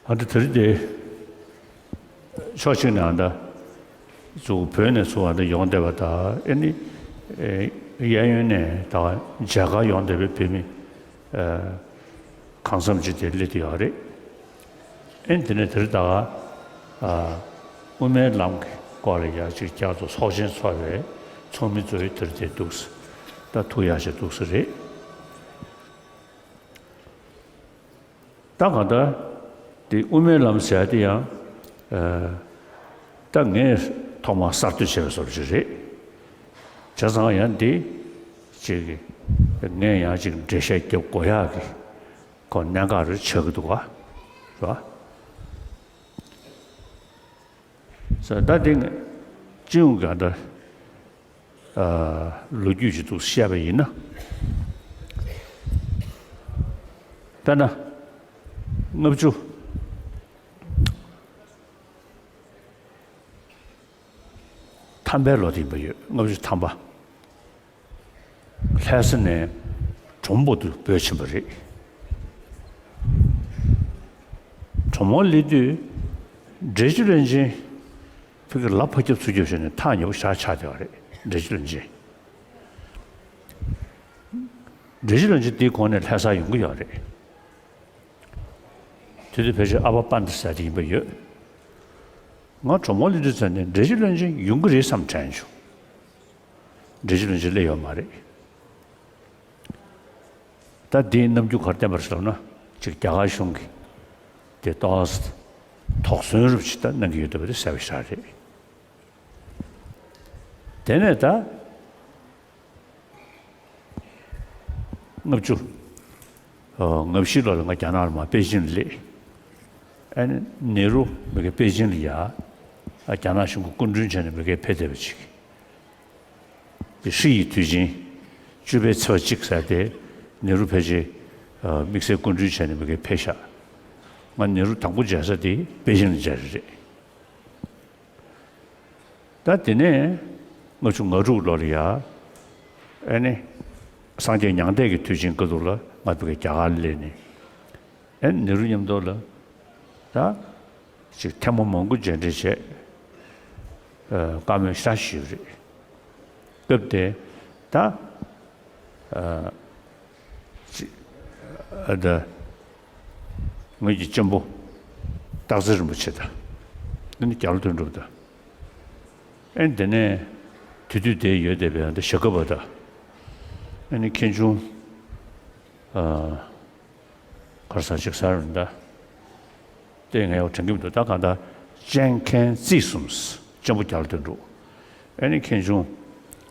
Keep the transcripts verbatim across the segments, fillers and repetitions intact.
ཨ་ད་དེ་རིང་དེ་ཕྱོགས་གཅིག་ནས་ཨ་ད་ཚུར་བོད་ནས་ཚུར་ཨ་ད་ཡོང་བསྡད་པ་དང་ཨེ་ནི་ཨེ་གཡས་གཡོན་ནས་ད་མཇལ་ཁར་ཡོང་བསྡད་པའི་བོད་མི་ཨ་གང་འཚམ་ཅིག་དེ་སླེབས་བསྡད་ཡོད་རེད། ཨེ་ནི་དེ་ནས་དེ་རིང་ད་ཨ་དབུ་མའི་ལམ་གྱི་སྐོར་ལ་ཡ་ཅིག་བསྐྱར་དུ་ཚོགས་ཆེན་ཚོགས་པའི་ཚོགས་མི་ཚོས་དེ་རིང་དེ་འདུག་ད་ཐུགས་ཡག་ཞིག་འདུག་ས་རེད། ད་གང་ལྟར་དེ་དབུ་མའི་ལམ་ཟེར་ཡ་དེ་ཡང་ཨ་ད་ངས་ཐོག་མར་གསར་གཏོད་བྱས་པའི་བཟོ་འདྲ་ཅིག་རེད། བྱས་ཙང་ཡང་འདི་ཅིག་ངས་ཡང་ཅིག་འགྲེལ་བཤད་རྒྱབ་དགོས་ཡག་གི་ཁོ་གནད་འགག་རེ་ཆགས་ཀྱི་འདུག་ག་རེད་བ། ཟེར་ད་འདི་ངས་སྤྱི་ཡོངས་ཀྱི་ད་ལོ་རྒྱུས་ཅིག་ཏུ་བཤད་པ་ཡིན་ན། དཔེར་ན་ལྔ་བཅུ་ཐམ་པའི་ལོ་དེ་ཡིན་པ་ཡོད། ལྔ་བཅུ་ཐམ་པ། ལྷ་ས་ནས་གྲོ་མོ་པོ་ཏི་བོད་ཕྱིན་པ་རེད། གྲོ་མོ་སླེབས་དུས་འབྲས་ཆུ་བློན་ཆེན་ཕ་གིར་ལ་ཕར་རྒྱབ་ཚུར་རྒྱབ་བྱས་ནས་ཐག་ཉེ་པོ་ཞེ་དྲག་ཆགས་བསྡད་པ་རེད། འབྲས་ཆུ་བློན་ཆེན། འབྲས་ཆུ་བློན་ཆེན་དེའི་གོང་ནས་ལྷ་སར་ཡོང་གི་ཡོད་རེད། དེ་དུས་ཕལ་ཆེར་ཨ་ཕ་དཔལ་ལྡན་ཟེར་དེ་ཡིན་པ་ཡོད། ང་གྲོ་མོ་སླེབས་དུས་ཙམ་ནས་འབྲས་ཆུ་བློན་ཆེན་ཡོང་གི་རེད་བསམ་དྲན་བྱུང་། འབྲས་ཆུ་བློན་ཆེན་སླེབས་ཡོད་མ་རེད། ད་འདིའི་རྣམ་འགྱུར་ག་རེ་བསྟན་པ་རེད་ཟེར་ན། ཅིག་རྒྱ་གར་གཞུང་གིས་དེ་ཏོག་ཙམ་དོགས་ཟོན་རུབ་ཅིག་ད་གནང་གི་ཡོད་འདུག་པ་དེ་གསལ་པོ་ཞེ་དྲག་རེད། དེ་ནས་ད་ལྔ་བཅུ་ང་བཞི་ལོ་ལ་ང་རྒྱ་ནག་ལ་མར་པེ་ཅིང་ལ་སླེབས། ཨ་ནི་ནེ་རུ་མི་གའི་པེ་ཅིང་ལ་ཡ་རྒྱ་ནག་གཞུང་གི་སྐུ་མགྲོན་བྱས་ནས་མི་གའི་ཕེབས་བསྡད་པ་ཅིག་དེ་ཧྲི་ཡི་དུས་ཆེན་བཅུ་པའི་ཚེས་པ་གཅིག་ཟེར་དེ་ནེ་རུ་ཕལ་ཆེར་དམིགས་བསལ་སྐུ་མགྲོན་བྱས་ནས་མི་གའི་ཕེབས་ཤག་ང་ནེ་རུ་དང་པོ་མཇལ་ས་དེ་པེ་ཅིང་ལ་མཇལ་རེད། ད་དེ་ནས་ལྔ་བཅུ་ང་དྲུག་ལོ་ལ་ཡ་ཨ་ནི་སངས་རྒྱས་མྱང་འདས་ཀྱི་དུས་ཆེན་སྐབས་དུས་ལ་ང་ཕ་གིར་རྒྱ་གར་ལ་སླེབས་ནས་ཨ་ནི་ནེ་རུ་མཉམ་དུ་ལ་ད་ཅིག་ཐེངས་མ་མང་པོ་མཇལ་འཕྲད་བྱས། ཨ་བཀའ་མོལ་ཞེ་དྲག་ཞུས་པ་རེད། སྐབས་དེ་ད་ཨ་ཅིག་ཨ་ད་ངོས་ཀྱི་གཅེན་པོ་སྟག་འཚེར་རིན་པོ་ཆེ་དང་། ཨ་ནི་རྒྱ་ལོ་དོན་གྲུབ་དང་། ཨ་ནི་དེ་ནས་དེ་དུས་དེ་ཡོད་བསྡད་པའི་ཨ་ད་ཞྭ་སྒབ་པ་དང་། ཨ་ནི་མཁན་ཆུང་ཨ་གར་ས་ཅིག་ཟེར་རེད་ད། དེ་ངས་ཡང་དྲན་གྱི་མི་འདུག་ད་གང་ལྟར་གཅེན་མཁན་རྩིས་གསུམ། གཅེན་པོ་རྒྱ་ལོ་དོན་གྲུབ། ཨ་ནི་མཁན་ཆུང་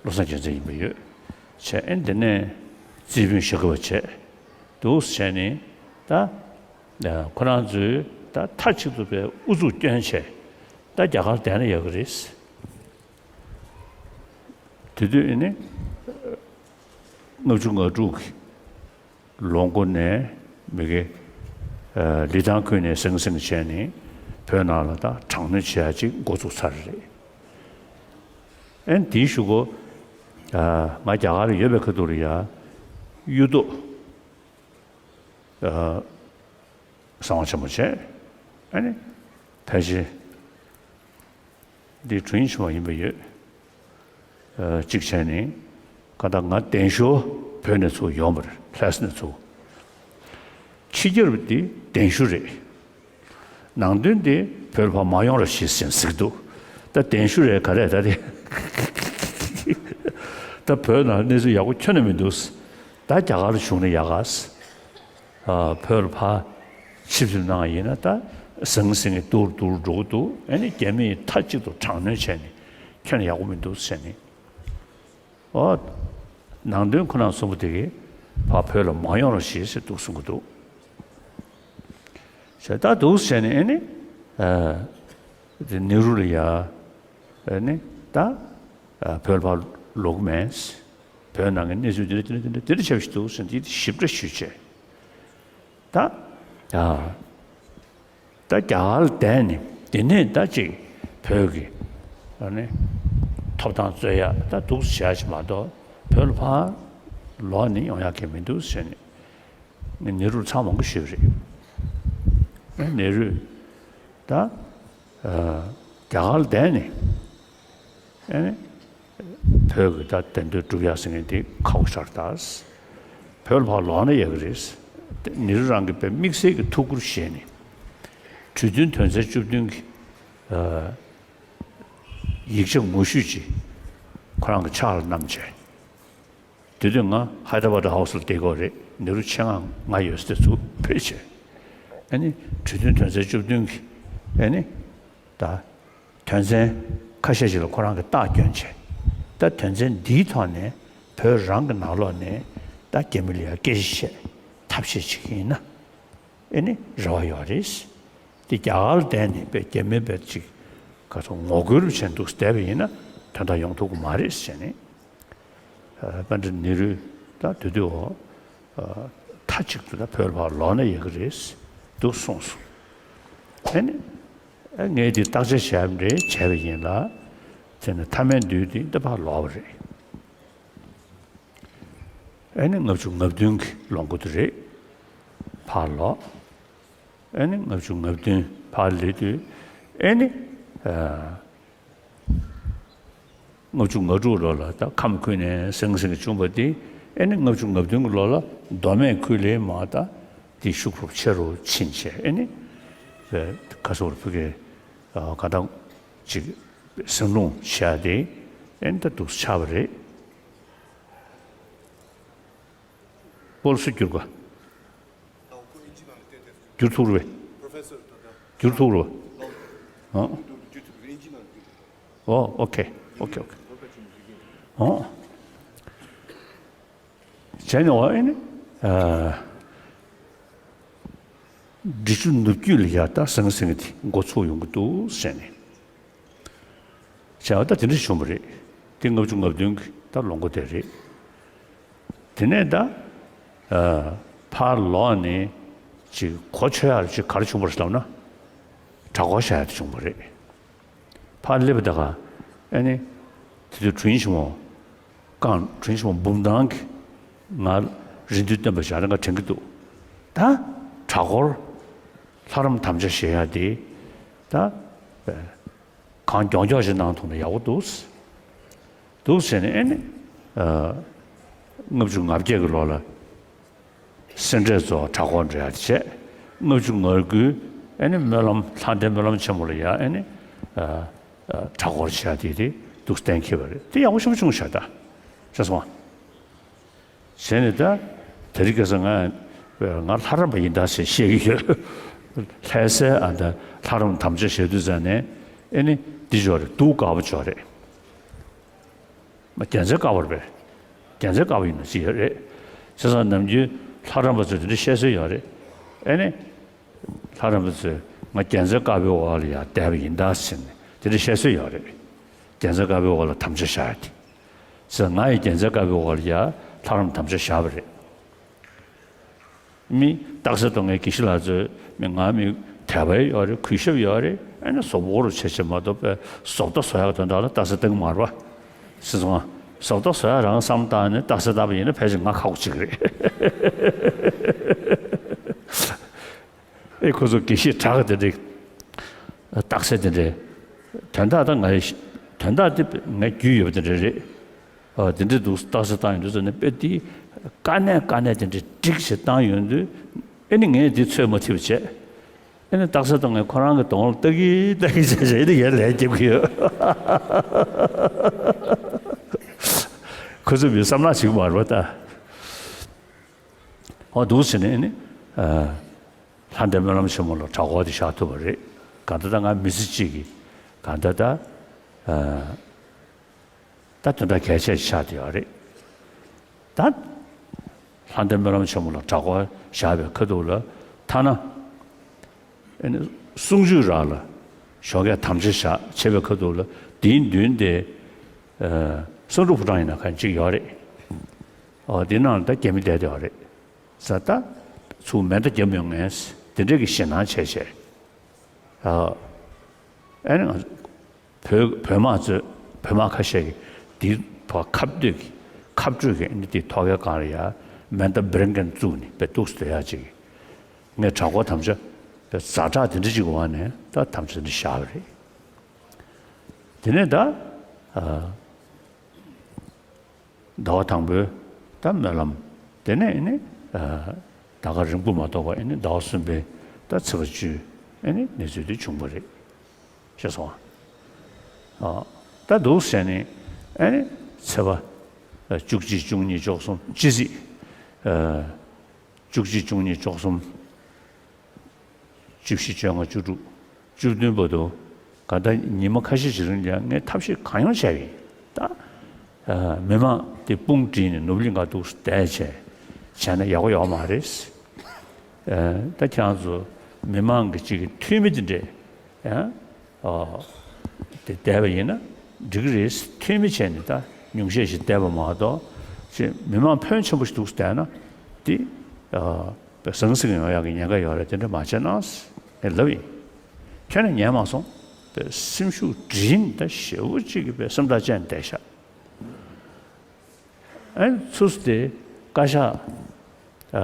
བློ་བཟང་རྒྱལ་མཚན་ཡིན་པ་ཡོད། བྱས་ཨ་ནི་དེ་ནས་རྩིས་དཔོན་ཞྭ་སྒབ་པ་བྱས། འདུག་བྱས་ནས་ད་ཁོ་རང་ཚོས་ད་མཐའ་གཅིག་ཏུ་པའི་ཨུ་ཚུགས་བསྐྱོན་བྱས་ད་རྒྱ་གར་བསྡད་ན་ཡག་གི་རེད། དེ་དུས་ཨ་ནི་ལྔ་བཅུ་ང་དྲུག་གི་ལོ་མགོ་ནས་མི་གེ་ལི་ཐང་ཁུལ་ནས་ཟིང་ཟིང་བྱས་ནས་བོད་ནང་ལ་ད་དྲག་གནོན་བྱེད་ཡ་ཅིག་འགོ་བཙུགས་ཚར་རེད། ཨན་དེའི་གཞུག་གུ་ང་རྒྱ་གར་ཡོད་པའི་ཁ་ཐུག་ལ་ཡ་གཡུ་ཐོག་གསང་བ་ཆེན་མོ་བྱས། ཨ་ནི་ཕལ་ཆེར་འདི་དྲུང་ཡིག་ཆེན་མོ་ཡིན་པ་ཡོད། གཅིག་བྱས་ནས་ག་ད་ང་གདན་ཞུ་བོད་ནས་ཚུར་ཡོང་བ་རེད། ལྷ་ས་ནས་ཚུར། ཕྱི་རྒྱལ་བ་འདི་གདན་ཞུ་རེད། ནང་དོན་འདི་བོད་ལ་ཕར་མ་ཡོང་རོགས་ཞེས་ཟེར་ཟེར་གྱི་འདུག་ད་གདན་ཞུ་རེད་ག་རེད་ད་དེ། ད་བོད་ནང་གནས་ཚུལ་ཡག་པོ་ཁྱོན་ནས་མི་འདུག་ད་རྒྱ་གར་བྱུང་ན་ཡག་ག་བོད་ལ་ཕར་ཆིབས་བསྒྱུར་གནང་ཡིན་ན་ད་ཟང་ཟིང་གི་སྡུག་རུ་སྡུག་རུ་འགྲོ་གི་འདུག་ཨ་ནི་རྒྱ་མིས་མཐའ་གཅིག་ཏུ་དྲག་གནོན་བྱས་ནས་ཁྱོན་ནས་ཡག་པོ་མི་འདུག་ཟེར་ནས། ཨོ། ནང་དོན་ཁོ་ན་གསུམ་པོ་དེ་གིས་ཕར་བོད་ལ་མ་ཡོང་རོགས་ཞེས་ཟེར་འདུག་གསུང་གི་འདུག་ཟེར་ད་འདུག་ཟེར་ནས་ཨ་ནི། ཨ་དེ་ནེ་རུ་ལ་ཡ། ཨ་ནི་ད་ཨ་བོད་ལ་ཕར་ལོག་གི་མེད། བོད་ནང་གི་གནས་ཚུལ་འདི་འདྲ་འདི་འདྲ་འདི་འདྲ་འདི་འདྲ་ཆགས་བཞིན་འདུག་ཟེར་འདི་ཞིབ་ཕྲ་ཞུས་བྱས། ད་ཨ་ད་རྒྱ་གར་ལ་བསྡད་ནས་དེ་ནས་ད་ཅིག་བོད་ཀྱི་ཨ་ནི་ཐོབ་ཐང་རྩོད་ཡ་ད་འདུག་བྱས་ཞིག་མ་གཏོགས་བོད་ལ་ཕར་ལོག་ནས་ཡོང་ཡ་གི་མི་འདུག་ཟེར་ནས་ནེ་རུར་ཚང་མང་པོ་ཞུས་པ་རེད། ནེ་རུས་ད་རྒྱ་གར་ལ་བསྡད་ནས་ཨེ་ནི་བོད་ཀྱི་ད་བདེན་དོན་སྒྲུབ་ཡག་ཟེར་མཁན་དེ་ཁག་པོ་ཆགས་ད། བོད་ལ་ཕར་ལོག་ན་ཡག་གི་རེད། ནེ་རུ་རང་གིས་དཔེ་དམིགས་བསལ་གྱི་ཐུགས་ཁུར་བཞེས་ནས་གྲོས་མཐུན་དོན་ཚན་བཅུ་བདུན་གྱི་ཡིག་ཆ་ངོ་བཤུས་ཅིག་ཁོ་རང་གི་ཕྱག་ལ་བསྣམས་བྱས། དེ་དུས་ང་ཧའི་ད་ར་བཱད་ཧའུ་སི་ལ་བསྡད་ཀྱི་ཡོད་རེད། ནེ་རུ་ཆེད་མངགས་ང་ཡོད་ས་དེ་ཚུར་ཕེབས་བྱས། ཨ་ནི་གྲོས་མཐུན་དོན་ཚན་བཅུ་བདུན་གྱི་ཨ་ནི་ད་དོན་ཚན་ཁ་ཤས་ཤིག་ལ་ཁོ་རང་གིས་རྟགས་བསྐྱོན་བྱས། ད་དོན་ཚན་འདིའི་ཐོག་ནས་བོད་རང་གི་ནང་ལོགས་ནས་ད་རྒྱ་མི་ལ་ཡ་སྐད་ཆ་བཤད་ཐབས་ཤེས་བྱེད་ཀྱི་ཡིན་ན་ཨ་ནི་རེ་བ་ཡོད་རེད། དེ་རྒྱ་གར་ལ་བསྡད་ནས་དཔེ་རྒྱ་མི་དཔེ་ཅིག་ག་ཚོད་ངོ་རྒོལ་བྱས་འདུག་བསྡད་པ་ཡིན་ན་དོན་དག་ཡོང་ཐུབ་ཀྱི་མ་རེད་ཟེར་ནས། ཨ་པཎྜི་ཏ་ནེ་རུས་ད་དེ་དུས་འོ་ཨ་མཐའ་གཅིག་ཏུ་ད་བོད་ལ་ཕར་ལོག་ན་ཡག་གི་རེད་འདུག་གསུངས་སོང་། ཨ་ནི་ཨ་ངས་འདི་བརྟག་དཔྱད་བྱས་པ་རེད། བྱས་པ་ཡིན་ལ། དེ་ནས་མཐའ་མའི་མདུན་དེ་འདི་ཕར་ལོག་པ་རེད། ཨ་ནི་ལྔ་བཅུ་ང་བདུན་གྱི་ལོ་འགོ་དེ་རེད། ཕར་ལོག་ཨ་ནི་ལྔ་བཅུ་ང་བདུན་ཕར་སླེབས་དུས་ཨ་ནི་ཨ་ལྔ་བཅུ་ང་དྲུག་ལོ་ལ་ད་ཁམས་ཁུལ་ནས་ཟང་ཟིང་བྱུང་བ་དེ་ཨ་ནི་ལྔ་བཅུ་ང་བདུན་གྱི་ལོ་ལ་མདོ་སྨད་ཁུལ་ལས་མར་ད་དེ་ཤུགས་རུ་ཆེ་རུ་ཕྱིན་བྱས། ཨ་ནི་ཁ་སོ་བོད་ཀྱི་ག་ད་ཅིག་ཟིང་སློང་བྱས་ཏེ་ཨ་ནི་ད་འདུག་ཆགས་པ་རེད། སྤོ་ལོ་སུ་བསྒྱུར་ག་བསྒྱུར་ཐུབ་རེད་པས། བསྒྱུར་ཐུབ་རེད་པས། ཨོ། ཨོ་ཁེ། ཨོ་ཁེ། ཨོ་ཁེ། ཨོ། བྱས་ནས་འོ་ཨེ་ནི། ཨ། འབྲི་ཆུ་ནུབ་རྒྱུད་ལ་ཡ་ད་ཟང་ཟིང་དེ་འགོ་ཚུགས་ཡོང་གི་འདུག་ཟེར་ནས། བྱས་པ་ད་དེ་འདྲ་བྱུང་བ་རེད། དེ་ལྔ་བཅུ་ང་བདུན་གྱི་ད་ལོ་འགོ་དེ་རེད། དེ་ནས་ད། ཨ། ཕར་ལོག་ནས་ཅིག་གོ་ཆོད་ཡག་ཅིག་ག་རེ་བྱུང་བ་རེད་ལབ་ན། གྲྭ་སྐོར་བྱ་ཡག་དེ་བྱུང་བ་རེད། ཕར་སླེབས་པ་ད་ག་ཨ་ནི། དེ་དུས་དྲིན་ཆེན་མོ། རྐང་དྲིན་ཆེན་མོ་འབུམ་ཐང་གིས་ང་རེ་འདུན་བཏོན་པ་བཞག་ན་ང་དྲན་གྱི་འདུག་ད་གྲྭ་སྐོར་ལྷ་རམས་དམ་བཅའ་བཞེས་ཡག་དེ་ད་གང་མགྱོགས་མགྱོགས་ཤིག་གནང་ཐུབ་ན་ཡག་པོ་འདུག་འདུག་ཟེར་ནས་ཨ་ནི། ཨ། ལྔ་བཅུ་ང་བརྒྱད་ཀྱི་ལོ་ལ། སེ་འབྲས་རྫོང་གྲྭ་སྐོར་འགྲོ་ཡག་དེ་བྱས། ལྔ་བཅུ་ང་དགུའི་ཨ་ནི་སྨོན་ལམ་ལྷ་ལྡན་སྨོན་ལམ་ཆེན་མོ་ལ་ཡ་ཨ་ནི། ཨ། ཨ། གྲྭ་སྐོར་བྱས་དེ་དེ་འདུག་གཏན་འཁེལ་བ་རེད། དེ་ཡག་པོ་ཞེ་པོ་བྱུང་ཤག་ད། ཤེས་སོང་ཨ། བྱས་ནས་ད་དེ་རིང་ཁ་སང་ང་ང་ལྷ་རམས་པ་ཡིན་ད་ཟེར་བཤད་ཀྱི་ཡོད། ལྷ་སའི་ཨ་ད་ལྷ་རམས་དམ་བཅའ་བཞེས་དུས་ཙང་ནས་ཨ་ནི་འདི་ཅོག་རེད། སྡུག་དཀར་པོ་ཅོག་རེད། མ་རྒྱལ་མཚན་དཀར་པོ་རེད་པས། རྒྱལ་མཚན་དཀར་པོ་ཡིན་ན་ཅི་ཡོད་རེད། བྱས་ཙང་ནམ་རྒྱུན་ལྷ་རམས་པ་ཚོས་དེ་འདྲ་བཤད་སྲོལ་ཡོད་རེད། ཨེ་ནི། ལྷ་རམས་པ་ཚོས་ང་རྒྱལ་མཚན་དཀར་པོའི་འོག་ལ་ཡར་བསྡད་པ་ཡིན་ད་ཟེར་ནས་དེ་འདྲ་བཤད་སྲོལ་ཡོད་རེད། རྒྱལ་མཚན་དཀར་པོའི་འོག་ལ་དམ་བཅའ་བཞག་ཡ་དེ། བྱས་ཙང་ང་ཡི་རྒྱལ་མཚན་དཀར་པོའི་འོག་ལ་ཡར་ལྷ་རམས་དམ་བཅའ་བཞག་པ་རེད། མི་རྟགས་གསལ་གཏོང་མཁན་དགེ་བཤེས་ལགས་ཚོས་མི་ང་མི་དད་པ་ཡོད་རེད། གུས་ཞབས་ཡོད་རེད། ཨ་ནི་བཟོ་བོ་རུ་བྱེད་བྱེད་མ་གཏོགས་པའི་བཟོ་ལྟ་བཟོ་ཡག་དོན་དག་ལ་རྟགས་གསལ་གཏོང་གི་མ་རེད་པ། ཤེས་སོང་ཨ། བཟོ་ལྟ་བཟོ་ཡག་རང་བསམ་བཏང་ནས་རྟགས་གསལ་བཏང་པ་ཡིན་ན་ཕལ་ཆེར་ང་ཁག་པོ་ཅིག་རེད། ཨེ་ཁོ་ཚོ་དགེ་བཤེས་དྲག་གི་དེ་འདྲའི་རྟགས་གསལ་དེ་འདྲའི་དོན་དག་ད་ང་ཡི་དོན་དག་དེ་ངའི་རྒྱུས་ཡོད་པ་དེ་འདྲ་རེད། ཨ། དེ་འདྲའི་འདུག་རྟགས་གསལ་བཏང་ཡོང་དུས་ཙམ་ནས་དཔེ་དེ་དཀའ་གནད་དཀའ་གནད་དེ་འདྲའི་སྒྲིག་ཞིག་བཏང་ཡོང་དུས་ཨེ་ནི་ངས་དེ་ཚོད་མ་ཐིག་པ་བྱས། ཨེ་ནི་རྟགས་གསལ་བཏང་ངས་ཁོ་རང་གི་གདོང་ལ་ལྟ་གི་ལྟ་གི་བྱས་བྱས་ཨེ་ནི་ཡར་ལན་རྒྱབ་ཀྱི་ཡོད། ཁོ་ཚོ་མི་བསམ་བློ་བྱེད་ཀྱི་མ་རེད་པ་ད། ཨོ་འདུག་ཟེར་ནས་ཨེ་ནི། ཨ། ལྷ་ལྡན་སྨོན་ལམ་ཆེན་མོ་ལ་གྲྭ་སྐོར་དེ་བཞག་ཐུབ་པ་རེད། གང་ལྟར་ད་ང་མི་ཚེ་གཅིག་གི་གང་ལྟར་ད། ཨ། ད་དོན་དག་གལ་ཆེ་ཆགས་བསྡད་ཡོད་རེད། ད་ལྷ་ལྡན་སྨོན་ལམ་ཆེན་མོ་ལ་གྲྭ་སྐོར་བཞག་པའི་ཁ་ཐུག་ལ་ཐ་ན་ཨ་ནི་གསུང་ཆོས་རག་ལ་ཞོགས་ཀས་དམ་བཅའ་བཞག་བྱས་པའི་ཁ་ཐུག་ལ་དེའི་མདུན་དེ་ཨ་བསམ་གྲུབ་ཕོ་བྲང་ཡིན་ན་གང་གཅིག་ཡོད་རེད། ཨོ་དེ་ནང་ལ་ད་རྒྱ་མི་བསྡད་བསྡད་ཡོད་རེད། ས་ད་ཚུར་མེ་མདའ་བརྒྱབ་ཡོང་མཁན་དེ་འདྲས་ཀྱི་ཞེད་སྣང་བྱས་བྱས། ཨ་ཨ་ནི་ང་ཚོ་བོད་བོད་དམག་ཚོས་བོད་དམག་ཁ་ཤས་ཀྱིས་དེའི་ཐོག་ཁ་གཏད་ཀྱི་ཁ་སྤྲོད་ཀྱི་ཨ་ནི་དེའི་ཐོག་ཁའི་སྒང་ལ་ཡ་མེ་མདའ་འབེར་མཁན་བཙུགས་ནས་དཔེ་འདུག་སེ་སྡོད་ཡག་ཅིག་ངས་གྲྭ་སྐོར་དམ་བཅའ་ ཛ་དྲག་དེ་འདྲ་ཅིག་འོག་ནས་ད་དམ་བཅའ་འདི་བཞག་པ་རེད། དེ་ནས་ད་ཨ་ཟླ་བ་དང་པོའི་ད་སྨོན་ལམ། དེ་ནས་ཨེ་ནི་ཨ་ཟླ་སྐར་རིང་པོ་མ་གཏོགས་པ་ཨེ་ནི་ཟླ་བ་གསུམ་པའི་ད་ཚེས་པ་བཅུ་ཨེ་ནི་གནས་ཚུལ་དེ་བྱུང་བ་རེད། ཤེས་སོང་ཨ། ཨ་ད་འདུག་ཟེར་ནས་ཨེ་ནི་ཚེས་པ་བཅུ་གཅིག་བཅུ་གཉིས་བཅུ་གསུམ་སྤྱི་ཚེས་ཨ་བཅུ་གཅིག་བཅུ་གཉིས་བཅུ་གསུམ་བཅུ་བཞི་བཅོ་ལྔ་བཅུ་དྲུག་བཅུ་བདུན་བར་དུ་ག་ད་ཉི་མ་ཁ་ཤས་ཤིག་རིང་ལ་ངས་ཐབས་ཤེས་གང་ཡོང་བྱས་པ་ཡིན། ད་ཨ་མི་མང་དེ་དཔུང་བསྒྲིགས་ནས་ནོར་བུ་གླིང་ག་འདུག་བསྡད་བྱས་བྱས་ན་ཡག་པོ་ཡོད་མ་རེད། ཨ་ད་ཁྱེད་རང་ཚོ་མི་མང་གི་གཅིག་གི་འཐུས་མི་དེ་འདྲས་ཡང་ཨ་དེ་བསྡད་པ་ཡིན་ན་འགྲིག་གི་རེད། འཐུས་མི་བྱས་ནས་ད་ཉུང་ཤས་ཤིག་བསྡད་པ་མ་གཏོགས་ཅིག་མི་མང་ཕོན་ཆེན་པོ་ཞིག་འདུག་བསྡད་ན་དེ་ཨ་ཟང་ཟིང་ཡོང་ཡག་གི་ཉེན་ཁ་ཡོད་རེད། དེ་འདྲ་མ་བྱས་ན་ངས་ལབ་ཡིན། ཁྱོན་ནས་ཉན་མ་སོང་། པའི་སེམས་ཤུགས་འདྲེན་ད་ཞེ་པོ་གཅིག་གི་པའི་སེམས་ཐག་བཅད་བསྡད་ཤག་ཨ་ནི་ཚུར་དེ་བཀའ་ཤག་ཨ་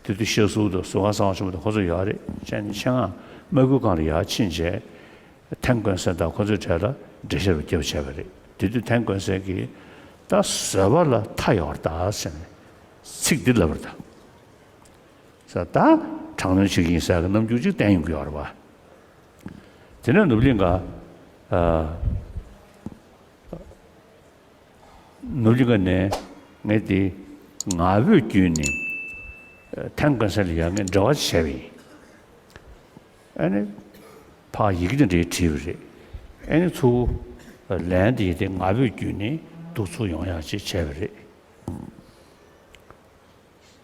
དེ་དུས་ཤེས་ཟུར་དང་ཟུར་ཁང་གསང་བ་ཆེན་པོ་དང་ཁོ་ཚོ་ཡོད་རེད། བྱས་ནས་ཆེད་མངགས་དམག་ཁུལ་ཁང་ལ་ཡར་ཕྱིན་རྗེས་ཐན་ཀོན་སན་དང་ཁོ་ཚོའི་གྲས་ལ་འགྲེལ་བཤད་རྒྱབ་བྱས་པ་རེད། དེ་དུས་ཐན་ཀོན་སན་གྱིས་ད་བཟོད་པ་ལ་མཐའ་ཡོད་རེད་ད་ཟེར་ནས་ཚིག་འདི་ལབ་པ་རེད་ད། ས་ད་དྲག་གནོན་བྱེད་ཀྱི་ཡིན་ཟེར་གི་རྣམ་འགྱུར་ཅིག་བསྟན་ཡོང་གི་ཡོད་རེད་བ། དེ་ནས་ནོར་བུ་གླིང་ག་ཨ་ནོར་བུ་གླིང་ག་ནས་ངས་དེ་ངག་འབོད་བརྒྱུད་ནས་ཨ་ཐན་ཀོན་སན་ལ་ཡང་ངས་འབྲེལ་བ་བྱས་པ་ཡིན། ཨ་ནི་ཕར་ཡི་གེ་དེ་འདྲའི་བྲིས་པ་རེད། ཨ་ནི་ཚུར་ལན་དེ་དེ་ངག་འབོད་བརྒྱུད་ནས་འདུག་ཚུར་ཡོང་ཡག་ཅིག་བྱས་པ་རེད།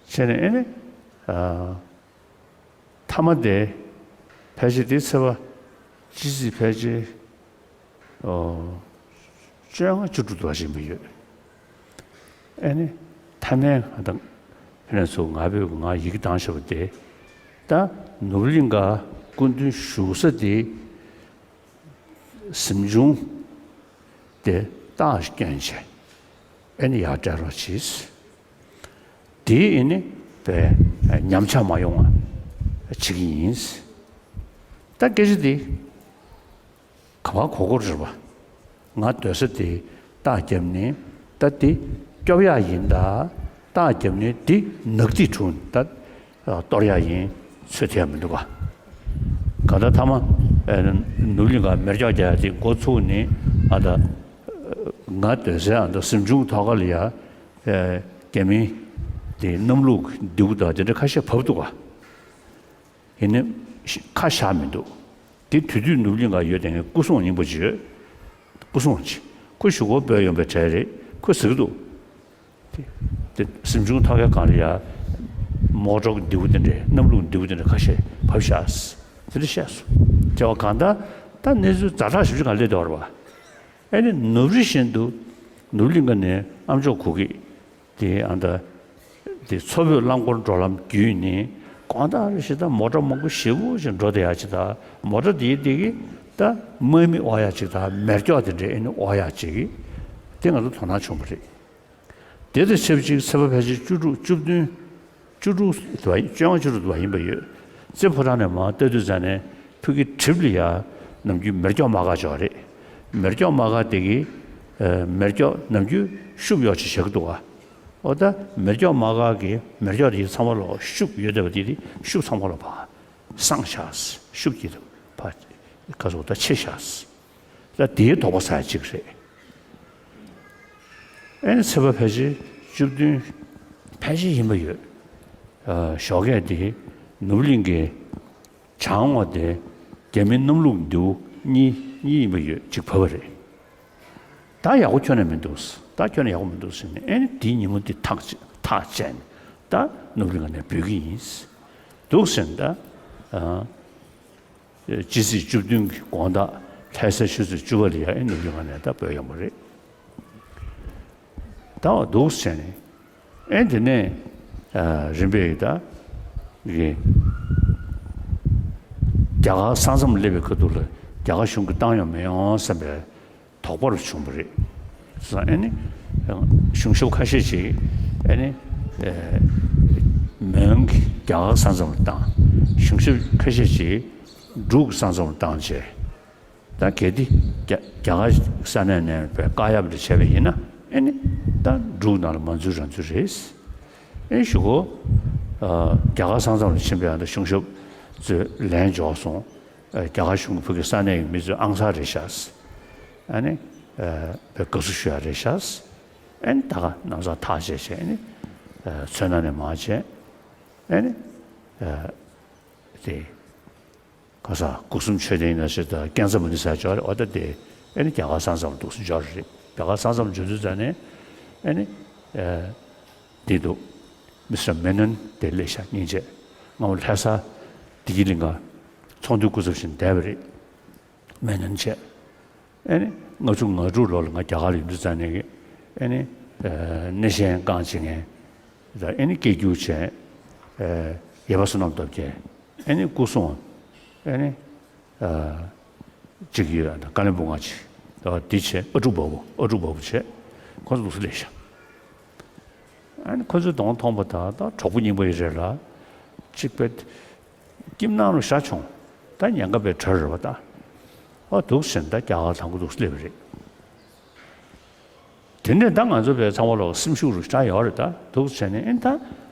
བྱས་ནས་ཨེ་ནི། ཨ། མཐའ་མ་དེ་ཕལ་ཆེར་དེ་ཚེས་པ་སྤྱི་ཚེས་ཕལ་ཆེར། ཨོ། བཅོ་ལྔ་བཅུ་དྲུག་དུ་བ་ཞིག་ཡིན་པ་ཡོད། ཨེ་ནི། མཐའ་མའི་ང་དང་ཕ་ནས་ཚུར་ང་བོས་ང་ཡི་གེ་བཏང་བཞག་པ་དེ། ད་ནོར་བུ་གླིང་ག་སྐུ་མདུན་བཞུགས་ས་དེ། གཟིམ་ཆུང་དེ་རྟགས་སྐྱོན་བྱས། ཨེ་ནི་ཡར་སྤྲད་རོགས་གྱིས། དེ་ཨེ་ནི་པའི་ཉམས་ཆག་མ་ཡོང་བ་བྱེད་ཀྱི་ཡིན། ད་སྐད་ཆ་དེ་ག་བ་གོ་གོ་རེད་པ། ང་སྡོད་ས་དེ་རྟགས་བརྒྱབ་ནས་ད་དེ་སྐྱོབ་ཡག་ཡིན་ད། རྟགས་བརྒྱབ་ནས་དེ་ནག་ཐིག་འཁྲུངས་ད། གཏོར་ཡག་ཡིན་ཚོད་ཐེག་མི་འདུག་ག་ག་ད་ཐ་མ་ནུབ་གླིང་ག་མེ་སྒྱོགས་རྒྱག་ཡག་དེ་འགོ་ཚུགས་ནས་ཨ་ད་ང་སྡོད་སའི་ཨ་ད་གཟིམ་ཆུང་ཐོག་ཁ་ལ་ཡ་རྒྱ་མི་དེ་གནམ་ལུགས་མདེའུ་དང་དེ་འདྲ་ཁ་ཤས་བབས་འདུག་ག་ཡིན་ནའི་ཁ་བཞག་མི་འདུག་དེ་དུས་དུས་ནུབ་གླིང་ག་ཡོད་དེ་ངའི་སྐུ་སྲུང་རྙིང་པ་ཅིག་ཡོད། སྐུ་སྲུང་ཅིག་ཁོ་གཞུག་གུ་བོད་ཡོང་པའི་གྲས་རེད། ཁོས་ཟེར་གི་འདུག་དེ་དེ་གཟིམ་ཆུང་ཐོག་ཁའི་སྒང་ལ་ཡ་མོ་ཊ་མདེའུ་དེ་འདྲས་གནམ་ལུགས་མདེའུ་དེ་འདྲས་ཁ་ཤས་བབས་ཤག་དེ་འདྲ་བཤད་སོང་། དེ་བ་གང་ལྟར་ད་གནས་ཚུལ་ཛ་དྲག་ཞེ་པོ་ཅིག་གང་སླེབས་བསྡད་པ་རེད་བ། ཨེ་ནི་ནུབ་རི་བཞིན་དུ་ནུབ་གླིང་ག་ནས་ཨ་མཆོག་གུ་གེ་དེ་ཨ་ད་དེ་མཚོ་བོད་རླངས་འཁོར་འགྲོ་ལམ་བརྒྱུད་ནས་དགོང་དག་རེ་བཞིན་ད་མོ་ཊ་མང་པོ་ཞེ་པོ་ཅིག་འགྲོ་བསྡད་ཡག་ཅིག་དང་མོ་ཊ་དེའི་དེ་གི་ད་དམག་མི་དབོར་ཡག་ཅིག་དང་མེ་སྒྱོགས་དེ་འདྲས་ཨེ་ནི་དབོར་ཡག་ཅིག་དེ་ང་ཚོ་དོ་སྣང་བྱུང་བ་རེད། དེ་དང་ཆབས་ཅིག་ཚེས་པ་ཕལ་ཆེར་བཅུ་དྲུག་བཅུ་བདུན། བཅུ་དྲུག་དུ་བ་ཡིན། བཅོ་ལྔ་བཅུ་དྲུག་དུ་བ་ཡིན་པ་ཡོད། རྩེ་ཕོ་བྲང་ནས་མར་ལྟ་དུས་ཙ་ནས་ཕ་གི་གྲིབ་ལ་ཡ་ནམ་རྒྱུན་མེ་སྒྱོགས་དམག་སྒར་འབྱོར་རེད། མེ་སྒྱོགས་དམག་སྒར་དེ་གི་ཨ་མེ་སྒྱོགས་ནམ་རྒྱུན་ཤུབས་ཡོག་ཅིག་བཞག་གི་འདུག་ག་འོ་ད་མེ་སྒྱོགས་དམག་སྒར་གི་མེ་སྒྱོགས་དེ་ཚང་མ་ལོག་ཤུབས་ཡོད་བསྡད་པ་དེ་དེ་ཤུབས་ཚང་མ་ལོག་ཕར་སངས་ཤག་ཤུབས་ཀྱི་ཕར་ག་ཚོད་ད་ཆེ་ཤག་ད་དེའི་དོགས་པ་ཟ་ཡ་གཅིག་རེད། ཨེ་ནི་ཚེས་པ་ཕལ་ཆེར་བཅུ་བདུན། ཕལ་ཆེར་ཡིན་པ་ཡོད། ཨ་ཞོགས་ཀས་དེ་ནུབ་གླིང་གི་བྱང་ངོས་དེ་རྒྱ་མི་གནམ་ལུགས་མདེའུ་གཉིས་གཉིས་ཡིན་པ་ཡོད་ཅིག་བབས་པ་རེད། ད་ཡག་པོ་ཁྱོན་ནས་མི་འདུག་ད་ཁྱོན་ནས་ཡག་པོ་མི་འདུག་ཟེར་ནས་ཨེ་ནི་དེའི་ཉིན་མོ་དེ་ཐག་བཅད་ཐག་བཅད་ནས་ད་ནུབ་གླིང་ག་ནས་འབུད་ཀྱི་ཡིན། འདུག་ཟེར་ནས་ད་ཨ། སྤྱི་ཚེས་བཅུ་བདུན་གྱི་དགོང་དག་ལྷ་ས་ཆུ་ཚོད་བཅུ་པ་ལ་ཡ་ཨེ་ནུབ་གླིང་ག་ནས་ད་བོད་ཡོང་བ་རེད། ད་འདུག་བྱས་ནས་ཨེ་དེ་ནས་རིམ་པས་ད་གི་རྒྱ་གར་ས་མཚམས་སླེབས་པའི་ཁ་ཐུག་ལ་རྒྱ་གར་གཞུང་གིས་བཏང་ཡོང་མི་ཡོང་བསམ་པའི་དོགས་པ་རུ་བྱུང་བ་རེད། སོང་ཨ་ནི། གཞུང་ཞབས་ཁ་ཤས་ཤིག་ཨ་ནི། མོན་གྱི་རྒྱ་གར་ས་མཚམས་ལ་བཏང་ གཞུང་ཞབས་ཁ་ཤས་ཅིག་འབྲུག་གི་ས་མཚམས་ལ་བཏང་བྱས། ད་གལ་ཏེ་རྒྱ་རྒྱ་གར་ས་གནས་ནས་བཀག་ཡབ་རེ་བྱས་པ་ཡིན་ན། ཨེ་ནི་ད་འབྲུག་ནང་ལ་མ་འཛུལ་རང་འཛུལ་རེད། ཨེ་གཞུག་གུ་རྒྱ་གར་ས་མཚམས་ལ་ཕྱིན་པའི་ཨ་ད་གཞུང་ཞབས་ཚོས་ལན་འབྱོར་སོང་། རྒྱ་གར་གཞུང་གི་ཕ་གི་ས་གནས་ཀྱི་མི་ཚོས་ཨང་གསར་རེད་ཤག་ཨ་ནི་བའི་དགའ་བསུ་ཞུ་ཡ་རེད་ཤག་ཨེ་ནི་ད་ག་ནམ་སང་ཐག་བཅད་བྱས། ཨེ་ནི་མཚོ་སྣ་ནས་མར་བྱས། ཨེ་ནི་དེ། ག་ས་སྒོ་གསུམ་མཆོད་རྟེན་ཡིན་ན་ཞེས་དང་ཀན་ཚ་མུ་ནི་ས་འབྱོར་རེད། འོ་ད་དེ་ཨེ་ནི་རྒྱ་གར་ས་མཚམས་འདུག་སེ་འབྱོར་རེད། རྒྱ་གར་ས་མཚམས་འབྱོར་དུས་ཙ་ནས་ཨེ་ནི་འདི་འདུག་མི་སི་ཊར་མེ་ནོན་དེ་སླེབས་ཤག་སྙིང་རྗེ། སྔ་མོ་ལྷ་ས་བདེ་སྐྱིད་གླིང་ག་ཚོགས་འདུའི་སྐུ་ཚབ་བཞིན་བསྡད་པ་རེད། མེ་ནོན་བྱས། ཨེ་ནི་ལྔ་བཅུ་ང་དྲུག་ལོ་ལ་ང་རྒྱ་གར་ལ་ཡོང་དུས་ཙ་ནས་ཨེ་ནི་སྣེ་ཤན་རྐང་བྱེད་མཁན་དང་། ཨེ་ནི་སྐད་སྒྱུར་བྱས། ཡེ་བ་བསོད་ནམས་སྟོབས་རྒྱལ། ཨེ་ནི་སྐུ་སྲུང་། ཨེ་ནི་ཨ་གཅིག་ཡོད། ཨ་ད་ཀ་ལན་སྦུག་ང་གཅིག་ད་འདི་བྱས། ཨ་ཀྲུག་བ་བུ། ཨ་ཀྲུག་བ་བུ་བྱས། ཁོ་ཚོ་འདུག་སེ་སླེབས་ཤག་ཨ་ནི་ཁོ་ཚོའི་གདོང་མཐོང་པ་དང་ད་གྲོགས་པོ་རྙིང་པ་ཡི་རེད་ལ། གཅིག་པའི་ཁྱིམ་ནང་ལ་ཤ་ཆུང་། ད་ཉེན་ཁ་པའི་གྲལ་རེད་པ་ད། ཨ་འདུག་ཟེར་ད་རྒྱ་གར་དང་པོ་འདུག་སེ་སླེབས་པ་རེད། དེ་ནས་ད་ང་ཚོ་བས་ཚང་མ་ལོག་སེམས་ཤུགས་རུ་ཤ་ཡོད་རེད། ད་འདུག་བྱས་ནས་ཨེ་ད་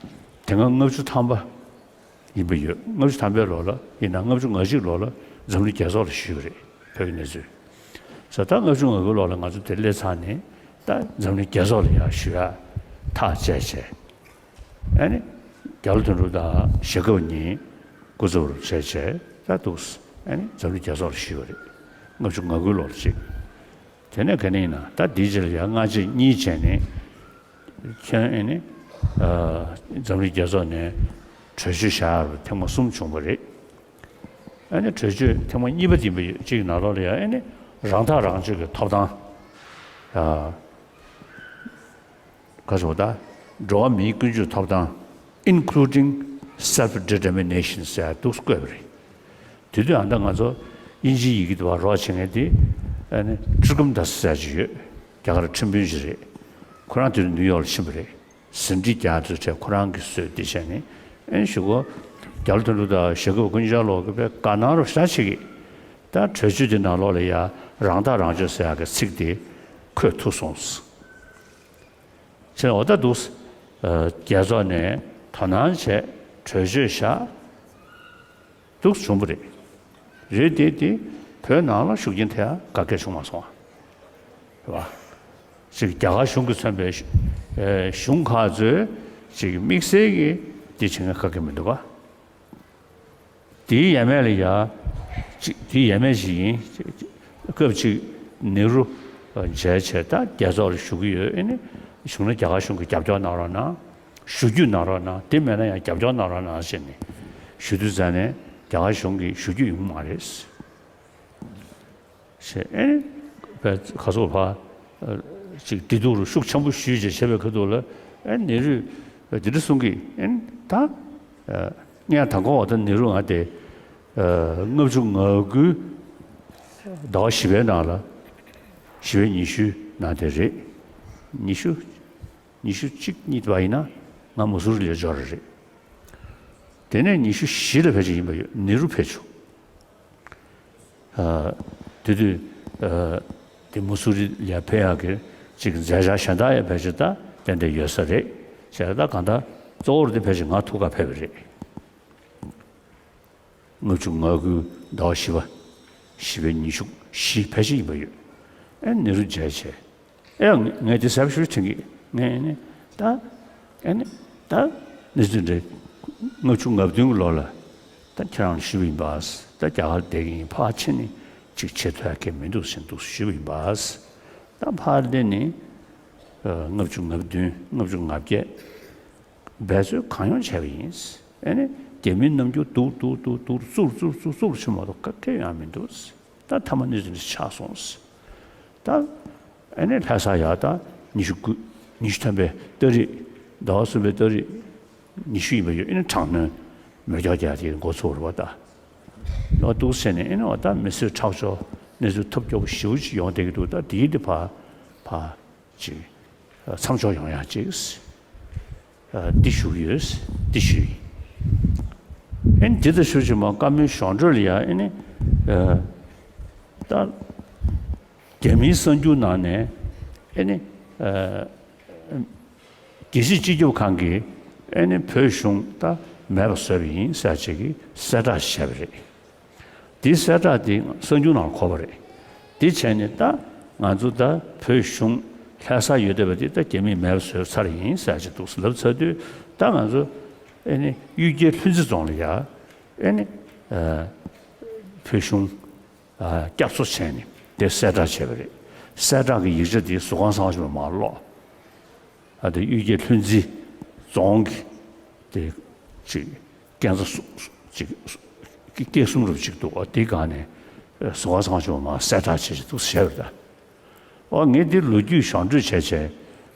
དེ་སྔ་ལྔ་བཅུ་ཐམ་པ་ཡིན་པ་ཡོད། ལྔ་བཅུ་ཐམ་པའི་ལོ་ལ་ཡིན་ན། ལྔ་བཅུ་ང་གཅིག་ལོ་ལ་འཛམ་གླིང་རྒྱལ་ཚོགས་ལ་ཞུས་པ་རེད། བོད་ཀྱི་གནས་ཚུལ་ས། ད་ལྔ་བཅུ་ང་དགུ་ལོ་ལ་ང་ཚོ་དེ་སླེབས་ཚར་ནས་ད་འཛམ་གླིང་རྒྱལ་ཚོགས་ལ་ཡར་ཞུ་ཡ་ཐག་བཅད་བྱས། ཨ་ནི་རྒྱ་ལོ་དོན་གྲུབ་དང་ཞྭ་སྒབ་གཉིས་སྐུ་ཚབ་རུ་བྱས་བྱས་ད་འདུག་ཨ་ནི་འཛམ་གླིང་རྒྱལ་ཚོགས་ལ་ཞུས་པ་རེད། ལྔ་བཅུ་ང་དགུ་ལོ་ལ་གཅིག་དེ་ནས་ག་ནས་ཡིན་ན་ད་འདིའི་རྗེས་ལ་ཡང་སྔ་རྗེས་གཉིས་བྱས་ནས་ཁྱོན་ཨེ་ནི་འཛམ་གླིང་རྒྱལ་ཚོགས་ནས་གྲོས་ཆོད་བཞག་རུ་ཐེངས་མ་གསུམ་བྱུང་བ་རེད། ཨེ་ནི་གྲོས་ཆོད་ཐེངས་མ་གཉིས་པ་འདི་ཡིན་པ་ཡོད། གཅིག་ནང་ལོགས་ལ་ཡང་ཨེ་ནི་རང་ཐག་རང་གཅོད་ཀྱི་ཐོབ་ཐང་། ཡ། ག་ཟེར་བ་ད། འགྲོ་བ་མིའི་ཀུན་སྤྱོད་ཐོབ་ཐང་། Including Self Determination ཟེར་འདུག་བཀོད་པ་རེད། དེ་དུས་ཨ་ད་ང་ཚོ་དབྱིན་ཇིའི་ཡི་གེ་དེ་བ་རོགས་བྱེད་མཁན་དེ་ཨ་ནི་ཀྲི་གམ་དཱས་ཟེར་ཅིག་ཡོད། རྒྱ་གར་ཁྲིམས་དཔོན་ཅིག་རེད། ཁོ་རང་དེ་དུས་ནིའུ་ཡོག་ལ་ཕྱིན་པ་རེད། ཟིན་བྲིས་རྒྱག་དུས་བྱས་ཁོ་རང་གིས་བཟོས་དེ་བྱས་ནས་ཨ་ནི་གཞུག་གུ་རྒྱ་ལོ་དོན་གྲུབ་དང་ཞྭ་སྒབ་ཀུན་ཅང་ལོག་གི་པའི་དགའ་སྣང་རུ་ཤ་ཆེ་གི་ད་གྲོས་ཆོད་དེ་ནང་ལོགས་ལ་ཡ་རང་ཐག་རང་གཅོད་ཟེར་ཡག་གི་ཚིག་དེ་འཁོད་ཐུབ་སོང་། ཕྱིན་འོ་ད་འདུག་རྒྱལ་ཚོགས་ནས་དོ་སྣང་བྱས་གྲོས་ཆོད་བཞག་འདུག་བྱུང་བ་རེད། རེད་དེ་དེ་བོད་ནང་ལ་ཤུགས་རྐྱེན་ཐེབས་ཡ་ག་གེ་བྱུང་མ་སོང་བ། རེད་བ། ཅིག་རྒྱ་གར་གཞུང་གིས་མཚོན་པའི་གཞུང་ཁག་ཚོས་ཅིག་དམིགས་བསལ་གྱིས་འདི་བྱེད་མཁན་ག་གེ་མི་འདུག་ག་དེའི་ཡས་མས་ལ་ཡ། ཅིག་དེའི་ཡས་མས་ཤིག་ཡིན། སྐབས་ཅིག་ནེ་རུ་མཇལ་བྱས་ད་རྒྱལ་ཚོགས་ལ་ཞུ་གི་ཡོད། ཨེ་ནི་གཞུང་ལ་རྒྱ་གར་གཞུང་གིས་རྒྱབ་སྐྱོར་གནང་རོགས་གནང་། ཞུ་རྒྱུ་གནང་རོགས་གནང་། དེ་མེད་ན་ཡང་རྒྱབ་སྐྱོར་གནང་རོགས་གནང་ཟེར་ནས་ཞུ་དུས་ཙ་ནས་རྒྱ་གར་གཞུང་གིས་ཞུ་རྒྱུ་ཡོང་མ་རེད། ཞེས་ཨེ་ནི་བས་ཁ་སོག་ཕ་ཅིག་བདེ་སྡུག་རུ་ཤུགས་ཆེན་པོ་ཞུས་བྱས་བྱས་པའི་ཁ་ཐུག་ལ་ཨེ་ནེ་རུས་འདི་འདྲ་གསུང་གི། ཨེ་ནི་ད་ངས་དང་གོ་བ་ད་ནེ་རུ་ང་དེ་ལྔ་བཅུ་ང་དགུའི་ཟླ་བ་བཞི་པའི་ནང་ལ་བཞི་པའི་ཉི་ཤུའི་ནང་དེ་རེད། ཉི་ཤུ་ཉི་ཤུ་གཅིག་གཉིས་པ་ཡིན་ན་ང་མུ་སུ་རི་ལ་འབྱོར་རེད། དེ་ནས་ཉི་ཤུ་བཞི་ལ་ཕལ་ཆེར་ཡིན་པ་ཡོད། ནེ་རུ་ཕེབས་བྱུང་། དེ་དུས་དེ་མུ་སུ་རི་ལ་ཕེབས་ཡག་གི་ཅིག་མཛད་འཆར་གཞན་དག་ཡང་ཕལ་ཆེར་ད་ཏན་ཏན་ཡོད་ས་རེད། བྱས་ད་གང་ལྟར་གཙོ་བོར་དེ་ཕལ་ཆེར་ང་ཐུག་ག་ཕེབས་པ་རེད། ལྔ་བཅུ་ང་དགུའི་ཟླ་བ་བཞི་པ། བཞི་པའི་ཉི་ཤུ་བཞི་ཕལ་ཆེར་ཡིན་པ་ཡོད། ཨེ་ནེ་རུ་མཇལ་བྱས། ཨེ་ངས་དེ་གཟབ་ཤུགས་དྲན་གི། ངས་ནི་ད་ཨེ་ནི་ད་གནས་ཚུལ་འདྲ་ལྔ་བཅུ་ང་བདུན་གྱི་ལོ་ལ་ད་ཁྱེད་རང་ཞུས་པ་ཡིན་པ། ད་རྒྱ་གར་བསྡད་ཀྱི་ཡིན། ཕར་ཕྱིན་ནས་ཅིག་བྱེད་ཐུབ་ཡ་གང་མི་འདུག་ཟེར་འདུག་ཞུས་པ་ཡིན་པ། ད་ཕར་སླེབས་ནས་ལྔ་བཅུ་ང་བདུན་ལྔ་བཅུ་ང་བརྒྱད། འབད་རྩོལ་གང་ཡོང་བྱས་པ་ཡིན། ཨེ་ནི་རྒྱ་མིའི་རྣམ་འགྱུར་སྡུག་སྡུག་སྡུག་སྡུག་རྩུབ་རྩུབ་རྩུབ་རྩུབ་ཕྱིན་མ་གཏོགས་ག་གེ་ཡོང་མི་འདུག་ད་མཐའ་མ་གནས་ཚུལ་འདི་ཆགས་སོང་། ད་ཨེ་ནི་ལྷ་ས་ཡར་ད་ཉི་ཤུ་དགུ་ཉི་ཤུ་ཐམ་པའི་ཏ་རིག་ཟླ་བ་གསུམ་པའི་ཏ་རིག་ཉི་ཤུ་ཡིན་པ་ཡོད། ཨེ་ནི་དྲག་གནོན་མེ་སྒྱོགས་རྒྱག་དེ་འགོ་ཚུགས་རེད་པ། ད་ཨོ་འདུག་ཟེར་ནས་ཨེ་ནི་འོ་ད་མི་གསོད་ཁྲག་སྦྱོར་གནས་ཚུལ་ཐབས་སྐྱོ་པོ་ཞེ་པོ་ཅིག་ཡོང་བསྡད་ཀྱི་འདུག་ད་དེའི་དེ་ཕར་ཕར་ཅིག་མཚམས་འཇོག་ཡོང་ཡག་ཅིག་འདི་ཞུ་གི་ཡོད། འདི་ཞུ་ཡིན། ཨེ་ དེ་ལྟར་ཞུ་ཞིག་མ་བཀའ་མོལ་གཞུང་འབྲེལ་ལ་ཡང་ཨེ་ནི། ད་རྒྱ་མིའི་གསར་འགྱུར་ནང་ནས་ཨེ་ནི། རྒྱལ་སྤྱིའི་སྤྱི་ཁྱབ་ཁང་གིས་ཨེ་ནི་བོད་གཞུང་ད་མེད་པ་བཟོས་པ་ཡིན་ཟེར་ཅིག་གིས་གསལ་བསྒྲགས་བྱས་པ་རེད། དེའི་གསལ་བསྒྲགས་དེ་གསར་འགྱུར་ནང་འཁོད་པ་རེད། དེ་བྱས་ནས་ད་ང་ཚོ་ད་བོད་གཞུང་ལྷ་ས་ཡོད་བསྡད་པ་དེ་ད་རྒྱ་མིས་མེད་པ་བཟོས་ཚར་ཡིན་ཟེར་ཅིག་འདུག་ལབ་ཚར་དུས། ད་ང་ཚོ་ཨེ་ནི་གཡུལ་རྒྱལ་ལྷུན་རྩེ་རྫོང་ལ་ཡ་ཨེ་ནི་བོད་གཞུང་བསྐྱར་གསོ་བྱས་ནས་དེ་གསལ་བསྒྲགས་བྱས་པ་རེད། གསལ་བསྒྲགས་ཀྱི་ཡིག་ཆ་དེ་ཟུར་ཁང་གསར་ཤོག་ལ་མར་ཀློག་ཨ་དེ་གཡུལ་རྒྱལ་ལྷུན་རྩེ་རྫོང་གི་དེ་ཅིག་སྐས་འཛེག་སུ་ཅིག་སྐས་གསུམ་རུ་ཅིག་འདུག་ཨ་དེ་སྒང་ནས་ཟུར་ཁང་གསར་ཤོག་མར་གསལ་བསྒྲགས་བྱས་ཅིག་འདུག་བྱས་པ་རེད་ད། ཨོ་ངས་འདི་ལོ་རྒྱུས་གཞུང་འབྲེལ་བྱས་བྱས་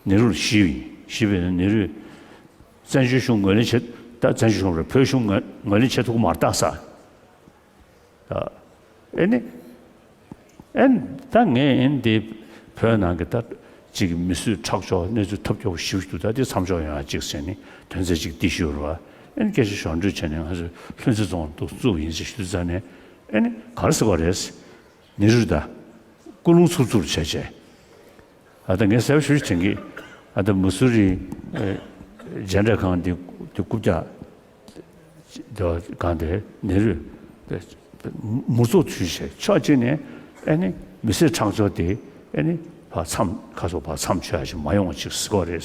ནེ་རུ་ལ་ཞུས་པ་ཡིན། ཞུས་པ་ཡིན་ན་ནེ་རུས་བཙན་བྱོལ་གཞུང་ངོས་ལེན་བྱེད། ད་བཙན་བྱོལ་གཞུང་རེད། བོད་གཞུང་ངོས་ངོས་ལེན་བྱེད་ཐུབ་ཀྱི་མ་རེད་ད་ཟེར། ཨེ་ནི། ཨེ་ནི་ད་ངས་ཨེ་ནི་འདི་བོད་ནང་གི་ད་ཅིག་མི་གསོད་ཁྲག་སྦྱོར་གནས་ཚུལ་ཐབས་སྐྱོ་པོ་ཞེ་པོ་ཅིག་འདུག་ད་འདི་མཚམས་འཇོག་ཡོང་ཡ་ཅིག་ཟེར་ནས་དོན་ཚན་ཅིག་འདི་ཞུ་རུ་བ། ཨེ་ནི་སྐད་ཆ་གཞུང་འབྲེལ་བྱས་ནས་ང་ཚོས་ལྷུན་རྩེ་རྫོང་དུ་བཙུགས་པ་ཡིན་ཟེར་ཞུ་དུས་ཙང་ནས་ཨེ་ནི་ག་རེ་ཟེར་བ་རེད། ནེ་རུ་ད་ཀུན་སློང་འཚུབ་འཚུབ་བྱས་བྱས། ཨ་ད་ངས་གསལ་པོ་ཞུ་ཞིག་དྲན་གི། ཨ་ད་མ་སུ་རི་མཇལ་འཕྲད་ཁང་འདི་འདི་རྐུབ་བཀྱག་སྒང་དེ་ནེ་རུས་མུར་ཚོགས་ཚུད་བྱས་ཕྱོགས་གཅིག་ནས་ཨེ་ནི་མི་གསོད་ཁྲག་སྦྱོར་དེ་ཨེ་ནི་ཕར་མཚམས་ཁ་སོགས་ཕར་མཚམས་ཆོད་ཡ་ཞིག་མ་ཡོང་བ་ཅིག་ཟེར་གོ་རེད།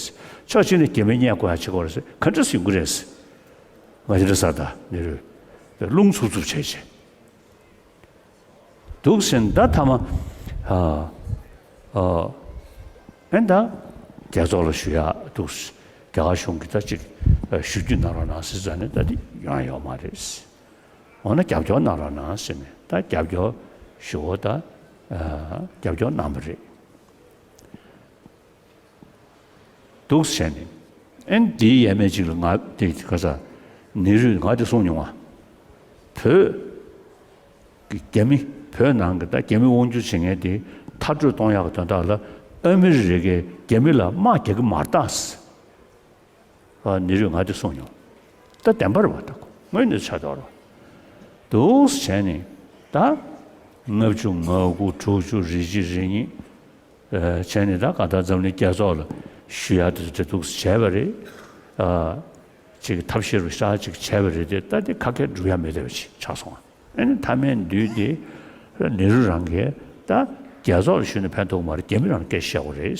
ཕྱོགས་གཅིག་ནས་རྒྱ་མི་མཉེས་དགོས་ཡ་བྱེད་དགོས་རེད། ག་འདྲ་ཟེར་ཡོང་གི་རེད། ང་དེ་འདྲ་ཟེར་ད་ནེ་རུས་རླུང་འཚུབ་འཚུབ་བྱས་བྱས། འདུག་ཟེར་ད་ཐ་མ། ཨ་ཨ་ཨེ་ད་རྒྱལ་ཚོགས་ལ་ཞུ་ཡག་འདུག་རྒྱ་གར་གཞུང་གིས་ད་ཅིག་ཞུ་རྒྱུ་གནང་རོགས་གནང་ཟེར་ཙང་ནས་ད་འདི་ཡོང་ཡོད་མ་རེད། འོ་ན་རྒྱབ་སྐྱོར་གནང་རོགས་གནང་ཟེར་ནས་ད་རྒྱབ་སྐྱོར་ཞུ་བ་ད་རྒྱབ་སྐྱོར་གནང་བ་རེད། འདུག་བྱས་ནས་ཨེ་འདིའི་ཡས་མས་ཅིག་ལ་ང་དེ་ག་ས་ནེ་རུས་ང་དེ་གསུངས་མྱོང་བ། བོད་ཀྱི་རྒྱ་མི་བོད་ནང་གི་ད་རྒྱ་མི་དབང་སྒྱུར་བྱེད་མཁན་དེ་མཐར་སྐྲོད་གཏོང་ཡག་གི་དོན་དག་ལ་ཨ་མི་རི་ཀས་རྒྱ་མི་ལ་དམག་རྒྱག་གི་མ་རེད་ད། ཨ་ནེ་རུས་ང་དེ་གསུངས་མྱོང་། ད་བདེན་པ་རེད་བ། ད་དངོས་གནས་ཆགས་བསྡད་རོགས། འདུག་བྱས་ནས་ད་ལྔ་བཅུ་ང་དགུ་དྲུག་ཅུ་རེ་གཅིག་རེ་གཉིས། བྱས་ནས་ད་ག་ད་འཛམ་གླིང་རྒྱལ་ཚོགས་ལ་ཞུ་ཡག་དེ་འདྲ་འདུག་བྱས་པ་རེད། ཅིག་ཐབས་ཤེས་རུ་ཤ་ཅིག་བྱས་པ་རེད་དེ། ད་དེ་ཁ་སྐད་སྒྲུབ་ཡ་མེད་བསྡད་པ་ཅིག་ཆགས་སོང་། ཨ་ནི་མཐའ་མའི་དུས་དེ་ནེ་རུ་རང་གིས་ད་རྒྱལ་ཚོགས་ལ་ཞུས་ནས་ཕན་ཐོགས་མ་རེད། རྒྱ་མི་རང་སྐད་བཤད་དགོས་རེད།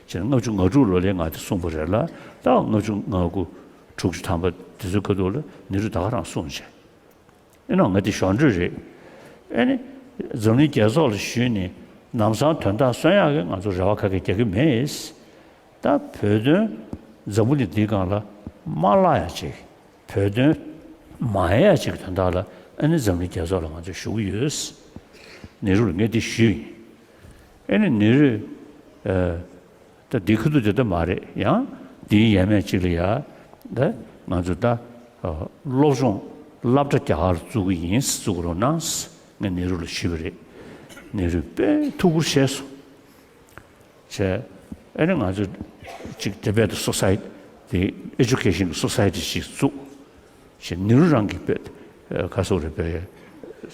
ཅེས་ལྔ་བཅུ་ང་དྲུག་ལོ་ལས་ང་དེ་གསུངས་པ་རེད་ལ། ད་ལྔ་བཅུ་ང་དགུ་དྲུག་ཅུ་ཐམ་པ་དེ་ཚོའི་ཁ་ཐུག་ལ་ནེ་རུ་ད་ག་རང་གསུངས་བྱས། ཨེ་ནོ་ང་དེ་གཞོན་འཕྲུལ་རེད། ཨེ་ནི་འཛམ་གླིང་རྒྱལ་ཚོགས་ལ་ཞུས་ནས་ལམ་སང་དོན་དག་སོན་ཡག་གི་ང་ཚོ་རེ་བ་ག་གེ་རྒྱག་གི་མེད། ད་བོད་དོན་འཛམ་བུ་གླིང་འདིའི་སྒང་ལ་མ་བརླག་ཡ་ཅིག་བོད་དོན་མ་ཡལ་ཡ་ཅིག་གི་དོན་དག་ལ་ཨེ་ནི་འཛམ་གླིང་རྒྱལ་ཚོགས་ལ་ང་ཚོ་ཞུ་གི་ཡོད། ནེ་རུ་ལ་ངས་འདི་ཞུས་ཡིན། ཨེ་ནི་ནེ་རུས། ད་འདི་ཁ་ཐུག་དེ་ལྟ་མ་རེད། ཡང་འདིའི་ཡས་མས་གཅིག་ལ་ཡ། ད་ང་ཚོ་ད་སློབ་སྦྱོང་སློབ་གྲྭ་རྒྱ་གར་བཙུགས་གི་ཡིན། བཙུགས་རོགས་གནང་། ངས་ནེ་རུ་ལ་ཞུས་པ་རེད། ནེ་རུས་དཔེ་ཐུགས་ཁུར་བཞེས་སོང་། བྱས། ཨེ་ནི་ང་ཚོ་ཅིག་Tibet Society དེ་Education Society ཞིག་བཙུགས། ཞེས་ནེ་རུ་རང་གི་དཔེ་ཁ་སོག་རེ་དཔེ་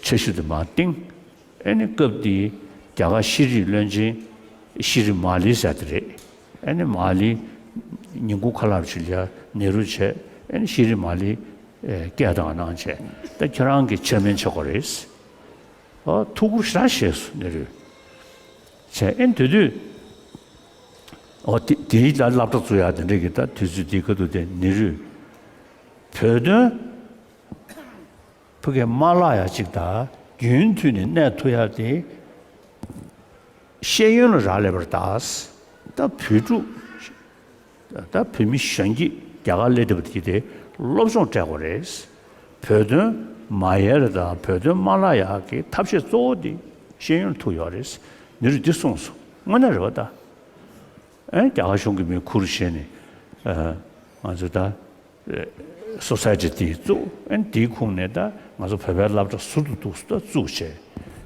འཆར་གཞི་དེ་མར་བཏིང་། ཨེ་ནི་སྐབས་དེའི་རྒྱ་གར་ཤེས་རིག་བློན་ཆེན་ཤི་རི་མ་ལི་ཟེར་དེ་རེད། ཨེ་ནི་མ་ལི་ཉིན་གུང་ཁ་ལག་ཞིག་ལ་ནེ་རུ་བྱས། ཨེ་ནི་ཤི་རི་མ་ལི་སྐད་བཏང་གནང་བྱས། ད་ཁྱེད་རང་གི་ཆེར་མེན་ཆགས་ཀྱི་རེད། ཨོ་ཐུགས་ཁུར་ཞེ་དྲག་བཞེས་སོང་ནེ་རུས། བྱས། ཨེ་ནི་དེ་དུས་ཨོ་དེ་དེའི་ལ་སློབ་གྲྭ་བཙུགས་ཡག་དེ་འདྲ་གི་ད་དུས་ཚོད་དེའི་ཁ་ཐུག་དེ་ནེ་རུས་བོད་དོན་ཕ་གིར་མ་བརླག་ཡ་ཅིག་དང་རྒྱུན་མཐུད་ནས་གནས་ཐུབ་ཡ་དེ་ཤེས་ཡོན་ལ་རག་ལས་པར་གདའ། ད་བོད་ཕྲུག་ད་བོད་མི་གཞོན་སྐྱེས་རྒྱ་གར་སླེབས་བསྡད་པ་དེ་དེ་སློབ་སྦྱོང་སྤྲད་དགོས་རེད། བོད་དོན་མ་ཡལ་དང་བོད་དོན་མ་བརླག་ཡག་གི་ཐབས་ཤེས་གཙོ་བོ་དེ་ཤེས་ཡོན་ཐུག་ཡོད་རེད། ནེ་རུས་འདི་གསུངས་སོང་། དངོས་གནས་རེད་པ་ད། ཨེ་རྒྱ་གར་གཞུང་གིས་མི་ཁུར་བཞེས་ནས་ང་ཚོ་ད། སོ་སའི་ཊི་དེ་བཙུགས། ཨེ་དེའི་ཁོངས་ནས་ད་ང་ཚོ་བོད་པའི་སློབ་གྲྭ་ཟུར་དུ་འདུག་ད་བཙུགས་བྱས།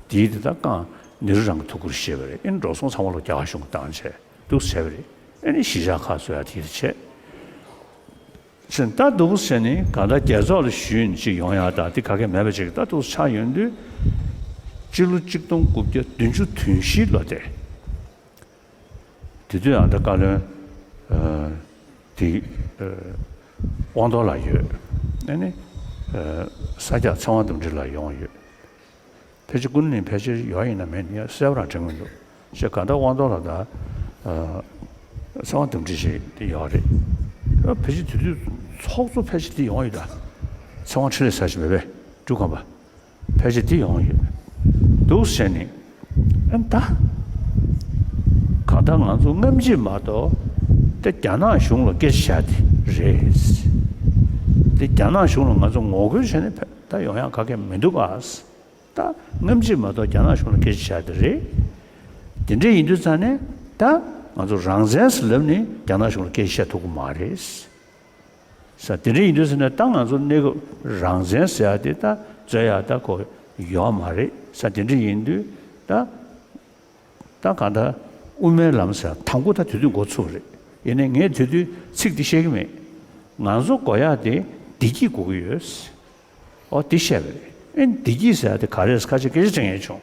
དེའི་དེ་ད་རྐང་ནེ་རུ་རང་གི་ཐུགས་ཁུར་བཞེས་པ་རེད། ཨེ་འགྲོ་སོང་ཚང་མ་ལོ་རྒྱ་གར་གཞུང་གིས་བཏང་བྱས་འདུག་བྱས་པ་རེད། ཨེ་ནི་གཞིས་ཆགས་ཁག་བཟོ་ཡ་དེ་དེ་བྱས། ཟེར་ད་འདུག་ཟེར་ནས་གང་ལྟར་རྒྱལ་ཚོགས་ལ་ཞུས་ནས་ཅིག་ཡོང་ཡག་དང་དེ་ག་གེ་མེད་པ་ཅིག་ད་འདུག་ཆགས་ཡོང་དུས། སྤྱི་ལོ་གཅིག་སྟོང་དགུ་བརྒྱ་བདུན་ཅུ་དོན་བཞི་ལོ་དེ། དེ་དུས་ཨ་ད་བཀའ་བློན་ཨ་དེ་ཨ་དབང་རྡོར་ལགས་ཡོད། ཨ་ནི་ཨ་ས་སྐྱ་ཚེ་དབང་དམ་ཁྲི་ལགས་ཡོང་ཡོད། ཕལ་ཆེར་ཀུན་ནས་ཕལ་ཆེར་ཡོད་ཡིན་ན་མེད་ཡིན་གསལ་པོ་རང་དྲན་གྱི་མི་འདུག་ཞེས་གང་ལྟར་དབང་རྡོར་ལགས་དང་ཨ་ཚེ་དབང་དམ་ཁྲི་ཞེས་དེ་ཡོད་རེད། ཨ་ཕལ་ཆེར་དེ་དུས་ཚོགས་གཙོ་ཕལ་ཆེར་དེ་ཡོང་ཡོད་ད། ཚེ་དབང་འཕྲིན་ལས་ཟེར་ཞིག་མེད་པས་འབྲུག་ཁམས་པ། ཕལ་ཆེར་དེ་ཡོང་ཡོད། འདུག་ཟེར་ནས། ཨ་ད། གང་ལྟར་ང་ཚོ་སྔ་ཕྱི་མ་གཏོགས་དེ་རྒྱ་ནག་གཞུང་ལ་སྐད་ཆ་བཤད་དེ་རེད། དེ་རྒྱ་ནག་གཞུང་ལ་ང་ཚོ་ངོ་རྒོལ་བྱས་ནས་ཕེ་ད་ཡོང་ཡག་ག་གེ་མི་འདུག་ག་ད་སྔ་ཕྱི་མ་གཏོགས་རྒྱ་ནག་གཞུང་ལ་སྐད་ཆ་བཤད་དེ་རེད། དེ་འདྲ་ཡིན་དུས་ཙང་ནས་ད་ང་ཚོ་རང་བཙན་ཟེར་ལབ་ནས་རྒྱ་ནག་གཞུང་ལ་སྐད་ཆ་བཤད་ཐུབ་ཀྱི་མ་རེད། ས་དེ་འདྲ་ཡིན་དུས་ཟེར་ན་ད་ང་ཚོ་གནས་སྐབས་རང་བཙན་ཟེར་ཡ་དེ་ད་རྩོད་ཡ་ད་གོ་ཡོད་མ་རེད། ས་དེ་འདྲ་ཡིན་དུས་ད་ད་གང་ལྟར་དབུ་མའི་ལམ་ཟེར་ཡ་དང་པོ་ད་དེ་དུས་འགོ་ཚུགས་རེད། ཡིན་ནའི་ངས་དེ་དུས་ཚིག་འདི་བཤད་ཀྱི་མེད། ང་ཚོ་དགོས་ཡ་དེ་བདེ་སྐྱིད་དགོས་ཀྱི་ཡོད། ཨོ་དེ་བཤད་པ་རེད། ཨེ་བདེ་སྐྱིད་ཟེར་ཡ་དེ་ག་རེ་ཁ་ཤས་སྐད་ཆ་དྲན་ཡས་བྱུང་།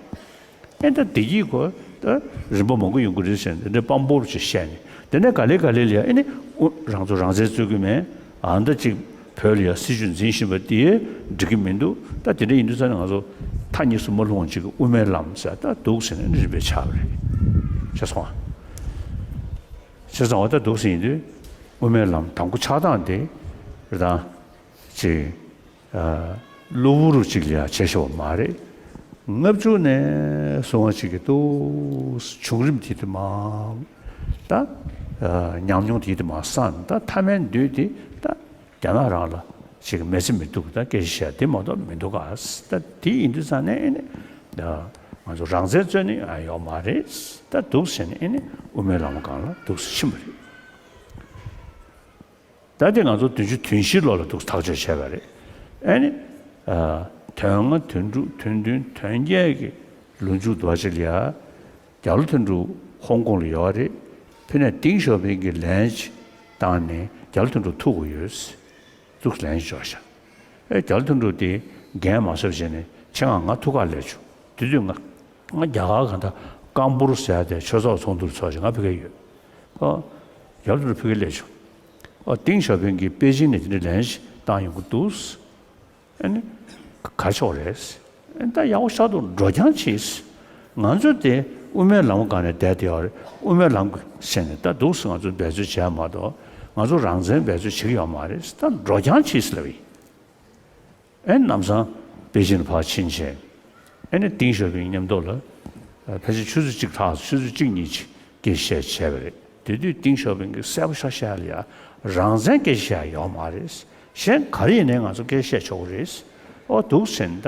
ཨེ་ད་བདེ་སྐྱིད་གོ་ད་རིམ་པ་མང་པོ་ཡོང་གི་རེད་ཟེར་ནས་དེ་འདྲའི་དཔང་པོ་ཅིག་བཤད་ནས་དེ་ནས་ག་ལེ་ག་ལེ་ལ་ཡ་ཨེ་ནི་ཨུ་རང་ཚོ་རང་བཙན་རྩོད་ཀྱི་མེད། ཨ་མདའ་ཅིག་བོད་ལ་ཡ་སྲིད་བྱུས་འཛིན་བཞིན་པ་དེ་འགྲིག་གི་མི་འདུག་ད་དེ་འདྲ་ཡིན་དུས་ཙང་ནས་ང་ཚོ་མཐའ་གཉིས་སུ་མ་ལྷུང་བ་ཅིག་གི་དབུ་མའི་ལམ་ཟེར་ད་འདུག་ཟེར་ནས་རིམ་པས་ཆགས་པ་རེད། ཤེས་སོང་ཨ། བྱས་ཙང་འོ་ད་འདུག་ཟེར་ཡིན་དུས་དབུ་མའི་ལམ་དང་པོ་ཆགས་སྟངས་དེ་རེད་ད། ཅིག་ཨ་གློ་བུར་ཅིག་ལ་ཡ་བྱས་ཤོག་མ་རེད། ལྔ་བཅུ་ནས་བཟུང་བ་ཅིག་གི་ཏུ་བྱུང་རིམ་དེ་དུ་མ་ད་ཨ་ཉམས་མྱོང་དེ་དུ་མ་སང་ད་མཐའ་མའི་མདུན་དེ་ད་རྒྱ་ནག་རང་ལ་ཅིག་མེད་ཚེ་མི་འདུག་ད་སྐད་ཆ་བཤད་དེ་མ་གཏོགས་མི་འདུག་ག་ད་དེ་ཡིན་དུས་ཙང་ནས་ཨེ་ནི་ང་ཚོ་རང་བཙན་རྩོད་ནི་ཨ་ཡོད་མ་རེད། ད་འདུག་ཟེར་ནས་ཨེ་ནི་དབུ་མའི་ལམ་སྒང་ལ་འདུག་ཟེར་ཕྱིན་པ་རེད། ད་དེ་ང་ཚོ་བདུན་ཅུ་དོན་བཞི་ལོ་ལ་འདུག་ཐག་གཅོད་བྱས་པ་རེད། ཨ་ནི། ཨ་དོན་ལྔ་དོན་དྲུག་དོན་བདུན་དོན་བརྒྱད་ཀྱི་ལོ་མཇུག་འདུག་ཅིག་ལ་ཡ། རྒྱ་ལོ་དོན་གྲུབ་ཧོང་ཀོང་ལ་ཡོད་རེད། ཕི་ནས་ཏིང་ཞའོ་ཕིང་གིས་ལན་ཅིག་བཏང་ནས་རྒྱ་ལོ་དོན་གྲུབ་ཐུག་གི་ཡོད། འདུག་ལན་ཅིག་འབྱོར་ཤག་ཨེ་རྒྱ་ལོ་དོན་གྲུབ་དེ་འགན་མ་བསུབ་བྱས་ནས་ཁྱེད་ང་ང་ཐུག་ག་སླེབས་བྱུང་། དེ་དུས་ང་ང་རྒྱ་གར་གང་ལྟར་ཀམ་པུར་ཟེར་ཡ་དེ་ཆོས་ཚོགས་ཚོགས་འདུར་ཚོགས་བྱས་ང་ཕ་གིར་ཡོད། ཨོ། རྒྱ་ལོ་དོན་གྲུབ་ཕ་གིར་སླེབས་བྱུང་། ཨོ་ཏིང་ཞའོ་ཕིང་གིས་པེ་ཅིང་ནས་དེ་འདྲའི་ལན་ཞིག་བཏང་ཡོང་གི་འདུག་ཨ་ནི། ག་ཕྱོགས་རེད། ཨ་ནི་ད་ཡག་པོ་ཤར་འདུག་འགྲོ་རྐྱང་བྱེད། ང་ཚོ་དེ་དབུ་མའི་ལམ་སྒང་ནས་བསྡད་དེ་ཡོད་རེད། དབུ་མའི་ལམ་ཟེར་ནས་ད་འདུག་སེ་ང་ཚོ་འབད་རྩོལ་བྱས་མ་གཏོགས་ང་ཚོ་རང་བཙན་འབད་རྩོལ་བྱེད་ཀྱི་ཡོད་མ་རེད། ད་འགྲོ་རྐྱང་བྱེད་ཟེར་ལབ་ཡིན། ཨེ་ནམ་སང་པེ་ཅིན་ཕར་ཕྱིན་བྱས། ཨེ་ནི་ཏིང་ཞའོ་ཕིང་མཉམ་དུ་ལ། ཕལ་ཆེར་ཆུ་ཚོད་གཅིག་ལྷག་ཆུ་ཚོད་གཅིག་གཉིས་ཅིག་སྐད་ཆ་བཤད་བྱས་པ་རེད། དེ་དུས་ཏིང་ཞའོ་ཕིང་གིས་གསལ་པོ་ཤ་ཤ་ལ་ཡ་རང་བཙན་སྐད་ཆ་བཤད་ཡོད་མ་རེད། གཞན་ག་རེ་ཡིན་ནའི་ང་ཚོ་སྐད་ཆ་བཤད་ཆོག་གི་རེད། ཨོ་འདུག་ཟེར་ནས་ད་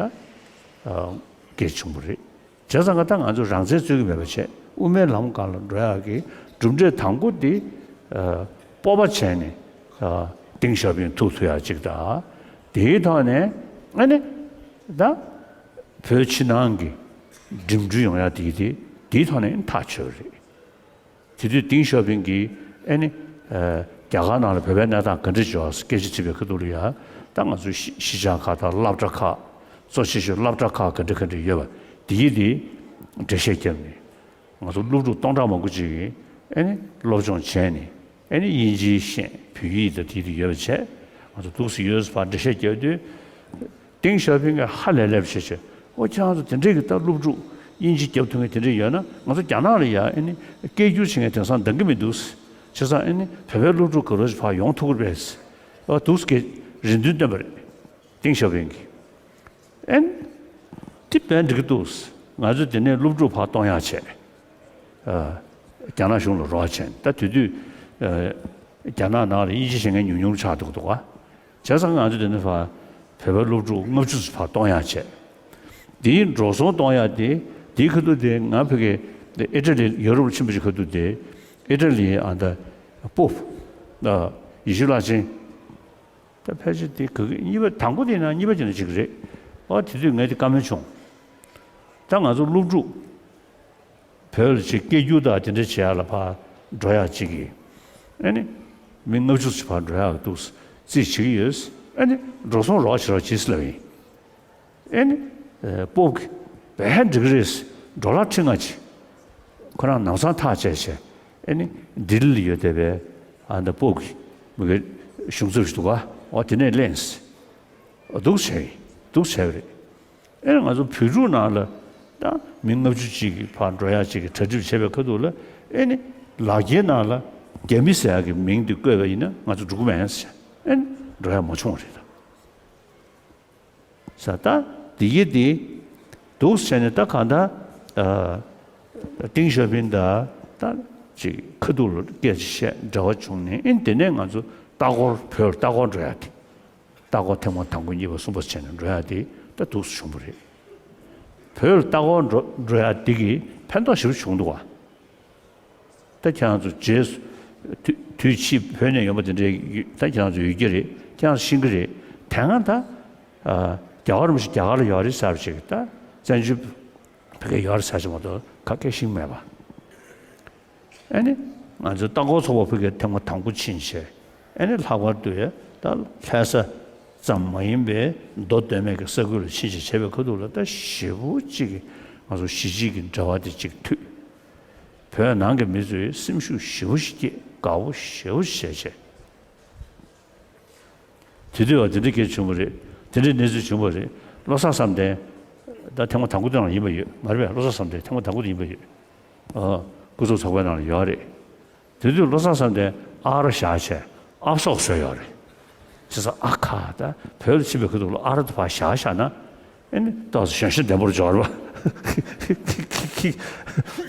སྐད་བྱུང་བ་རེད། བྱས་ཙང་ད་ང་ཚོ་རང་བཙན་རྩོད་ཀྱི་མེད་པ་བྱས་དབུ་མའི་ལམ་སྒང་ལ་འགྲོ་ཡག་གི་གྲུབ་འབྲས་དང་པོ་དེ་སྤོབས་པ་བྱས་ནས་ཏིང་ཞའོ་ཕིང་ཐུག་ཐུབ་ཡག་ཅིག་དང་། དེའི་ཐོག་ནས་ཨ་ནི་ད་བོད་ཕྱི་ནང་གི་འགྲིམ་འགྲུལ་ཡོང་ཡག་དེ་དེ་དེའི་ཐོག་ནས་ཐག་ཆོད་རེད། དེ་དུས་ཏིང་ཞའོ་ཕིང་གིས་ཨེ་ནི། རྒྱ་གར་ནང་ལ་བོད་པའི་གནས་སྟངས་ག་འདྲ་འབྱོར་སྐད་ཆ་དྲིས་པའི་ཁ་ཐུག་ལ་ཡ། ད་ང་ཚོའི་གཞིས་གཞིས་ཆགས་ཁག་དང་སློབ་གྲྭ་ཁག་གཙོ་ཆེ་ཤོས་སློབ་གྲྭ་ཁག་ག་འདྲ་ག་འདྲ་ཡོད་པ་དེ་ཡི་དེ་འགྲེལ་བཤད་བརྒྱབ་ནས། ང་ཚོ་སློབ་ཕྲུག་སྟོང་ཕྲག་མང་པོ་ཅིག་གིས་ཨེ་ནི་སློབ་སྦྱོང་བྱས་ནས་ཨེ་ནི་དབྱིན་ཇིའི་ཤེས་བོད་ཡིག་དང་དེ་དེ་ཡོད་པ་བྱས། ང་ཚོ་འདུག་སེ་ཡོད་པ་འགྲེལ་བཤད་བརྒྱབ་དུས། ཏིང་ཞའོ་ཕིང་གིས་ཧ་ལས་ལས་བྱས་བྱས། ཨོ་ཁྱེད་རང་ཚོ་དེ་འདྲས་ཀྱི་ད་སློབ་ཕྲུག་དབྱིན་ཇི་རྒྱབ་ཐུབ་མཁན་དེ་འདྲས་ཡོད་ན་ང་ཚོ་རྒྱ་ནག་ལ་ཡ་ཨེ་ནི་སྐད་སྒྱུར་བྱེད་མཁན་དེང་སང་འདང་གི་མི་འདུག་བྱས་ཙང་ཨེ་ནི་བོད་པའི་སློབ་ཕྲུག་ག་རོ་ཞིག་ཕར་ཡོང་ཐུབ་ཀྱི་རེད། ཨོ་འདུག་སེ་རེ་འདུན་བཏོན་པ་རེད། ཏིང་ཞའོ་ཕིང་གིས། ཨེ་ནི་དེ་དཔེ་འགྲིག་གི་འདུག་ང་ཚོ་དེ་ནས་སློབ་ཕྲུག་ཕར་གཏོང་ཡག་བྱས། ཨ་རྒྱ་ནག་གཞུང་ལ་རོགས་བྱས། ད་དེ་དུས་ཨ་རྒྱ་ནག་ནང་ལ་དབྱིན་ཇི་ཤེས་མཁན་ཉུང་ཉུང་ཆགས་འདུག་འདུག་ག་བྱས་ཙང་ང་ཚོ་དེ་ནས་ཕར་བོད་པའི་སློབ་ཕྲུག་ལྔ་བཅུ་ཙམ་ཕར་གཏོང་ཡག་བྱས། དེའི་འགྲོ་སོང་གཏོང་ཡག་དེ་དེའི་ཁ་ཐུག་དེ་ང་ཕ་གི་ཨི་ཊ་ལི་ཡུ་རོབ་ལ་ཕྱིན་པ་ཞིག་ཁ་ཐུག་དེ་ཨི་ཊ་ལིའི་ཨ་ད་པོབ་ཡེ་ཤེས་བླ་ཆེན། ད་ཕལ་ཆེར་དེ་ག་གི་གཉིས་པ་དང་པོ་དེ་ན་གཉིས་པ་དེ་ན་ཅིག་རེད། ཨོ་དེ་དུས་ངས་དེ་བཀའ་མོལ་བྱུང་། ད་ང་ཚོ་སློབ་ཕྲུག་བོད་ལ་ཅིག་སྐད་སྒྱུར་དང་དེ་འདྲ་བྱེད་ཡག་ལ་ཕར་འགྲོ་ཡག་ཅིག་གི་ཨ་ནི་མི་ལྔ་བཅུ་ཙམ་ཕར་འགྲོ་ཡག་འདུག་རྩིས་བྱེད་ཀྱི་ཡོད། ཨ་ནི་འགྲོ་སོང་རོགས་བྱེད་རོགས་བྱེད་ཟེར་ལབ་ཡིན། ཨེ་ནི། ཨེ། སྤོབས་ཀྱིས་བས་འགྲིག་གི་རེད། ཌོ་ལར་ཁྲི་ལྔ་ཅིག་ཁོ་རང་ནང་ཚང་ཐག་བཅད་བྱས། ཨེ་ནི། ལྡི་ལི་ལ་ཡོད་བསྡད་པའི་ཨ་ད་སྤོབས་ཀྱི་མི་གི་གཞུང་ཚབ་ཞིག་འདུག་ག་འོ་དེ་ནས་ལེན། འདུག་བྱས། འདུག་བྱས་པ་རེད། ཨེ་ནི་ང་ཚོ་བོད་ཕྲུག་ནང་ལ་ད་མི་ལྔ་བཅུ་ཅིག་གི་ཕར་འགྲོ་ཡག་ཅིག་གི་གྲ་སྒྲིག་བྱས་པའི་ཁ་ཐུག་ལ། ཨེ་ནི་ལག་འཁྱེར་ནང་ལ་རྒྱ་མི་ཟེར་ཡག་གི་མིང་དེ་བཀོད་པ་ཡིན་ན་ང་ཚོ་འགྲོ་གི་མེད་ཟེར། ཨེ་ནི་འགྲོ་ཡག་མ་བྱུང་བ་རེད་ད། ས་ད་འདི་གི་འདི་འདུག་བྱས་ནས་ད་གང་ལྟར་ཨ་ཏིང་ཞའོ་ཕིང་དང་ད་ཅིག་ཁ་ཐུག་ལ་སྐད་ཆ་བཤད་འབྲེལ་བ་བྱུང་ནས། ཨེ་ནི་དེ་ནས་ང་ཚོ་ལྟ་སྐོར་བོད་ལ་ལྟ་སྐོར་འགྲོ་ཡག་དེ། ལྟ་སྐོར་ཐེངས་མ་དང་པོ་གཉིས་པ་གསུམ་པ་བྱས་ནས་འགྲོ་ཡག་དེ་ད་འདུག་སེ་བྱུང་བ་རེད། བོད་ལ་ལྟ་སྐོར་འགྲོ་འགྲོ་ཡག་དེ་གིས་ཕན་ཐོགས་ཞེ་པོ་བྱུང་འདུག་བ། ད་ཁྱེད་རང་ཚོ་རྗེས་སུ་དུས་དུས་ཕྱིས་བོད་ནས་ཡོང་པ་དེ་འདྲའི་ད་ཁྱེད་རང་ཚོ་ཡོད་ཀྱི་རེད། ཁྱེད་རང་ཚོ་ཤེས་ཀྱི་རེད། དེ་སྔ་ད་ཨ་རྒྱ་གར་མི་ཞིག་རྒྱ་གར་ལ་ཡོད་རེད་ཟེར་བ་ཞིག་ད་བཙན་བྱོལ་བོད་སྐད་ཡོད་རེད་ཟེར་ཞིག་མ་གཏོགས་ག་གེ་ཤེས་ཀྱི་མེད་པ། ཨ་ནི་ང་ཚོའི་ལྟ་སྐོར་ཚོགས་པ་ཕ་གིར་ཐེངས་མ་དང་པོ་ཕྱིན་བྱས། ཨ་ནི་ལྷག་པར་དུ་ཡ་ད་ལྷ་ས་ཙམ་མ་ཡིན་པའི་མདོ་སྟོད་སྨད་ཀྱི་ས་ཁུལ་ལ་ཕྱིན་བྱས་བྱས་པའི་ཁ་ཐུག་ལ་ད་ཞེ་པོ་ཅིག་གི་ང་ཚོ་གཞིས་བྱེས་ཀྱི་འབྲེལ་བ་དེ་ཅིག་མཐུད། བོད་ནང་གི་མི་ཚོས་སེམས་ཤུགས་ཞེ་པོ་ཞིག་སྐྱེས། དགའ་པོ་ཞེ་པོ་ཞིག་བྱས་བྱས། དེ་དུས་བ་དེ་འདྲ་སྐད་བྱུང་བ་རེད། དེ་འདྲའི་གནས་ཚུལ་བྱུང་བ་རེད། བློ་བཟང་བསམ་གཏན་ད་ཐེངས་མ་དང་པོ་དེ་ནང་ཡིན་པ་ཡོད་མ་རེད་པས། བློ་བཟང་བསམ་གཏན་ཐེངས་མ་དང་པོ་དེ་ཡིན་པ་ཡོད། ཨ། སྐུ་ཚབ་ཚོགས་པའི་ནང་ལ་ཡོད་རེད། དེ་དུས་བློ་བཟང་བསམ་གཏན་ཨ་རོ་བཞག་བྱས་ཨབ་སོག་བཟོས་ཡོད་རེད། བྱས་ཙང་ཨ་ཁ་ད་བོད་ལ་ཕྱིན་པའི་ཁ་ཐུག་ལ་ཨ་རོ་དེ་ཕར་བཞག་བཞག་ན། ཨེ་ནི་ཏོག་ཙམ་གཞོན་ཤོས་ལྡེམ་པོར་འབྱོར་བ།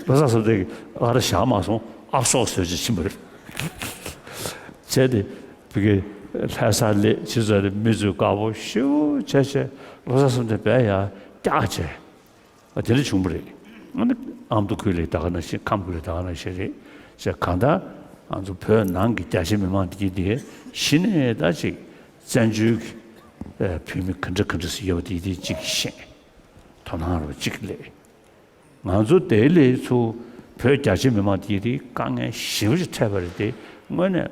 བློ་བཟང་བསམ་གཏན་གྱིས་ཨ་རོ་བཞག་མ་སོང་། ཨབ་སོག་བཟོས་བྱས་ཕྱིན་པ་རེད། བྱས་ཏེ་བི་གེ་ལྷ་ས་སླེབས་ཕྱི་ཚོ་རེ་མི་ཚོས་དགའ་པོ་ཞེ་པོ་བྱས་བྱས་བློ་བཟང་བསམ་གཏན་དཔེ་ཡག་སྐྱག་བྱས། ཨ་དེ་འདྲ་བྱུང་བ་རེད། ཨ་ནི་ཨ་མདོ་ཁུལ་ལ་ད་ག་ནང་བཞིན། ཁམས་ཁུལ་ལ་ད་ག་ནང་བཞིན་རེད། བྱས་གང་ལྟར་ང་ཚོ་བོད་ནང་གི་རྒྱ་ཆེ་མི་མང་དེ་གྱིས་དེ་གཞི་ནས་ད་ཅིག་བཙན་བྱོལ་གྱི་ཨ་བོད་མི་ག་འདྲ་ག་འདྲ་ཞིག་ཡོད་པ་དེ་དེ་ཅིག་ཤེས། དོ་སྣང་རོ་གཅིག་སླེབས། ང་ཚོ་དེ་ལས་ཚུར་བོད་རྒྱ་ཆེ་མི་མང་དེ་དེ་དཀའ་ངལ་ཞེ་པོ་ཅིག་འཕྲད་པ་རེད་དེ། དངོས་གནས་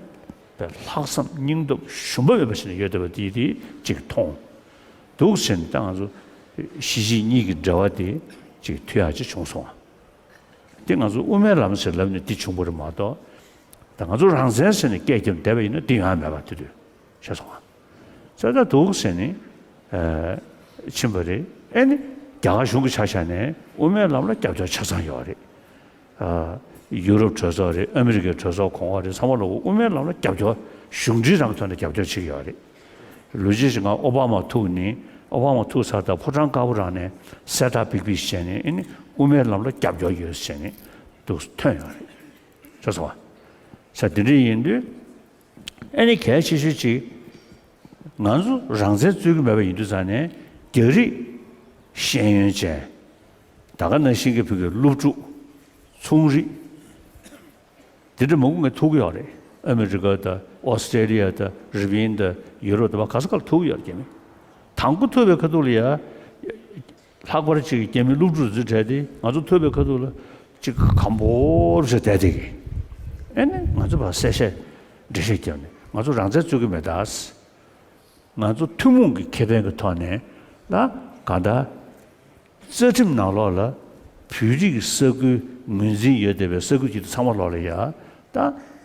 པའི་ལྷག་བསམ་སྙིང་སྟོབས་ཞུམ་པ་མེད་པ་ཞིག་ནས་ཡོད་བསྡད་པ་དེ་དེ་ཅིག་མཐོང་། འདུག་ཟེར་ནས་ད་ང་ཚོ་གཞིས་བྱེས་གཉིས་ཀྱི་འབྲེལ་བ་དེ་ཅིག་མཐུད་ཡག་ཅིག་བྱུང་སོང་བ། དེ་ང་ཚོ་དབུ་མའི་ལམ་ཟེར་ལབ་ནས་འདི་བྱུང་བ་རེད་མ་གཏོགས། ད་ང་ཚོ་རང་བཙན་ཟེར་ནས་སྐད་རྒྱབ་བསྡད་པ་ཡིན་ན་འདི་ཡོང་ཡ་མེད་པ་དེ་དུས་ཤེས་སོང་ང་། ས་ད་འདུག་ཟེར་ནས་ཨ་ཕྱིན་པ་རེད། ཨེ་ནི་རྒྱ་གར་གཞུང་གི་ཆ་བཞག་ནས་དབུ་མའི་ལམ་ལ་རྒྱབ་སྐྱོར་ཆ་ཚང་ཡོད་རེད། ཨ་ཡུ་རོབ་གྲོས་ཚོགས་རེད། ཨ་མི་རི་ཀའི་གྲོས་ཚོགས་གོང་འོག་རེད། ཚང་མ་ལ་དབུ་མའི་ལམ་ལ་རྒྱབ་སྐྱོར་གཞུང་འབྲེལ་རང་གི་ཐོག་ནས་རྒྱབ་སྐྱོར་བྱེད་ཀྱི་ཡོད་རེད། ལོ་རྒྱུས་ཤིག་ང་ཨོ་བྷ་མ་ཐུག་ནས། ཨོ་བྷ་མ་ཐུག་ཚར་ད་ཕོ་བྲང་དཀར་པོ་རང་ནས་གསལ་བསྒྲགས་པིག་པིག་བྱས་ནས། ཨེ་ནི་དབུ་མའི་ལམ་ལ་རྒྱབ་སྐྱོར་ཡོད་ཟེར་ནས་འདུག་ཐོན་ཡོད་རེད། ཤེས་སོང་བ། ས་དེ་འདྲ་ཡིན་དུས། ཨེ་ནི་གལ་ཆེ་ཤོས་གཅིག་ང་ཚོ་རང་བཙན་རྩོད་ཀྱི་མེད་པ་ཡིན་དུས་ཙང་ནས། རྒྱ་རིགས་ཤེས་ཡོན་ཅན། ད་ག་ནང་བཞིན་གྱི་བོད་ཀྱི་སློབ་ཕྲུག་ཚོང་རིགས། དེ་འདྲ་མང་པོ་ངས་ཐུག་གི་ཡོད་རེད། ཨ་མི་རི་ཀ་དང་ཨོ་སི་ཀྲེ་ལི་ཡ་དང་རི་པིན་དང་ཡུ་རོབ་དང་། བ་ག་ས་ག་ལ་ཐུག་གི་ཡོད་རེད། རྒྱ་མི་དང་པོ་ཐུག་པའི་ཁ་ཐུག་ལ་ཡ། ལྷག་པར་ཅིག་རྒྱ་མི་སློབ་ཕྲུག་ཚོའི་གྲས་དེ་ང་ཚོ་ཐུག་པའི་ཁ་ཐུག་ལ་ཅིག་གམ་པོར་བྱས་བསྡད་བསྡད་ཀྱི། ཨེ་ནི་ང་ཚོ་ཕར་གསལ་བཤད་འགྲེལ་བཤད་བརྒྱབ་ནས་ང་ཚོ་རང་བཙན་རྩོད་ཀྱི་མེད་ད། ང་ཚོ་ཐུན་མོང་གི་ཁེ་ཕན་གྱི་ཐོག་ནས་ལ་གང་ལྟར་རྩ་ཁྲིམས་ནང་ལོགས་ལ་བོད་རིགས་ཀྱི་ས་ཁུལ་ངོས་འཛིན་ཡོད་བསྡད་པའི་ས་ཁུལ་གྱི་ཚང་མ་ལོགས་ལ་ཡ། ད་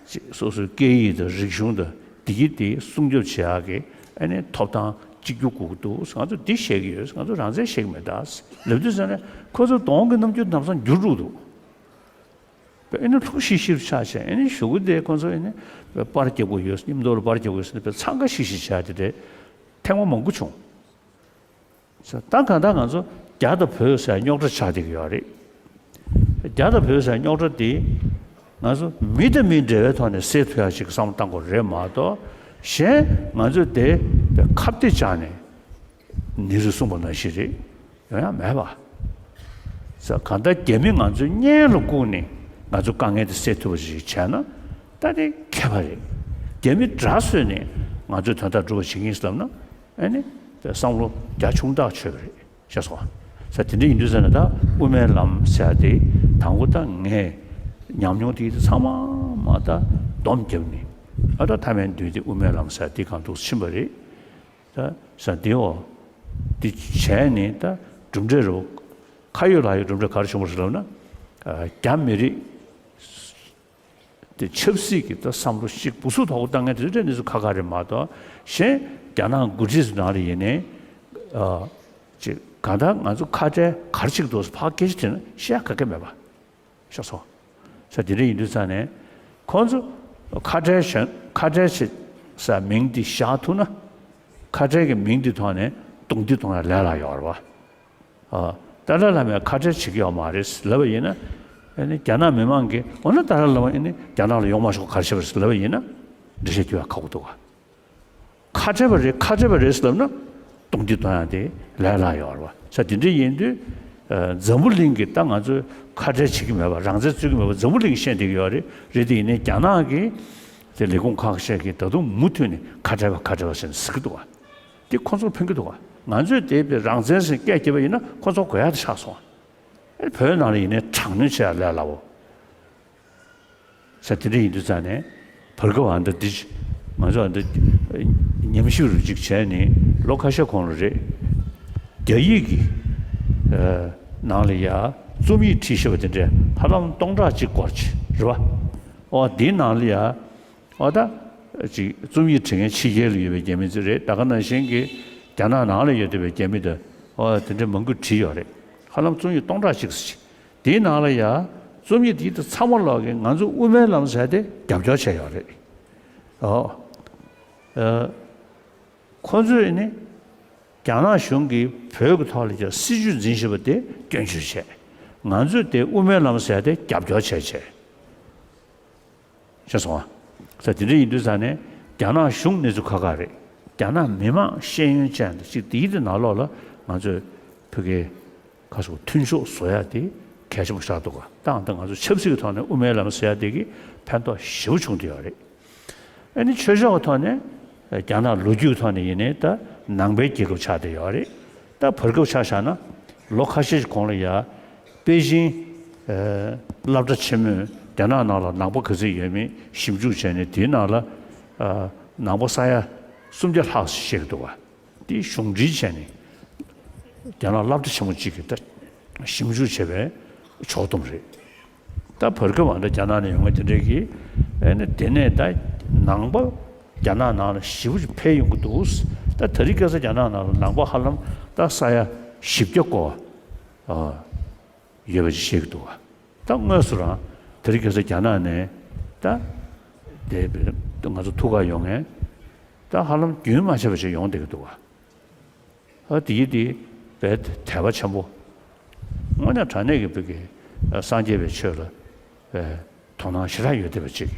ཅིག་སོ་སོའི་སྐད་ཡིག་དང་རིག་གཞུང་དང་འདི་གི་དེ་སྲུང་སྐྱོབ་བྱེད་ཡག་གི་ཨ་ནི་ཐོབ་ཐང་གཅིག་གྱུར་དགོས་ཀྱི་འདུག་ང་ཚོ་འདི་བཤད་ཀྱི་ཡོད། ང་ཚོ་རང་བཙན་བཤད་ཀྱི་མེད་ད་ལབ་དུས་ཙང་ནས། ཁོ་ཚོ་གདོང་གི་རྣམ་འགྱུར་ལམ་སང་འགྱུར་འགྲོ་གི་འདུག་ཨེ་ནི་ལྷོད་ཤིག་ཤིག་ཆགས་བྱས། ཨེ་ནི་གཞུག་གུ་དེ་ཁོ་ཚོ་ཨེ་ནི་པར་རྒྱག་དགོས་ཡོད། མཉམ་དུ་ལ་པར་རྒྱག་དགོས་ཟེར་ནས་དཔེ་འཚང་ཁ་ཤིག་ཤིག་བྱས། དེ་འདྲའི་ཐེངས་མ་མང་པོ་བྱུང་། ད་གང་ལྟར་ང་ཚོ་རྒྱ་དང་བོད་ཟེར་རྙོག་དྲ་ཆགས་བསྡད་ཀྱི་ཡོད་རེད། རྒྱ་དང་བོད་ཟེར་རྙོག་དྲ་དེ་ང་ཚོ་མི་དང་མི་འབྲེལ་བའི་ཐོག་ནས་སེལ་ཐུབ་ཡག་ཅིག་བསམ་བློ་བཏང་དགོས་རེད་མ་གཏོགས། གཞན་ང་ཚོས་དེ་ཁ་གཏད་བཅག་ནས་ནེ་རུས་གསུངས་པ་ནང་བཞིན་རེད། ཡོང་ཡ་མེད་པ། ས་གང་ལྟར་རྒྱ་མི་ང་ཚོའི་གཉེན་ལ་བཀུག་ནས་ང་ཚོ་དཀའ་ངལ་དེ་སེལ་ཐུབ་པ་ཞིག་བྱས་ན་ད་དེ་ཁྱད་པར་རེད། རྒྱ་མི་དགྲ་བཟོས་ནས་ང་ཚོའི་དོན་དག་སྒྲུབ་པ་བྱེད་ཀྱི་ཡིན་ཟེར་ལབ་ན། ཨ་ནི་བསམ་བློ་རྒྱ་ཆུང་ཐག་ཆོད་པ་རེད། ཤེས་སོང་། ས་དེ་འདྲ་ཡིན་དུས་ཙང་ནས་ད་དབུ་མའི་ལམ་ཟེར་ཡ་དེ་དང་པོ་ད་ངས་ཉམས་མྱོང་དེ་ཚང་མ་མ་ད་སྡོམ་བརྒྱབ་ནས། ཨ་ད་ཐ་མའི་མདུན་དེ་དབུ་མའི་ལམ་ཟེར་དེ་གང་འདུག་ཕྱིན་པ་རེད། ད་ཟེར་དེའོ། དེ་བྱས་ནས་ད་གྲུབ་འབྲས་རུ་ཁ་ཡོད་ལག་ཡོད་གྲུབ་འབྲས་ག་རེ་བྱུང་བ་རེད་ལབ་ན། རྒྱ་མི་རིགས་དེ་ཆབ་སྲིད་ཀྱི་ད་བསམ་བློ་ཞིག་སྦུ་སུ་དོག་པོ་བཏང་མཁན་དེ་ཚོ་འདྲ་གནས་ཚུལ་ཁ་ཁ་རེད་མ་གཏོགས། གཞན་རྒྱ་ནག་འགོ་ཁྲིད་ཚོ་ནང་ལ་ཡིན་ནའི་ཅིག་གང་ལྟར་ང་ཚོ་ཁ་བྲལ་ག་རེ་བྱེད་ཀྱི་འདུག་ཟེར་ཕར་སྐད་ཆ་དྲིས་ན་བཤད་ཁ་སྐད་མེད་པ། ཤེས་སོང་། ས་དེ་འདྲ་ཡིན་དུས་ཙང་ནས་ཁོང་ཚོ་ཁ་བྲལ་བྱས་ཁ་བྲལ་བྱེད་ས་མིང་འདི་བཞག་ཐུབ་ན། ཁ་བྲལ་གྱི་མིང་འདི་ཐོག་ནས་རྡུང་རྡེག་གཏོང་ཡ་ལས་སླ་ཡོད་རེད་བ། ཨ། ཏཱ་ལའི་བླ་མས་ཁ་བྲལ་བྱེད་ཀྱི་ཡོད་མ་རེད་ལབ་པ་ཡིན་ན། ཨ་ནི་རྒྱ་ནག་མི་མང་གིས་འོ་ན་ཏཱ་ལའི་བླ་མ་ཨ་ནི་རྒྱ་ནག་ལ་ཡོང་མ་ཆོག་ག་རེ་བྱས་པ་རེད་ལབ་པ་ཡིན་ན། འགྲེལ་བཤད་རྒྱག་ཡ་ཁག་པོ་འདུག་ག་ཁ་བྲལ་བ་རེད་ཁ་བྲལ་བ་རེད་ཟེར་ལབ་ན་རྡུང་རྡེག་གཏོང་ཡ་དེ་ལས་སླ་ཡོད་རེད་བ། ས་དེ་འདྲ་ཡིན་དུས། ཨ། འཛམ་བུ་གླིང་གི་ད་ང་ཚོས་ཁ་བྲལ་བྱེད་ཀྱི་མེད་པ་རང་བཙན་རྩོད་ཀྱི་མེད་པ་འཛམ་བུ་གླིང་གིས་བཤད་བསྡད་ཀྱི་ཡོད་རེད། རེད་དེ་ཡིན་ནའི་རྒྱ་ནག་གིས་དེ་ལས་ཁུངས་ཁག་ཤས་ཀྱིས་ད་དུང་མུ་མཐུད་ནས་ཁ་བྲལ་བ་ཁ་བྲལ་བ་ཟེར་ནས་ཟེར་གྱི་འདུག་བ། དེ་ཁོ་ཚོར་ཕན་གྱི་འདུག་བ། ང་ཚོས་དེ་རང་བཙན་ཟེར་སྐད་རྒྱབ་པ་ཡིན་ན་ཁོ་ཚོ་དགོས་ཡག་དེ་ཆགས་སོང་བ། བོད་ནང་ལ་ཡིན་ནའི་དྲག་གནོན་བྱེད་ཡ་ལས་སླ་བོ། ས་དེ་འདྲ་ཡིན་དུས་ཙང་ནས་བར་སྐབས་ཨ་འདྲ་འདི་ང་ཚོ་ཨ་འདྲ་ཉམས་ཞིབ་རུ་ཅིག་བྱས་ནས་ལོ་ཁ་ཤས་གོང་ལ་རེད། རྒྱ་ཡིག་གི་ནང་ལ་ཡ་རྩོམ་ཡིག་བྲིས་ཤེས་པ་དེ་འདྲས་ཧ་ལམ་སྟོང་ཕྲག་གཅིག་སྐོར་ཅིག་རེད་བ། ཨོ་འདིའི་ནང་ལ་ཡ་ཨོ་ད་ཅིག་རྩོམ་ཡིག་བྲིས་མཁན་ཕྱི་རྒྱལ་ལ་ཡོད་པའི་རྒྱ་མི་ཚོ་རེད། ད་ག་ནང་བཞིན་གྱི་རྒྱ་ནག་ནང་ལ་ཡོད་བསྡད་པའི་རྒྱ་མི་དང་ཨོ་དེ་འདྲས་མང་པོས་བྲིས་ཡོད་རེད། ཧ་ལམ་རྩོམ་ཡིག་སྟོང་ཕྲག་གཅིག་ཙམ་ཅིག་དེའི་ནང་ལ་ཡ་རྩོམ་ཡིག་དེ་ཚང་མ་ལོག་གིས་ང་ཚོ་དབུ་མའི་ལམ་ཟེར་དེ་རྒྱབ་སྐྱོར་བྱས་ཡོད་རེད། ཨོ། ཨ། ཁོ་ཚོས་ནི་རྒྱ་ནག་གཞུང་གིས་བོད་ཀྱི་ཐོག་ལ་ཡ་སྲིད་བྱུས་འཛིན་བཞིན་པ་དེ་སྐྱོན་བརྗོད་བྱས། ང་ཚོས་དེ་དབུ་མའི་ལམ་ཟེར་དེ་རྒྱབ་སྐྱོར་བྱས་བྱས། ཤེས་སོང་ང་། ས་དེ་འདྲ་ཡིན་དུས་ཙང་ནས་རྒྱ་ནག་གཞུང་གནས་ཚུལ་ཁག་ཁག་རེད། རྒྱ་ནག་མི་མང་ཤེས་ཡོན་ཅན་དང་གཅིག་དེའི་དེ་ནང་ལོགས་ལ་ང་ཚོས་བོད་སྐད་ཁ་སོགས་མཐུན་ཕྱོགས་བཟོ་ཡ་དེ་གལ་ཆེན་པོ་ཆགས་འདུག་ག་ད་ང་ཚོ་ཆབ་སྲིད་ཀྱི་ཐོག་ནས་དབུ་མའི་ལམ་ཟེར་ཡ་དེ་གིས་ཕན་ཐོགས་ཞེ་པོ་བྱུང་བསྡད་ཡོད་རེད། ཨ་ནི་ཆོས་ཕྱོགས་ཀྱི་ཐོག་ནས་རྒྱ་ནག་ལོ་རྒྱུས་ཀྱི་ཐོག་ནས་ཡིན་ནའི་ད་ནང་པའི་རྒྱལ་ཁབ་ཆགས་བསྡད་ཡོད་རེད། ད་བར་སྐབས་ཆ་བཞག་ན་ལོ་ཁ་ཤས་ཤིག་གོང་ལ་ཡ། པེ་ཅིང་། ཨ། སློབ་གྲྭ་ཆེན་མོས་རྒྱ་ནག་ནང་ལ་ནང་པ་ག་ཚོད་ཡོད་མེད་ཞིབ་འཇུག་བྱས་ནས་དེའི་ནང་ལ། ཨ། ནང་པ་ས་ཡ་སུམ་བརྒྱ་ལྷག་ཙམ་བཤད་ཀྱི་འདུག་བ། དེ་གཞུང་འབྲེལ་བྱས་ནས་རྒྱ་ནག་སློབ་གྲྭ་ཆེན་མོ་གཅིག་གིས་ད་ཞིབ་འཇུག་བྱས་པའི་ཕྱོགས་བསྡོམས་རེད། ད་བར་སྐབས་ཨ་འདྲ་རྒྱ་ནག་ནས་ཡོང་མཁན་དེ་འདྲས་ཀྱིས་ཨ་ནི་དེ་ནས་ད་ནང་པ་རྒྱ་ནག་ནང་ལ་ཞེ་པོ་ཅིག་འཕེལ་ཡོང་གི་འདུག་ད་དེ་རིང་ཁ་སང་རྒྱ་ནག་ནང་ལ་ནང་པ་ཧ་ལམ་ད་ས་ཡ་བཞི་བརྒྱ་སྐོར། ཨ། ཡོད་པ་ཅིག་བཤད་ཀྱི་འདུག་བ། ད་དངོས་སུ་རང་དེ་རིང་ཁ་སང་རྒྱ་ནག་ནས་ད་དེ་ང་ཚོ་ཐུག་ག་ཡོང་མཁན་ད་ཧ་ལམ་རྒྱུན་མ་ཆད་པ་ཞིག་ཡོང་བསྡད་ཀྱི་འདུག་བ། ཨ། དེ་ཡིན་དེ་དཔེ་དད་པ་ཆེན་པོ། དངོས་གནས་དྲང་གནས་ཀྱི་བོད་ཀྱི་སངས་རྒྱས་པའི་ཆོས་ལ་དཔེ་དོ་སྣང་ཞེ་དྲག་ཡོད་བསྡད་པ་ཅིག་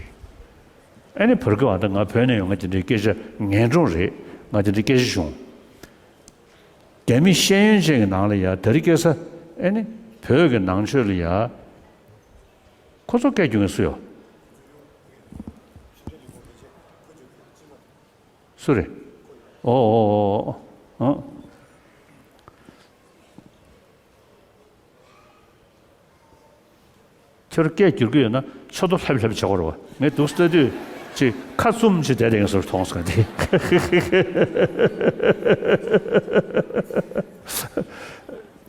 ཨ་ནི་བར་སྐབས་ཨ་ད་ང་བོད་ནས་ཡོང་མཁན་དེ་འདྲའི་སྐད་ཆ་ངན་སྒྲོན་རེད། ང་དེ་འདྲའི་སྐད་ཆ་བྱུང་། རྒྱ་མི་ཤེས་ཡོན་ཅན་གྱི་ནང་ལ་ཡ་དེ་རིང་ཁ་སང་ཨེ་ནི་བོད་ཀྱི་ནང་ཆོས་ལ་ཡ་ཁོ་ཚོ་སྐད་རྒྱག་མཁན་སུ་ཡོད། སུ་རེད། ཨོ་ཨོ་ཨོ་ཨོ། ཁྱོད་སྐད་སྒྱུར་གྱི་ཡོད་ན་ཆོ་ཏོ་ལྷེབ་ལྷེབ་བྱེད་དགོས་རེད་བ། ངས་འདུག་ལྟ་དུས་ཅིག་ཁ་བཙུམ་ཅིག་བསྡད་བསྡད་ཡོད་བཟོ་མཐོང་སོང་དེ།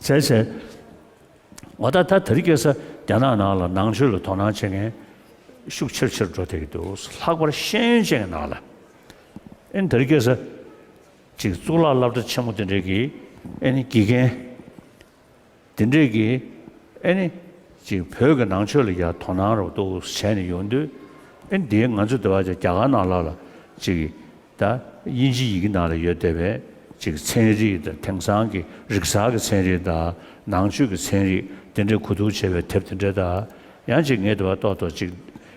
བྱས་བྱས། འོ་ད་ད་དེ་རིང་ཁ་སང་རྒྱ་ནག་ནང་ལ་ནང་ཆོས་ལ་དོ་སྣང་བྱེད་མཁན་ཤུགས་ཆེར་ཆེར་འགྲོ་བསྡད་ཀྱི་འདུག་ལྷག་པར་ཤེས་ཡོན་ཅན་གྱི་ནང་ལ། ཨེ་ནི་དེ་རིང་ཁ་སང་ཅིག་གཙུག་ལག་སློབ་གྲྭ་ཆེན་མོ་དེ་འདྲས་ཀྱི་ཨེ་ནི་དགེ་རྒན། དེ་འདྲས་ཀྱི་ཨེ་ནི་ཅིག་བོད་ཀྱི་ནང་ཆོས་ལ་ཡ་དོ་སྣང་རོ་ཏོག་བྱས་ནས་ཡོང་དུས། ཨེ་ནི་དེའི་ང་ཚོ་འདི་བ་ཅིག་རྒྱ་གར་ནང་ལ་ལ་ཅིག་ད་དབྱིན་ཇི་ཡི་གེ་ནང་ལ་ཡོད་བསྡད་པའི་ཅིག་ཚན་རིག་དང་དེང་སང་གི་རིག་གསར་གྱི་ཚན་རིག་དང་ནང་ཆོས་ཀྱི་ཚན་རིག་དེ་འདྲས་གོ་བསྡུར་བྱས་པའི་དེབ་དེ་འདྲས་དང་། ཡང་ཅིག་ངས་འདི་བ་ཏོག་ཏོག་ཅིག་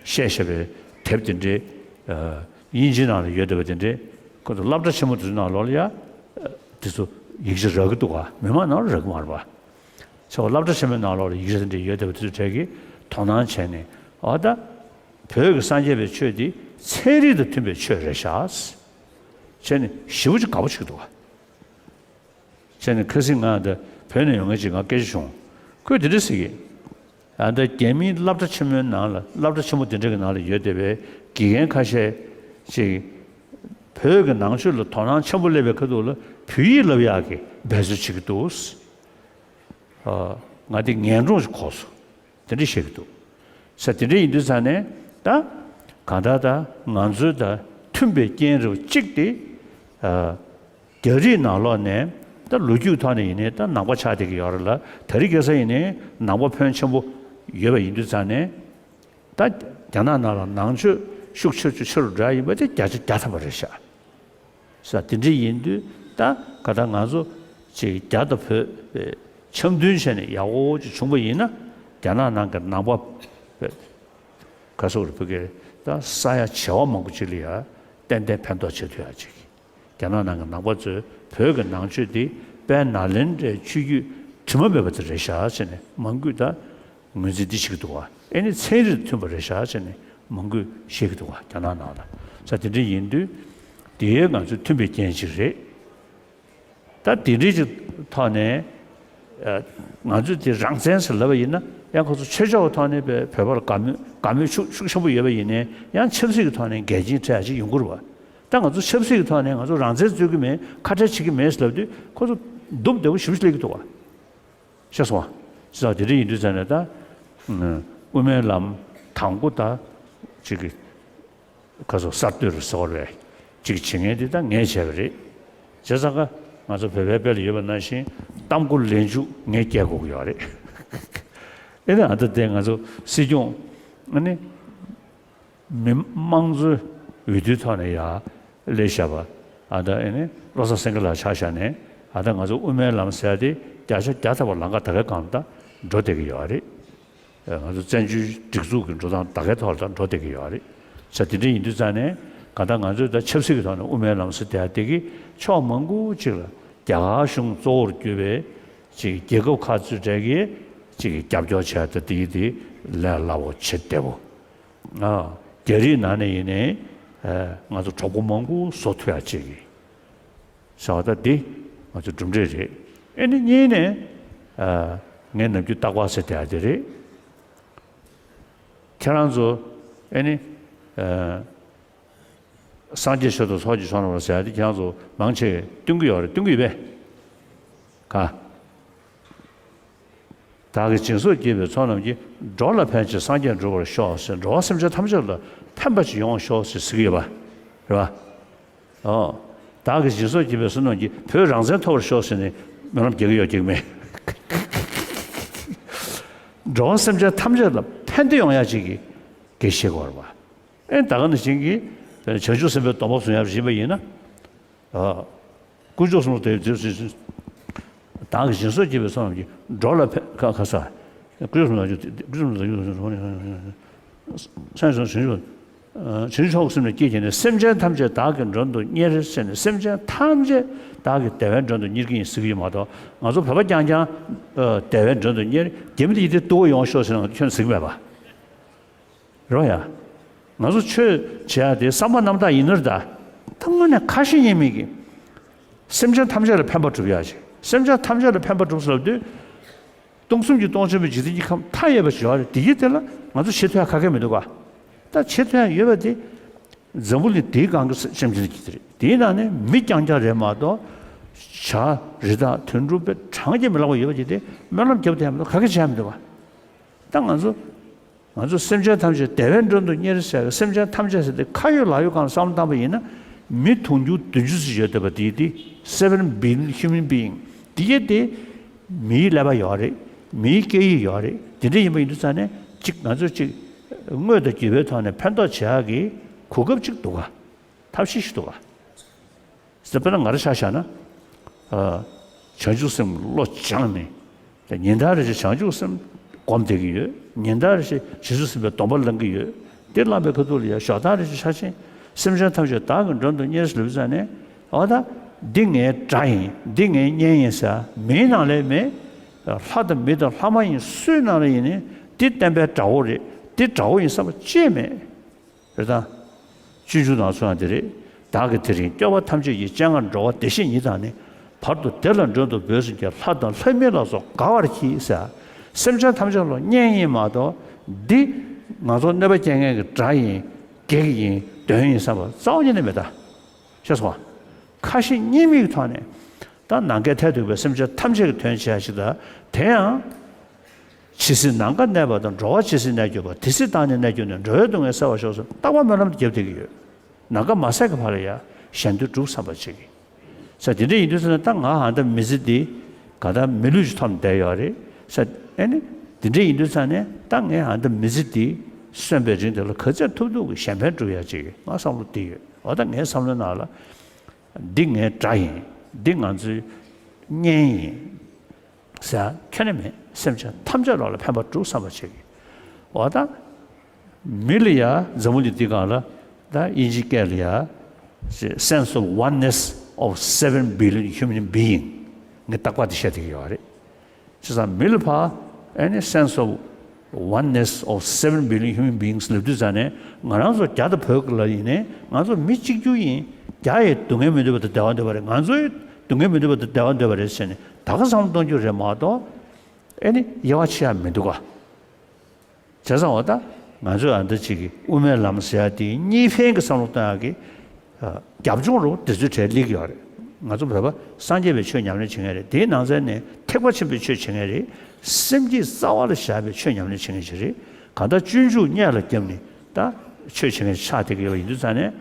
བཤད་བཤད་པའི་དེབ་དེ་འདྲས། ཨ། དབྱིན་ཇི་ནང་ལ་ཡོད་བསྡད་པ་དེ་འདྲས་ཁོ་ཚོ་སློབ་གྲྭ་ཆེན་མོ་དེ་ཚོའི་ནང་ལོགས་ལ་ཡ། དེ་ཚོ་ཡིག་ཆ་རག་གི་འདུག་ག་མི་མང་ནང་ལ་རག་གི་མ་རེད་པ། ཚེ་བ་སློབ་གྲྭ་ཆེན་མོའི་ནང་ལོགས་ལ་ཡིག་ཆ་དེ་འདྲས་ཡོད་བསྡད་པ་དེ་ཚོའི་གྲས་ཀྱིས་དོ་སྣང་བྱས་ནས། འོ་ད། བོད་ཀྱི་སངས་རྒྱས་པའི་ཆོས་འདི་ཚན་རིག་དང་མཐུན་པའི་ཆོས་རེད་ཤག་བྱས་ནས་ཞེ་པོ་ཅིག་དགའ་པོ་བྱེད་ཀྱི་འདུག་ག་བྱས་ནས་ཁ་སང་ང་ད་བོད་ནས་ཡོང་མཁན་ཅིག་ང་སྐད་ཆ་བྱུང་། ཁོས་དེ་འདྲ་ཟེར་གི། ཨ་ད་རྒྱ་མིའི་སློབ་གྲྭ་ཆེན་མོའི་ནང་ལ་སློབ་གྲྭ་ཆེན་མོ་དེ་འདྲ་གི་ནང་ལ་ཡོད་བསྡད་པའི་དགེ་རྒན་ཁ་ཤས་ ཅིག་བོད་ཀྱི་ནང་ཆོས་ལ་དོ་སྣང་ཆེན་པོ་སླེབས་པའི་ཁ་ཐུག་ལ་བོད་ཡིག་བསླབ་ཡག་གི་འབད་རྩོལ་བྱེད་ཀྱི་འདུག་ཨ། ང་དེ་ངན་གྲོང་ཞིག་གོ་སོང་། དེ་འདྲ་བཤད་ཀྱི་འདུག་ས། དེ་འདྲ་ཡིན་དུས་ཙང་ནས་ད་གང་ལྟར་ད་ང་ཚོའི་ད་མཐུན་པའི་རྐྱེན་རེ་བ་གཅིག་དེ། ཨ། རྒྱ་རིགས་ནང་ལོགས་ནས་ད་ལོ་རྒྱུས་ཐོག་ནས་ཡིན་ནའི་ད་ནང་པ་ཆགས་བསྡད་ཀྱི་ཡོད་རེད་ལ། དེ་རིང་ཁ་སང་ཡིན་ནའི་ནང་པ་ཕོན་ཆེན་པོ་ཡོད་པ་ཡིན་དུས་ཙང་ནས། ད་རྒྱ་ནག་ནང་ལ་ནང་ཆོས་ཤུགས་ཆེ་ཆུ་ཆེ་རུ་འགྲོ་ཡ་ཡིན་པ་དེ་བརྒྱ་ཆ་བརྒྱ་ཐམ་པ་རེད་ཤག་ས། དེ་འདྲ་ཡིན་དུས་ད་ག་ད་ང་ཚོ་ཅིག་རྒྱ་དང་བོད་འཆམ་མཐུན་བྱས་ནས་ཡག་པོ་ཅིག་བྱུང་པ་ཡིན་ན། རྒྱ་ནག་ནང་གི་ནང་པ་ག་སོག་རེ་བོད་སྐད་ད་ས་ཡ་བྱེ་བ་མང་པོ་ཅིག་ལ་ཡ་ཏན་ཏན་ཕན་ཐོགས་བྱེད་ཐུབ་ཡ་ཅིག་རྒྱ་ནག་ནང་གི་ནང་པ་ཚོས་བོད་ཀྱི་ནང་ཆོས་འདི་དཔལ་ནཱ་ལེནྡྲའི་ཆོས་བརྒྱུད་དྲི་མ་མེད་པ་དེ་རེད་ཤག་ཟེར་ནས་མང་པོས་ད་ངོས་འཛིན་འདི་བྱེད་ཀྱི་འདུག་བ། ཨེ་ནི་ཚན་རིག་མཐུན་པ་རེད་ཤག་ཟེར་ནས་མང་པོས་བཤད་ཀྱི་འདུག་བ། རྒྱ་ནག་ནང་ལ། ས་དེ་འདྲ་ཡིན་དུས་དེའི་ང་ཚོས་མཐུན་པའི་རྐྱེན་ཅིག་རེད། ད་དེ་འདྲའི་ཅིག་ཐོག་ནས་ང་ཚོས་དེ་རང་བཙན་ཟེར་ལབ་པ་ཡིན་ན། ཡང་ཁོ་ཚོ་ཆོས་ཕྱོགས་ཐོག་ནས་བོད་པ་ལ་དགའ་མོས་དགའ་མོས་ཤུགས་ཤུགས་ཆེན་པོ་ཡོད་པ་ཡིན་ནའི། ཡང་ཆབ་སྲིད་ཀྱི་ཐོག་ནས་འགལ་རྐྱེན་འཕྲད་ཡ་ཅིག་ཡོང་གི་རེད་བ། ད་ང་ཚོ་ཆབ་སྲིད་ཀྱི་ཐོག་ནས་ང་ཚོ་རང་བཙན་རྩོད་ཀྱི་མེད། ཁ་བྲལ་བྱེད་ཀྱི་མེད་ཟེར་ལབ་དུས་ཁོ་ཚོ་སྡུག་བདེ་པོ་ཞེ་པོ་ཅིག་སླེབས་ཀྱི་འདུག་བ། ཤེས་སོང་བ། ཅི་ཙང་དེ་འདྲ་ཡིན་དུས་ཙང་ནས་ད་དབུ་མའི་ལམ་དང་པོ་ད་ཅིག་གི་ཁ་སོ་གསར་གཏོད་རུ་ཟེར་བ་རེད། ཅིག་བྱེད་མཁན་དེ་ད་ངས་བྱས་པ་རེད། བྱས་ཙང་ཀ་ང་ཚོ་བོད་པའི་དཔེ་ལ་ཡོད་པ་ནང་བཞིན་གཏམ་མགོ་ལན་ཆུ་ངས་སྐྱེལ་དགོས་ཀྱི་ཡོད་རེད། ཨེ་ད་ཨ་ད་དེ་ང་ཚོ་སྲིད་སྐྱོང་ཨ་ནི། མི་དམངས་གཙོའི་འོས་བསྡུའི་ཐོག་ནས་ཡར་སླེབས་བཞག་པ། ཨ་ད་ཨེ་ནི་བློ་བཟང་སེང་གེ་ལགས་ཆ་བཞག་ནས། ཨ་ད་ང་ཚོ་དབུ་མའི་ལམ་ཟེར་ཡ་དེ་བརྒྱ་ཆ་བརྒྱ་ཐམ་པ་ལམ་ཁ་ད་གའི་སྒང་ལ་ད་འགྲོ་བསྡད་ཀྱི་ཡོད་རེད། ང་ཚོ་བཙན་བྱོལ་སྒྲིག་འཛུགས་ཀྱི་འགྲོ་སྟངས་ད་གའི་ཐོག་ལ་ད་འགྲོ་བསྡད་ཀྱི་ཡོད་རེད། ས་དེ་འདྲ་ཡིན་དུས་ཙང་ནས་གང་ལྟར་ང་ཚོས་ད་ཆབ་སྲིད་ཀྱི་ཐོག་ནས་དབུ་མའི་ལམ་ཟེར་བསྡད་ཡ་དེ་གིས་ཕྱོགས་མང་པོ་ཅིག་ལ་རྒྱ་གར་གཞུང་གཙོ་བོར་གྱུར་པའི་ཅིག་རྒྱལ་ཁབ་ཁག་ཚོའི་གྲས་ཀྱིས་ཅིག་རྒྱབ་སྐྱོར་བྱས་ད་དེ་ཡིན་དེ་ལས་སླ་པོ་བྱེད་བདེ་པོ། ཨ། རྒྱ་རིགས་ནང་ནས་ཡིན་ནའི་ཨ་ང་ཚོ་གྲོགས་པོ་མང་པོ་བཟོ་ཐུབ་ཡ་བྱེད་ཀྱི་ཟེར་བ་ད་འདི་ང་ཚོ་གྲུབ་འབྲས་རེད། ཨེ་ནི་གཉིས་ནས་ཨ་ངས་ནམ་རྒྱུན་རྟག་པར་ཟེར་བསྡད་ཡ་དེ་རེད། ཁྱེད་རང་ཚོ་ཨེ་ནི་ཨ་སངས་རྒྱས་ཆོས་དང་ཚོགས་ཀྱི་མཆོག་རྣམས་ལ་ཟེར་ཡ་དེ་ཁྱེད་རང་ཚོ་མང་ཆེ་བས་བཏོན་གྱི་ཡོད་རེད། བཏོན་གྱི་ཡོད་པས། ག་བདག་གིས་སྦྱིན་སོགས་བགྱིས་པའི་ཚོགས་རྣམས་ཀྱིས། འགྲོ་ལ་ཕན་ཕྱིར་སངས་རྒྱས་འགྲུབ་པར་ཤོག་ཟེར། འགྲོ་བ་སེམས་ཅན་ཐམས་ཅད་ལ་ཕན་པ་ཅིག་ཡོང་ཤོག་ཟེར་ཟེར་གྱི་ཡོད་པ་རེད་པ། ཨོ། བདག་གིས་སྦྱིན་སོགས་བགྱིས་པའི་ཚོགས་རྣམས་ཀྱིས། བོད་རང་བཙན་ཐོབ་པར་ཤོག་ཟེར་ནས་སྨོན་ལམ་རྒྱག་གི་ཡོད་ཀྱི་མེད། འགྲོ་བ་སེམས་ཅན་ཐམས་ཅད་ལ་ཕན་བདེ་ཡོང་ཡ་ཅིག་གི་གེ་བཤད་དགོས་རེད་པ། ཨེ་ད་ག་ནང་བཞིན་གྱི་བྱང་ཆུབ་སེམས་དཔའི་སྡོམ་པ་བཟུང་ཡ་ཡིན་པ་ཡིན་ན། ཨ། དཀོན་མཆོག་གསུམ་ལ་དད་པའི་ཚེ་བདག་གིས་སྦྱིན་སོགས་བགྱིས་པའི་ཚོགས་རྣམས་ཀྱིས། འགྲོ་ལ་ཕན་ཁ་ཁ་ས། དཀོན་མཆོག་གསུམ་ལ་དཀོན་མཆོག་གསུམ་ལ་སངས་རྒྱས་བྱང་ཆུབ་བྱང་ཆུབ་མཆོག་གསུམ་ལ་སྐྱེས་བྱས་ནས། སེམས་ཅན་ཐམས་ཅད་བདག་གི་མགྲོན་དུ་གཉེར་ཟེར་ནས། སེམས་ཅན་ཐམས་ཅད་བདག་གི་བདེ་བའི་མགྲོན་དུ་གཉེར་གྱི་ཡིན་ཟེར་གྱི་ཡོད་མ་གཏོགས། ང་ཚོ་བོད་པ་རྐྱང་རྐྱང་བདེ་བའི་མགྲོན་དུ་གཉེར། རྒྱ་མི་དེ་ཡིན་དེ་སྡུག་པོ་ཡོང་ཤོག་ཟེར་ན་ཁྱོན་ཟེར་གྱི་མེད་པ། རེད་ཡ། ང་ཚོ་ཆོས་བྱེད་ཡ་དེ་བསམ་པ་རྣམ་དག་ཡིན་ནོ་རེད་ད། ད་དངོས་གནས་ཁ་ཞེ་གཉིས་མེད་ཀྱི། སེམས་ཅན་ཐམས་ཅད་ལ་ཕན་པ་སྒྲུབ་ཡ་ཞིག་སེམས་ཅན་ཐམས་ཅད་ལ་ཕན་པ་སྒྲུབ་ཟེར་ལབ་དུས། སྟོང་གསུམ་གྱི་སྟོང་ཆེན་པོའི་འཇིག་རྟེན་གྱི་ཁམས་མཐའ་ཡས་པ་ཞིག་ཡོད་རེད། དེ་ཡི་དེ་ལ་ང་ཚོ་བྱེད་ཐུབ་ཡ་ག་གེ་མི་འདུག་ག་ད་བྱེད་ཐུབ་ཡ་ཡོད་པ་དེ། འཛམ་བུ་གླིང་དེའི་སྒང་གི་སེམས་ཅན་གྱི་དེ་རེད། དེའི་ནང་ནས་མི་རྐྱང་རྐྱང་རེད་མ་གཏོགས། བྱ་རི་དྭགས་དུད་འགྲོ་དཔེ་གྲངས་ཀྱིས་མི་ལང་བ་ཡོད་པ་ཅིག་དེ་སྨོན་ལམ་རྒྱབ་བསྡད་ཡ་མི་འདུག་ག་གེ་བྱས་མི་འདུག་ག་ད་ང་ཚོ། ང་ཚོ་སེམས་ཅན་ཐམས་ཅད་བདེ་བའི་མགྲོན་དུ་གཉེར་ཟེར་བའི་སེམས་ཅན་ཐམས་ཅད་ཟེར་དེ་ཁ་ཡོད་ལག་ཡོད་སྒང་ལ་བསམ་བློ་བཏང་པ་ཡིན་ན། མི་དུང་ཕྱུར་བདུན་ཅུ་ཙམ་ཡོད་བསྡད་པ་དེ་དེ་seven billion human being དེ་གས་དེ་མིའི་ཀླད་པ་ཡོད་རེད། མིའི་སྐད་ཡིག་ཡོད་རེད། དེ་འདྲ་ཡིན་པ་ཡིན་དུས་ཙང་ནས་གཅིག་ང་ཚོས་གཅིག་དངོས་དང་བརྒྱུད་པའི་ཐོག་ནས་ཕན་ཐོགས་བྱེད་ཡག་གི་གོ་སྐབས་གཅིག་འདུག་ག་ཐབས་ཤེས་ཤིག་འདུག་ག་དཔེར་ན་ང་རང་ཆ་བཞག་ན། ཨ། བྱང་ཆུབ་སེམས་བློ་སྦྱངས་ནས། ཉིན་ལྟར་རེ་བཞིན་བྱང་ཆུབ་སེམས་སྒོམ་བསྡད་ཀྱི་ཡོད། ཉིན་ལྟར་རེ་བཞིན་རྗེས་སུ་ཟིན་པའི་སྡོམ་པ་ལེན་གྱི་ཡོད། དེ་བླངས་པའི་ཁ་ཐུག་ལ་ཡང་ཞོགས་ཐག་རེ་བཞིན་ཆ་ཆེན་སེམས་ཅན་ཐམས་ཅད་བདག་གི་མགྲོན་དུ་གཉེར་ཟེར་ལབ་ཙང་ནས། འོ་ད། འདི་ངའི་དགྲ་ཡིན། འདི་ངའི་གཉེན་ཡིན་ཟེར་མིའི་ནང་ལས་མེད། ལྷ་དང་མི་དང་ལྷ་མ་ཡིན་སུའི་ནང་ལ་ཡིན་ནའི་འདི་བསྟན་པའི་དགྲ་བོ་རེད། འདི་དགྲ་བོ་ཡིན་བསམ་པ་ཅིས་མེད། རེད་དང་། སྤྱོད་འཇུག་ནང་གསུངས་ཡ་དེ་རེད། བདག་གི་དེ་རིང་སྐྱོབ་པ་ཐམས་ཅད་ཀྱི། སྤྱན་སྔར་འགྲོ་བ་བདེ་གཤེགས་ཉིད་དང་ནི། བར་དུ་བདེ་ལ་མགྲོན་དུ་བོས་ཟིན་གྱི། ལྷ་དང་ལྷ་མིན་ལ་སོགས་དགའ་བར་གྱིས་ཟེར། སེམས་ཅན་ཐམས་ཅད་ལ་གཉེན་ཡིན་མ་གཏོགས། འདི་ང་ཚོ་གནོད་པ་སྐྱེལ་མཁན་གྱི་དགྲ་ཡིན། གེགས་ཡིན་དོན་ཡིན་བསམ་པ་རྩ་བ་ཉིད་ནས་མེད་ད། ཤེས་སོང་ང་། ཁ་ཞེ་གཉིས་མེད་ཀྱི་ཐོག་ནས་ད་ནམ་མཁའི་མཐས་གཏུགས་པའི་སེམས་ཅན་ཐམས་ཅད་ཀྱི་དོན་བྱེད་ཡ་ཞིག་ད། དེ་ཡང་ཇི་སྲིད་ནམ་མཁའ་གནས་པ་དང་། འགྲོ་བ་ཇི་སྲིད་གནས་གྱུར་པ། དེ་སྲིད་བདག་ནི་གནས་གྱུར་ནས། འགྲོ་བའི་སྡུག་བསྔལ་སེལ་བར་ཤོག་ཟེར་རྟག་པ་སྨོན་ལམ་དུ་བརྒྱབ་བསྡད་ཀྱི་ཡོད། ནམ་མཁའ་མ་ཟད་ཀྱི་བར་ལ་ཡ་གཞན་དོན་སྒྲུབ་བསམ་པ་བྱེད་ཀྱི། ས་དེ་འདྲ་ཡིན་དུས་ཙང་ནས་ད་ང་ཨ་ད་མི་ཚེ་འདི་ག་ད་མི་ལུས་ཅིག་ཐོབ་བསྡད་ཡོད་རེད་ས། ཨེ་ནི་དེ་འདྲ་ཡིན་དུས་ཙང་ནས་ད་ངས་ཨ་ད་མི་ཚེ་འདི་གསོན་པའི་རིང་དེ་ལ་ག་ཚད་ཐུབ་ཐུབ་ཀྱི་གཞན་ཕན་སྒྲུབ་ཡ་ཅིག་ང་བསམ་བློ་འདི་ཡོད། འོ་ད་ངའི་བསམ་བློའི་ནང་ལ་འདི་ངའི་དགྲ་ཡིན། འདི་ང་ཚོའི་གཉེན་ཡིན་ཟེར་ཡ་ཁྱོན་ནས་མེད། སེམས་ཅན་ཐམས་ཅད་ལ་ཕན་པ་སྒྲུབ་བསམ་པ་བྱེད་ཀྱི། འོ་ད། མི་ལ་ཡ་འཛམ་བུ་གླིང་འདི་སྒང་ལ་ད་དབྱིན་ཇིའི་སྐད་ལ་ཡ་sense of oneness of seven billion human being ངས་རྟག་པར་འདི་བཤད་བསྡད་ཀྱི་ཡོད་རེད། བྱས་ཙང་མི་ལ་ཕར་ཨེ་ནི་sense of oneness of seven billion human beings ལབ་དུས་ཙང་ནས་ང་རང་ཚོ་རྒྱ་དང་བོད་ལ་ཡིན་ནའི་ང་ཚོ་མི་གཅིག་གྱུར་ཡིན། རྒྱ་ཡི་སྡུག་བསྔལ་མི་འདོད་པ་དང་བདེ་བ་འདོད་པ་རེད། ང་ཚོ་ཡི་སྡུག་བསྔལ་མི་འདོད་པ་དང་བདེ་བ་འདོད་པ་རེད་ཟེར་ནས་ད་ག་བསམ་བློ་གཏོང་རྒྱུ་རེད་མ་གཏོགས་ཨེ་ནི་དབྱེ་བ་ཕྱེ་ཡ་མི་འདུག་ག། བྱས་ཙང་འོ་ད་ང་ཚོས་ཨ་འདྲ་ཅིག་གི་དབུ་མའི་ལམ་ཟེར་ཡ་དེ་གཉིས་ཕན་གྱི་བསམ་བློ་གཏོང་ཡ་གི་ཨ་རྒྱབ་ལྗོངས་རུ་དེ་ཚོའི་གྲས་སླེབས་ཀྱི་ཡོད་རེད། ང་ཚོ་བོད་པ་སངས་རྒྱས་པའི་ཆོས་ཉམས་ལེན་བྱེད་མཁན་རེད། དེའི་ནང་ཚན་ནས་ཐེག་པ་ཆེན་པོའི་ཆོས་བྱེད་མཁན་རེད། སེམས་བསྐྱེད་རྩ་བ་ལ་བཞག་པའི་ཆོས་ཉམས་ལེན་བྱེད་མཁན་ཞིག་རེད། གང་ལྟར་སྤྱོད་འཇུག་སྙད་ལ་བརྒྱབ་ནས་ད་ཆོས་བྱེད་མཁན་ཆགས་བསྡད་ཀྱི་ཡོད་པ་ཡིན་དུས་ཙང་ནས་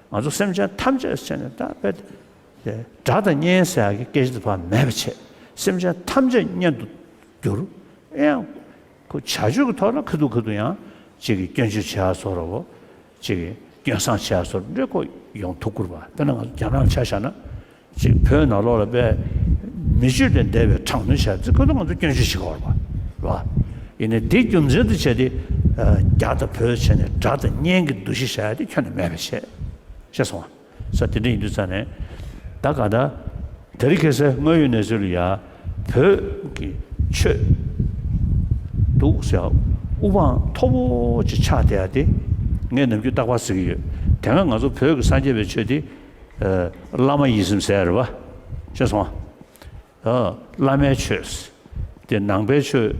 ང་ཚོ་སེམས་ཅན་ཐམས་ཅད་བྱས་ནས་ད་དཔེ་དེ་དགྲ་དང་གཉེན་ཟེར་ཡ་གི་སྐད་ཆ་དེ་ཕར་མེད་པ་བྱས། སེམས་ཅན་ཐམས་ཅད་གཉེན་དུ་གྱུར། ཨེ་ཡང་ཁོ་བྱ་སྤྱོད་ཀྱི་ཐོག་ལ་ཁ་ཐུག་ཁ་ཐུག་ཡང་ཅིག་གི་སྐྱོན་བརྗོད་བྱེད་ཡ་བཟོ་འདྲ་བོ། ཅིག་གི་སྐྱོན་བསང་བྱེད་ཡ་བཟོ་འདྲ་ཁོ་ཡོང་ཐུབ་ཀྱི་རེད་པ། དཔེར་ན་ང་ཚོ་རྒྱ་ནག་ཆ་བཞག་ན་ཅིག་བོད་ནང་ལོགས་ལ་དཔེ་མི་སྤྱོད་ལས་འདས་པའི་དྲག་གནོན་བྱས་ཚེ་ཁོ་ཚོ་ང་ཚོ་སྐྱོན་བརྗོད་བྱེད་ཀྱི་ཡོད་རེད་པ། རེད་པ། ཡིན་ནའི་དེ་རྒྱུ་མཚན་དུ་བྱས་ཏེ་རྒྱ་དང་བོད་བྱས་ནས་དགྲ་དང་གཉེན་གྱི་འདུ་ཤེས་བཞག་ཡ་དེ་ཁྱོན་ནས་མེད་པ་བྱས། ཤེས་སོང་ང་། ས་དེ་འདྲ་ཡིན་དུས་ཙང་ནས་ད་ག་ད་དེ་རིང་ཁ་སང་དངོས་ཡོད་གནས་ཚུལ་ལ་ཡ་བོད་ཀྱི་ཆོས་འདུག་ཟེར་དབུ་འཕང་མཐོ་པོ་ཅིག་ཆགས་བསྡད་ཡ་དེ་ངས་ནམ་རྒྱུན་རྟག་པར་ཟེར་གྱི་ཡོད། དེ་སྔ་ང་ཚོ་བོད་ཀྱི་སངས་རྒྱས་པའི་ཆོས་དེ་ཨ་བླ་མ་ཡིད་བཞིན་ཟེར་ཡ་རེད་པ། ཤེས་སོང་ང་། ཨ་བླ་མའི་ཆོས་དེ་ནང་པའི་ཆོས་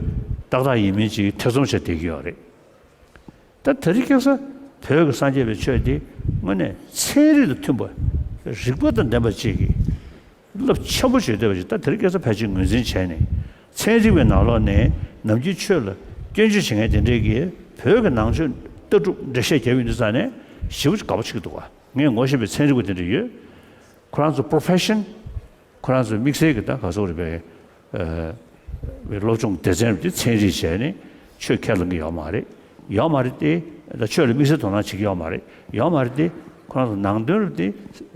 ཏག་ཏག་ཡིན་མིན་ཅིག་ཐེ་ཚོམ་བྱས་བསྡད་ཀྱི་ཡོད་རེད། ད་དེ་རིང་ཁ་སང་བོད་ཀྱི་སངས་རྒྱས་པའི་ཆོས་འདི་དངོས་གནས་ཚན་རིག་དང་མཐུན་པ། རིགས་པ་དང་ལྡན་པ་ཅིག་གི་རླབས་ཆེན་པོ་བྱེད་འདོད་པ་ཞིག་ད་དེ་རིང་ཁ་སང་ཕལ་ཆེར་ངོས་འཛིན་བྱས་ནས། ཚན་རིག་པའི་ནང་ལོགས་ནས་ནམ་རྒྱུན་ཆོས་ལ་སྐྱོན་བརྗོད་བྱེད་མཁན་དེ་འདྲས་ཀྱིས་བོད་ཀྱི་ནང་ཆོས་ལྟ་གྲུབ་འགྲེལ་བཤད་བརྒྱབ་ཡོང་དུས་ཙང་ནས་ཞེ་པོ་ཅིག་དགའ་པོ་བྱེད་ཀྱི་འདུག་ག། ངས་ངོ་ཤེས་པའི་ཚན་རིག་པ་དེ་འདྲ་ཡོད། ཁོ་རང་ཚོ་པོ་རོ་ཕེ་ཤན། ཁོ་རང་ཚོའི་དམིགས་བསལ་གྱི་ད་ག་ཟེར་དགོས་རེད་པས། ཨ་སློབ་སྦྱོང་སྡེ་ཚན་རེད་དེ། ཚན་རིག་བྱས་ནས་ཆོས་ཁས་ལེན་གྱི་ཡོད་མ་རེད། ཡོད་མ་རེད་དེ། ད་ཆོས་ལ་དམིགས་བསལ་དོ་སྣང་བྱེད་ཀྱི་ཡོད་མ་རེད། ཡོད་མ་རེད་དེ། ཁོ་རང་ཚོ་ནང་དོན་ལ་དེ་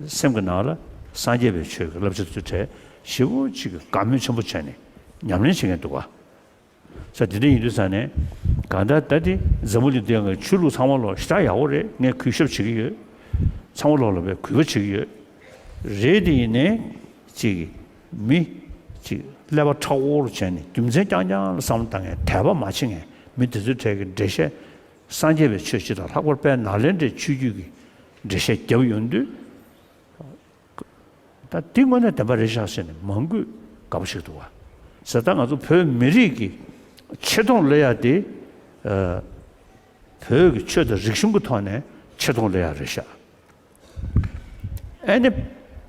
སེམས་ཀྱི་ནང་ལ་སངས་རྒྱས་པའི་ཆོས་ཀྱི་བསླབ་བྱ་དེ་ཚོའི་གྲས་ཞེ་པོ་ཅིག་གི་དགའ་མོས་ཆེན་པོ་བྱས་ནས་ཉམས་ལེན་བྱེད་མཁན་འདུག་ག། ས་དེ་འདྲ་ཡིན་དུས་ཙང་ནས་གང་ལྟར་ད་དེ་འཛམ་བུ་གླིང་འདི་ཡང་ཆོས་ལུགས་ཚང་མ་ལོག་ཞེ་དྲག་ཡག་པོ་རེད། ངས་གུས་ཞབས་བྱེད་ཀྱི་ཡོད། ཚང་མ་ལོག་ལ་བས་གུས་པ་བྱེད་ཀྱི་ཡོད། རེད་དེ་ཡིན་ནའི་ཅིག་མི་ཅིག་ཀླད་པ་མཁྲེགས་པོ་བྱས་ནས་རྒྱུ་མཚན་རྐྱང་རྐྱང་ལ་བསམ་བློ་བཏང་མཁན་དད་པ་མ་བྱེད་མཁན་མི་དེ་ཚོའི་གྲས་ཀྱི་འགྲེལ་བཤད་སངས་རྒྱས་པའི་ཆོས་སྤྱི་དང་ལྷག་པར་དཔལ་ནཱ་ལེནྡྲའི་ཆོས་བརྒྱུད་ཀྱི་འགྲེལ་བཤད་བརྒྱབ་ཡོང་དུས། ད་འདི་དངོས་གནས་བདེན་པ་རེད་ཤག་ཟེར་ནས་མང་པོས་དགའ་པོ་བྱེད་འདུག་བ། ཟེར་ད་ང་ཚོ་བོད་མི་རིགས་ཀྱི་ཆེ་མཐོང་སླེབས་ཡ་དེ། ཨ་བོད་ཀྱི་ཆོས་དང་རིག་གཞུང་གི་ཐོག་ནས་ཆེ་མཐོང་སླེབས་ཡ་རེད་ཤག། ཨ་ནི་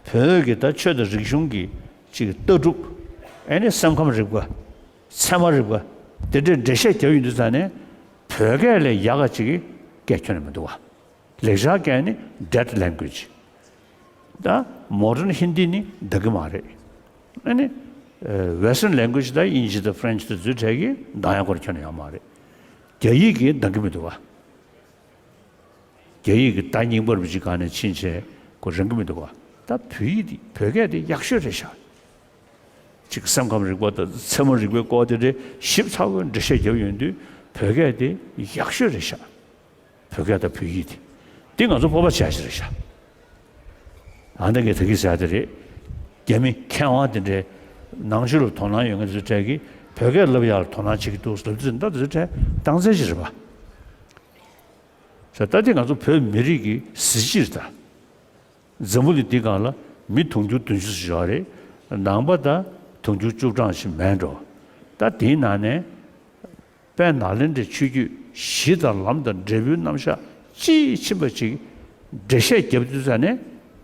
བོད་ཀྱི་ད་ཆོས་དང་རིག་གཞུང་གི་ཅིག་ལྟ་གྲུབ། ཨ་ནི་སེམས་ཁམས་རིག་པ། ཚད་མ་རིག་པ། དེ་འདྲའི་འགྲེལ་བཤད་རྒྱབ་ཡོང་དུས་ཙང་ནས་བོད་སྐད་ལས་ཡག་ག་ཅིག་གི་སྐད་ཁྱོན་ནས་མི་འདུག་བ། ལེགས་སྦྱར་སྐད་ནི་dead language། ད་modern Hindi ནི་འདང་གི་མ་རེད། ཨ་ནི་ཨ་Western language ད་དབྱིན་ཇི་དང་French དེ་ཚོའི་གྲས་ཀྱིས་འདང་ཡག་པོ་ཁྱོན་ནས་ཡོད་མ་རེད། རྒྱ་ཡིག་གིས་འདང་གི་མི་འདུག་བ། རྒྱ་ཡིག་གི་ད་རྙིང་པ་རུ་ཅིག་སྒང་ནས་ཕྱིན་བྱས་ཁོ་རང་གི་མི་འདུག་བ། ད་བོད་ཡིག་འདི་བོད་སྐད་འདི་ཡག་ཤོས་རེད་ཤག། ཅིག་སེམས་ཁམས་རིག་པ་དང་ཚད་མ་རིག་པའི་སྐོར་དེ་འདྲའི་ཞིབ་ཚགས་པོའི་འགྲེལ་བཤད་རྒྱབ་ཡོང་དུས་བོད་སྐད་དེ་ཡག་ཤོས་རེད་ཤག། བོད་སྐད་དང་བོད་ཡིག་དེ། འདི་ང་ཚོ་སྤོབས་པ་བྱ་ཞིག་རེད་ཤག། ཨ་འདི་གས་ད་གིན་ཟེར་ཡ་དེ་རེད། རྒྱ་མི་མཁས་དབང་དེ་འདྲའི་ནང་ཆོས་ལ་དོ་སྣང་ཡོད་མཁན་ཚོའི་གྲས་ཀྱིས་བོད་སྐད་བསླབ་ཡག་ལ་དོ་སྣང་བྱེད་ཀྱི་འདུག་ལབ་དུས་ད་དེ་ཚོའི་གྲས་རྟགས་མཚན་ཞིག་རེད་པ། ས་ད་དེ་ང་ཚོ་བོད་མི་རིགས་ཀྱི་གཟི་བརྗིད་རེད་ད། འཛམ་བུ་གླིང་འདི་སྒང་ལ་མི་དུང་ཕྱུར་བདུན་ཅུ་ཙམ་ཞིག་ཡོད་རེད། ནང་པ་ད་དུང་ཕྱུར་བཅུ་གྲངས་ཤིག་མེད་འགྲོ། ད་དེའི་ནང་ནས་དཔལ་ནཱ་ལེནྡྲའི་ཆོས་བརྒྱུད་གཞི་དང་ལམ་དང་འབྲས་བུའི་རྣམ་གཞག་ དཔྱིས་ཕྱིན་པ་ཅིག་འགྲེལ་བཤད་རྒྱབ་དུས་ཙ་ནས་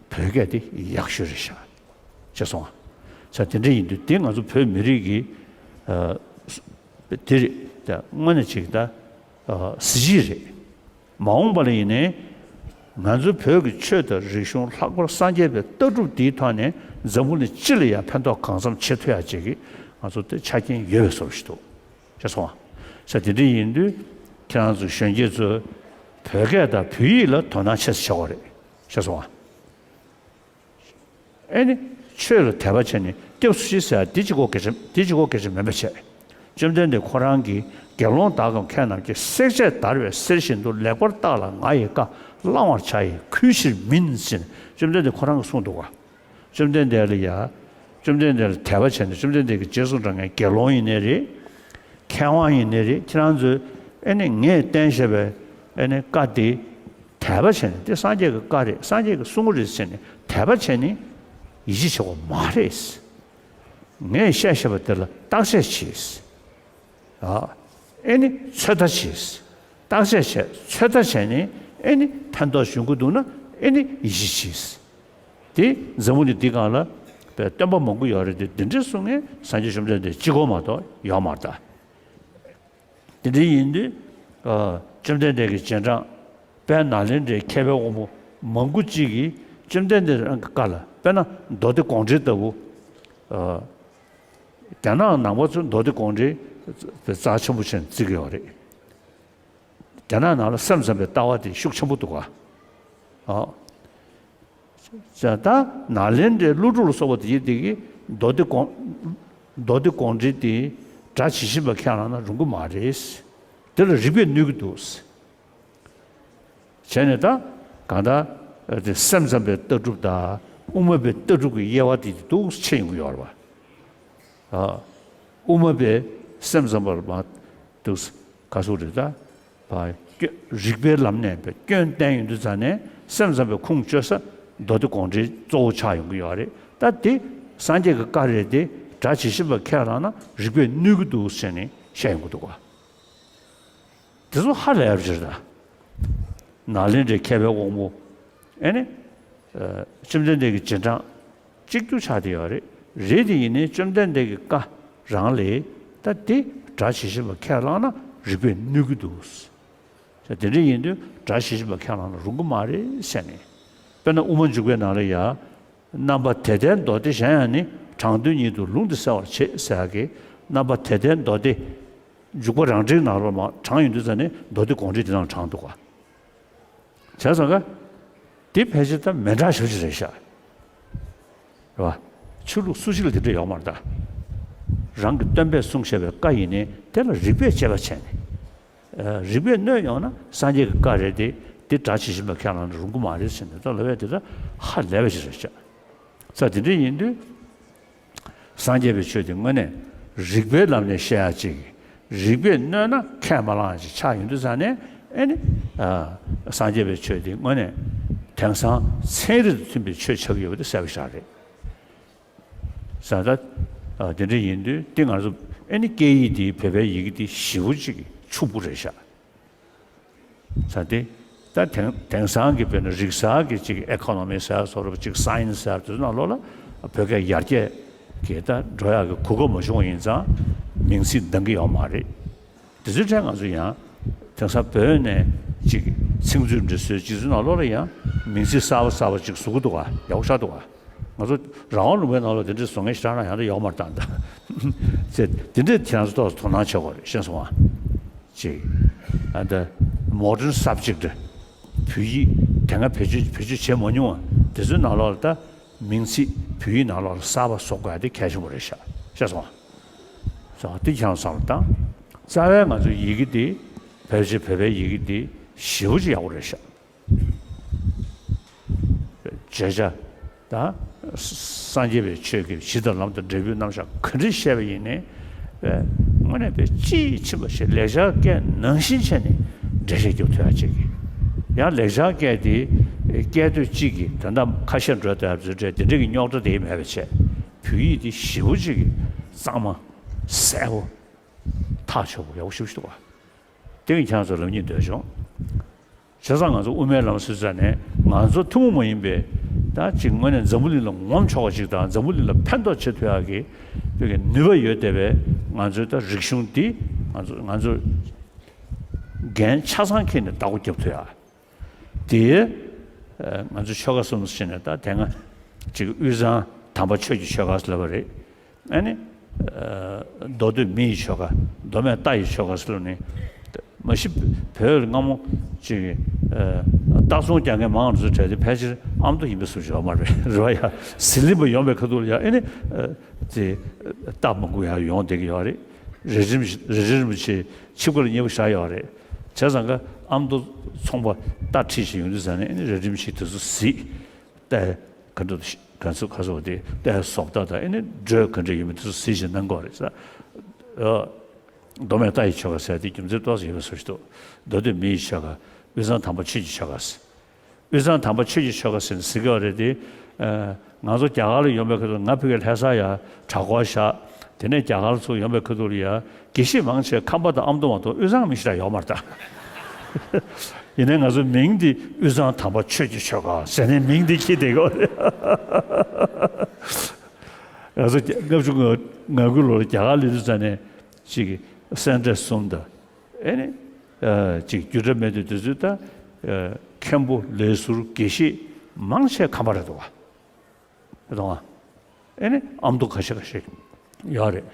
བོད་སྐད་དེ་ཡག་ཤོས་རེད་ཤག་ཤེས་སོང་ང་། ས་དེ་འདྲ་ཡིན་དུས་དེ་ང་ཚོ་བོད་མི་རིགས་ཀྱི་ཨ་དེ་རེད་ད། དངོས་གནས་ཅིག་ད་ཨ་གཟི་བརྗིད་རེད། མ་འོངས་པ་ལ་ཡིན་ནའི་ང་ཚོ་བོད་ཀྱི་ཆོས་དང་རིག་གཞུང་ལྷག་པར་སངས་རྒྱས་པའི་ལྟ་གྲུབ་འདིའི་ཐོག་ནས་འཛམ་བུ་གླིང་སྤྱི་ལ་ཡང་ཕན་ཐོགས་གང་འཚམ་བྱེད་ཐུབ་ཡག་ཅིག་གི་ང་ཚོ་དེ་ཆ་རྐྱེན་ཡོད་པའི་བཟོ་འདྲ་ཞིག་འདུག་ཤེས་སོང་ང་། ས་དེ་འདྲ་ཡིན་དུས་ཁྱེད་རང་ཚོ་གཞོན་སྐྱེས་ཚོས་བོད་སྐད་དང་བོད་ཡིག་ལ་དོ་སྣང་ཆེ་ཙམ་བྱེད་དགོས་རེད། ཤེས་སོང་ང་། ཨེ་ནི། ཆོས་ལ་དད་པ་བྱས་ནས་སྐྱབས་སུ་མཆི་ཟེར་ཡ་འདི་གཅིག་པོ་སྐད་ཆ་འདི་གཅིག་པོ་སྐད་ཆ་མིན་པ་བྱས། བཅོམ་ལྡན་འདས་ཁོ་རང་གིས་དགེ་སློང་དག་གམ་མཁས་རྣམས་ཀྱིས། བསྲེག་བཅད་བརྡར་བའི་གསེར་བཞིན་དུ། ལེགས་པར་བརྟགས་ལ་ང་ཡི་བཀའ། བླང་བར་བྱ་ཡི་གུས་ཕྱིར་མིན་ཟེར་ནས་བཅོམ་ལྡན་འདས་ཁོ་རང་གིས་གསུངས་འདུག་ག་བཅོམ་ལྡན་འདས་ལ་ཡ། བཅོམ་ལྡན་འདས་ལ་དད་པ་བྱས་ནས་བཅོམ་ལྡན་འདས་ཀྱི་རྗེས་སུ་འབྲང་མཁན་དགེ་སློང་ཡིན་ནའི་རེད། མཁས་དབང་ཡིན་ནའི་རེད། ཁྱེད་རང་ཚོས་ཨེ་ནི་ངས་བསྟན་བཞག་པའི་ཨེ་ནི་བཀའ་དེ། དད་པ་བྱས་ནས་འདི་སངས་རྒྱས་ཀྱི་བཀའ་རེད། སངས་རྒྱས་ཀྱིས་གསུང་གི་རེད་ཟེར་ནས་དད་པ་བྱས་ནས་ཡིད་ཆེས་བྱེད་དགོས་མ་རེད། ངས་བཤད་བཤད་པ་དེ་ལ་བརྟག་དཔྱད་བྱས། ཨ། ཨེ་ནི་ཚོད་ལྟ་བྱས། བརྟག་དཔྱད་བྱས་ཚོད་ལྟ་བྱས་ནས་ཨེ་ནི་ཕན་ཐོགས་བྱུང་གི་འདུག་ན་ཨེ་ནི་ཡིད་ཆེས་བྱས། དེ་འཛམ་བུ་གླིང་འདི་སྒང་ལ་བའི་སྟོན་པ་མང་པོ་ཡོད་རེད་དེ། འདི་འདྲ་གསུང་མཁན་སངས་རྒྱས་བཅོམ་ལྡན་འདས་གཅིག་པོ་མ་གཏོགས་ཡོད་མ་རེད་ད། དེ་འདྲ་ཡིན་དུས། ཨ། བཅོམ་ལྡན་འདས་ཀྱི་རྗེས་འབྲང་དཔལ་ནཱ་ལེནྡྲའི་མཁས་པའི་དབང་པོ་མང་པོ་ཅིག་གིས་བཅོམ་ལྡན་འདས་རང་གི་བཀའ་ལ། དཔེར་ན་མདོ་སྡེ་དགོངས་འགྲེལ་ལྟ་བུ། ཨ། རྒྱ་ནག་ནང་པ་ཚོས་མདོ་སྡེ་དགོངས་འགྲེལ་རྩ་ཆེན་པོ་བྱས་བརྩི་གི་ཡོད་རེད། རྒྱ་ནག་ནང་ལ་སེམས་ཙམ་པའི་ལྟ་བ་དེ་ཤུགས་ཆེན་པོ་འདུག་ག་ཨ། ད་ནཱ་ལེནྡྲའི་ཀླུ་སྒྲུབ་ལ་སོགས་པ་དེ་ཡིན་དེ་གིས་མདོ་སྡེ་དགོངས། མདོ་སྡེ་དགོངས་འགྲེལ་དེ་སྒྲ་ཇི་བཞིན་པ་ཁས་བླངས་ན་རུང་གི་མ་རེད། དེ་ལ་རིགས་པས་གནོད་ཀྱི་འདུག་བྱས་ནས་ད་གང་ལྟར་དེ་སེམས་ཙམ་པའི་ལྟ་གྲུབ་དང་དབུ་མ་པའི་ལྟ་གྲུབ་ཀྱི་དབྱེ་བ་དེ་འདུག་ཕྱེ་ཡོང་གི་ཡོད་རེད་པ། ཨ། དབུ་མ་པའི་སེམས་ཙམ་པར་མ་འདུག་ག་སུ་རེད་ད། བ། སྐྱོ། རིགས་པའི་ལམ་ནས་པའི་སྐྱོན་བསྟན་ཡོང་དུས་ཙ་ནས་སེམས་ཙམ་པའི་ཁུངས་བཅོལ་ས་མདོ་སྡེ་དགོངས་འགྲེལ་གཙོ་བོ་ཆགས་ཡོང་གི་ཡོད་རེད། ད་དེ་སངས་རྒྱས་ཀྱི་བཀའ་རེད་དེ། སྒྲ་ཇི་བཞིན་པ་ཁས་བླངས་ན་རིགས་པས་གནོད་ཀྱི་འདུག་ཟེར་ནས་བཤད་ཡོང་གི་འདུག་ག་དེ་ཚོ་ཧ་ལས་པ་ཅིག་རེད་ད། ནཱ་ལེནྡྲའི་མཁས་པའི་དབང་པོ། ཨེ་ནི། ཨ། བཅོམ་ལྡན་འདས་ཀྱི་རྗེས་འབྲང་གཅིག་གྱུར་ཆགས་བསྡད་ཡོད་རེད། རེད་དེ་ཡིན་ནའི་བཅོམ་ལྡན་འདས་ཀྱི་བཀའ་རང་ལས་ད་དེ་སྒྲ་ཇི་བཞིན་པ་ཁས་བླངས་ན་རིགས་པས་གནོད་ཀྱི་འདུག་ཟེར། དེ་འདྲ་ཡིན་དུས་སྒྲ་ཇི་བཞིན་པ་ཁས་བླངས་ན་རུང་གི་མ་རེད་ཟེར་ནས། དཔེར་ན་དབུ་མ་འཇུག་པའི་ནང་ལ་ཡ། རྣམ་པ་དེ་ལྟའི་མདོ་སྡེ་གཞན་ཡང་ནི། དྲང་དོན་ཉིད་དུ་ལུང་འདི་གསལ་བར་བྱེད་ཟེར་ཡག་གི་རྣམ་པ་དེ་ལྟའི་མདོ་སྡེ། འཇུག་པ་རང་འགྲེལ་ནང་ལོགས་ལ་མར་དྲངས་ཡོང་དུས་ཙ་ནས་མདོ་སྡེ་དགོངས་འགྲེལ་དེ་ནང་དྲངས་འདུག་ག་བྱས་ཙང་ཀ། དེ་ཕལ་ཆེར་ད་མི་འདྲ་ཞེ་པོ་ཅིག་རེད་ཤག་རེད་བ། ཆོས་ལུགས་སུ་གཅིག་ལ་དེ་འདྲ་ཡོད་མ་རེད་ད། རང་གི་སྟོན་པས་གསུངས་བཞག་པའི་བཀའ་ཡིན་ནའི་དེ་ལ་རིགས་པས་དཔྱད་པ་བྱས་ནས། ཨ། རིགས་པས་གནོད་ཡོང་ན་སངས་རྒྱས་ཀྱི་བཀའ་རེད་དེ། དེ་སྒྲ་ཇི་བཞིན་པ་ཁས་བླངས་ན་རུང་གི་མ་རེད་ཟེར་ནས་ད་ལབ་ཡ་དེ་ད་ཧ་ལས་པ་ཞིག་རེད་ཤག་ས་དེ་འདྲ་ཡིན་དུས། སངས་རྒྱས་པའི་ཆོས་དེ་དངོས་གནས་རིགས་པའི་ལམ་ནས་བཤད་ཡ་ཅིག་རིགས་པས་གནོད་ན་ཁས་མ་བླངས་ཡ་ཅིག་ཆགས་ཡོང་དུས་ཙ་ནས། ཨེ་ནི། ཨ། སངས་རྒྱས་པའི་ཆོས་དེ་དངོས་གནས་དེང་སང་ཚན་རིག་དང་མཐུན་པའི་ཆོས་ཆགས་ཀྱི་ཡོད་པ་དེ་གསལ་པོ་ཞིག་རེད། ས་ད། ཨ། དེ་འདྲ་ཡིན་དུས་དེ་ང་ཚོ་ཨེ་ནི་སྐད་ཡིག་དེ་བོད་པའི་ཡི་གེ་དེ་ཞེ་པོ་ཅིག་ཕྱུག་པོ་རེད་ཤག་ས་དེ། ད་དེང་དེང་སང་གི་དཔེར་ན་རིག་གསར་གྱི་ཅིག་ཨེ་ཁོ་ནོ་མི་ཟེར་བཟོ་འདྲ་ཅིག་སའེན་སི་ཟེར་དེ་ཚོ་ནང་ལོགས་ལ་བོད་སྐད་ཡར་རྒྱས་ཀྱི་ད་འགྲོ་ཡག་གི་གོ་སྐབས་མ་བྱུང་བ་ཡིན་ཙང་མིང་ཚིག་འདང་གི་ཡོད་མ་རེད། དེ་ཚོའི་གྲས་ང་ཚོ་ཡང་དེང་སང་བོད་ནས་ཅིག་ཚིག་མཛོད་འབྲི་སྲོལ་ཅིག་ཚོའི་ནང་ལོགས་ལ་ཡང་མིང་ཚིག་གསར་པ་གསར་པ་ཅིག་བཟོ་གི་འདུག་ག་ཡག་པོ་ཆགས་འདུག་ག་ང་ཚོ་རང་དབང་ལུང་པའི་ནང་ལོགས་དེ་འདྲ་བཟོ་མཁན་ཞེ་དྲག་ན་ཡང་ད་ཡོད་མ་རེད་ད། ད་ཅེས་དེ་འདྲས་ཁྱེད་རང་ཚོ་ཏོག་ཙམ་དོ་སྣང་བྱེད་དགོས་རེད། ཤེས་སོང་ཨ། ཅིག་ཨ། ད་མོ་ཌརན་སབ་ཇེག་ཊི་བོད་ཡིག་དེ་སྔ་བེད་སྤྱོད་བེད་སྤྱོད་བྱས་མ་མྱོང་བ་དེ་ཚོའི་ནང་ལོགས་ལ་ད་མིང་ཚིག་བོད་ཡིག་ནང་ལོགས་ལ་གསར་པ་བཟོ་དགོས་ཡ་དེ་གལ་ཆེན་པོ་རེད་ཤག་ཤེས་སོང་ཨ། སོང་ཨ། དེ་ཁྱེད་རང་བསམ་བློ་བཏང་། རྩ་བའི་ང་ཚོའི་ཡི་གེ་དེ་བོད་ཕྱི་བོད་པའི་ཡི་གེ་དེ་ཞེ་པོ་ཅིག་ཡག་པོ་རེད་ཤག་བརྗོད་བྱ་དང་སངས་རྒྱས་པའི་ཆོས་ཀྱི་གཞི་དང་ལམ་དང་འབྲས་བུའི་རྣམ་གཞག་ག་འདྲ་བཤད་པ་ཡིན་ནའི། དངོས་གནས་དཔེ་དཔྱིས་ཕྱིན་པ་ཞིག་ལེགས་སྦྱར་སྐད་ནང་བཞིན་བྱས་ནས་འགྲེལ་བཤད་རྒྱབ་ཐུབ་ཡ་ཅིག་ཡང་ལེགས་སྦྱར་སྐད་དེ་སྐད་དོད་གཅིག་གིས་ད་ལྟ་ཁ་ཤས་འགྲོ་བསྡད་པ་ཚོའི་གྲས་དེ་འདྲ་གི་རྙོག་དྲ་དེ་མེད་པ་བྱས། བོད་ཡིག་དེ་ཞེ་པོ་ཅིག་གིས་གཙང་མ་གསལ་པོ་ཐག་ཆོད་པོ་ཡག་པོ་ཞེ་པོ་ཞིག་འདུག་བ། དེ་གི་ཁྱེད་རང་ཚོ་ལབ་སྙིང་འདོད་བྱུང་། བྱས་ཙང་ང་ཚོ་དབུ་མའི་ལམ་ཟེར་ཙང་ནས་ང་ཚོ་ཐུན་མོང་མ་ཡིན་པའི་ད་ཅིག་དངོས་གནས་འཛམ་བུ་གླིང་ལ་ངོམ་ཆོག་པ་ཅིག་དང་འཛམ་བུ་གླིང་ལ་ཕན་ཐོགས་བྱེད་ཐུབ་ཡག་གི་བོད་ཀྱི་ནུས་པ་ཡོད་བསྡད་པའི་ང་ཚོའི་ད་རིག་གཞུང་འདི་ང་ཚོ་ང་ཚོ་འགན་ཆ་ཚང་འཁྱེར་ནས་བདག་པོ་རྒྱབ་ཐུབ་ཡག་དེ་ང་ཚོ་ཆོལ་ཁ་གསུམ་ཟེར་ནས་ད་དེ་སྔ་ཅིག་དབུས་གཙང་དམ་པ་ཆོས་ཀྱི་ཆོལ་ཁ་ཟེར་ལབ་པ་རེད། ཨ་ནི། མདོ་སྟོད་མི་ཡི་ཆོལ་ཁ། མདོ་སྨད་རྟ་ཡི་ཆོལ་ཁ་ཟེར་ནས། མ་གཞི་བོད་ལ་སྔ་མོ་ཅིག་རྟ་ཚོང་རྒྱག་མཁན་མང་རུ་ཚོ་གྲས་དེ་ཕལ་ཆེར་ཨ་མདོ་ཡིན་པའི་བཟོ་ཞིག་ཡོད་མ་རེད། རེད་བ་ཡ། ཟི་ལིང་པ་ཡོང་བའི་ཁ་ཐུག་ལ་ཡ་ཨེ་ནི། ཅིག་རྟ་མང་པོ་ཡ་ཡོང་བསྡད་ཀྱི་ཡོད་རེད། རེ་རིམ་རེ་རིམ་བྱས་ཆིབས་ཁ་ལ་མཉེས་པོ་བཞག་ཡོད་རེད། བྱས་ཙང་ཀ་ཨ་མདོ་ཚོང་པ་རྟ་ཁྲིད་བཞིན་ཡོང་དུས་ཙང་ནས་ཨེ་ནི་རེ་རིམ་བྱས་དེ་ཚོ་གཟིགས། ལྟ། ག་འདྲ་ག་ཚོད་ག་ཚོད་དེ་ལྟའི་བཟོ་ལྟ་དང་ཨེ་ནི་འགྲོས་ག་འདྲ་ཡོད་མེད་དེ་ཚོ་གཟིགས་ཤིང་གནང་དགོས་རེད་ཟེར། མདོ་སྨད་རྟ་ཡི་ཆོལ་ཁ་ཟེར་དེ་རྒྱུ་མཚན་ཏོག་ཙམ་ཡོད་པའི་བཟོ་ཞིག་འདུག་མདོ་སྟོད་མི་ཡི་ཆོལ་ཁ། དབུས་གཙང་དམ་པ་ཆོས་ཀྱི་ཆོལ་ཁ་ཟེར། དབུས་གཙང་དམ་པ་ཆོས་ཀྱི་ཆོལ་ཁ་ཟེར་ནས་ཟེར་གྱི་ཡོད་རེད་དེ། ང་ཚོ་རྒྱ་གར་ལ་ཡོང་པའི་ཁ་ཐུག་ང་ཕ་གིར་ལྷ་ས་ཡ་གྲྭ་སྐོར་བཞག་དེ་ནས་རྒྱ་གར་ཚུར་ཡོང་པའི་ཁ་ཐུག་ལ་ཡ་དགེ་བཤེས་མང་ཆེ་ཁམས་པ་དང་ཨ་མདོ་མ་གཏོགས་དབུས་གཙང་མི་ཞིག་ལ་ཡོད་མ་རེད་ད། ཡིན་ནའི་ང་ཚོའི་མིང་འདི་དབུས་གཙང་དམ་པ་ཆོས་ཀྱི་ཆོལ་ཁ་ཟེར་ནས་མིང་འདི་འཁྱེར་བསྡད་ཡོད་རེད། ང་ཚོ་ལྔ་བཅུ་ང་དགུ་ལོར་རྒྱ་གར་སླེབས་དུས་ཙང་ནས་ཅིག་སེ་འབྲས་གསུམ་དང་ཨེ་ནི་ཅིག་རྒྱུ་འབྲས་མེད་དུས་དུས་ཚོད་ད་མཁན་པོ་ལས་ཟུར་དགེ་བཤེས་མང་ཆེ་ཁམས་པ་རེད་འདུག་བ། རེད་འདུག་བ། ཨེ་ནི་ཨ་མདོ་ཁ་ཤས་ཁ་ཤས་ཡོད་རེད།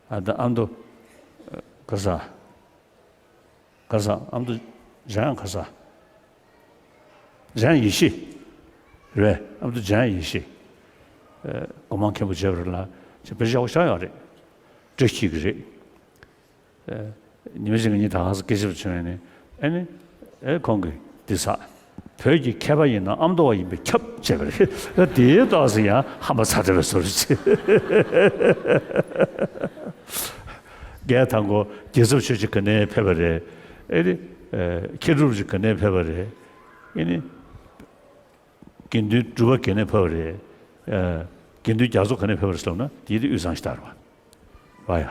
ཨ་ད་ཨ་མདོ་ག་ས། ག་ས་ཨ་མདོ་འཇམ་དབྱངས་ག་ས། འཇམ་དབྱངས་ཡེ་ཤེས། རེད་ཨ་མདོ་འཇམ་དབྱངས་ཡེ་ཤེས། སྒོ་མང་མཁན་པོ་བྱས་པ་རེད་ལ་ཅེས་དཔེ་ཆ་བཞག་ཡོད་རེད། བཀྲ་ཤིས་ཀྱི་རེད། ཉི་མ་ཞིག་ངེད་གཉིས་ད་ག་ས་སྐད་ཆ་བྱུང་ཡོད་ནས་ཨ་ནི་ཨེ་ཁོང་གིས་འདི་ས། བོད་ཀྱི་མཁས་པ་ཡིན་ན་ཨ་མདོ་བ་ཡིན་པས་ཁྱབ་བྱས་པ་རེད། དེའི་ཐོག་སུ་ཡང་ཧམ་པ་ཚ་དྲགས་པའི་བཟོ་རེད་ཅེས། རྒན་དང་པོ་རྒྱལ་ཚབ་ཆོས་རྗེ་ག་ནས་ཕེབས་པ་རེད། ཨེ་ནི། མཁས་གྲུབ་རྗེ་ག་ནས་ཕེབས་པ་རེད། ཨེ་ནི། དགེ་འདུན་གྲུབ་པ་ག་ནས་ཕེབས་པ་རེད། དགེ་འདུན་རྒྱ་མཚོ་ག་ནས་ཕེབས་པ་རེད་ཟེར་ན་དེའི་དེ་དབུས་གཙང་ཞིག་ལྟར་བ། བ་ཡ།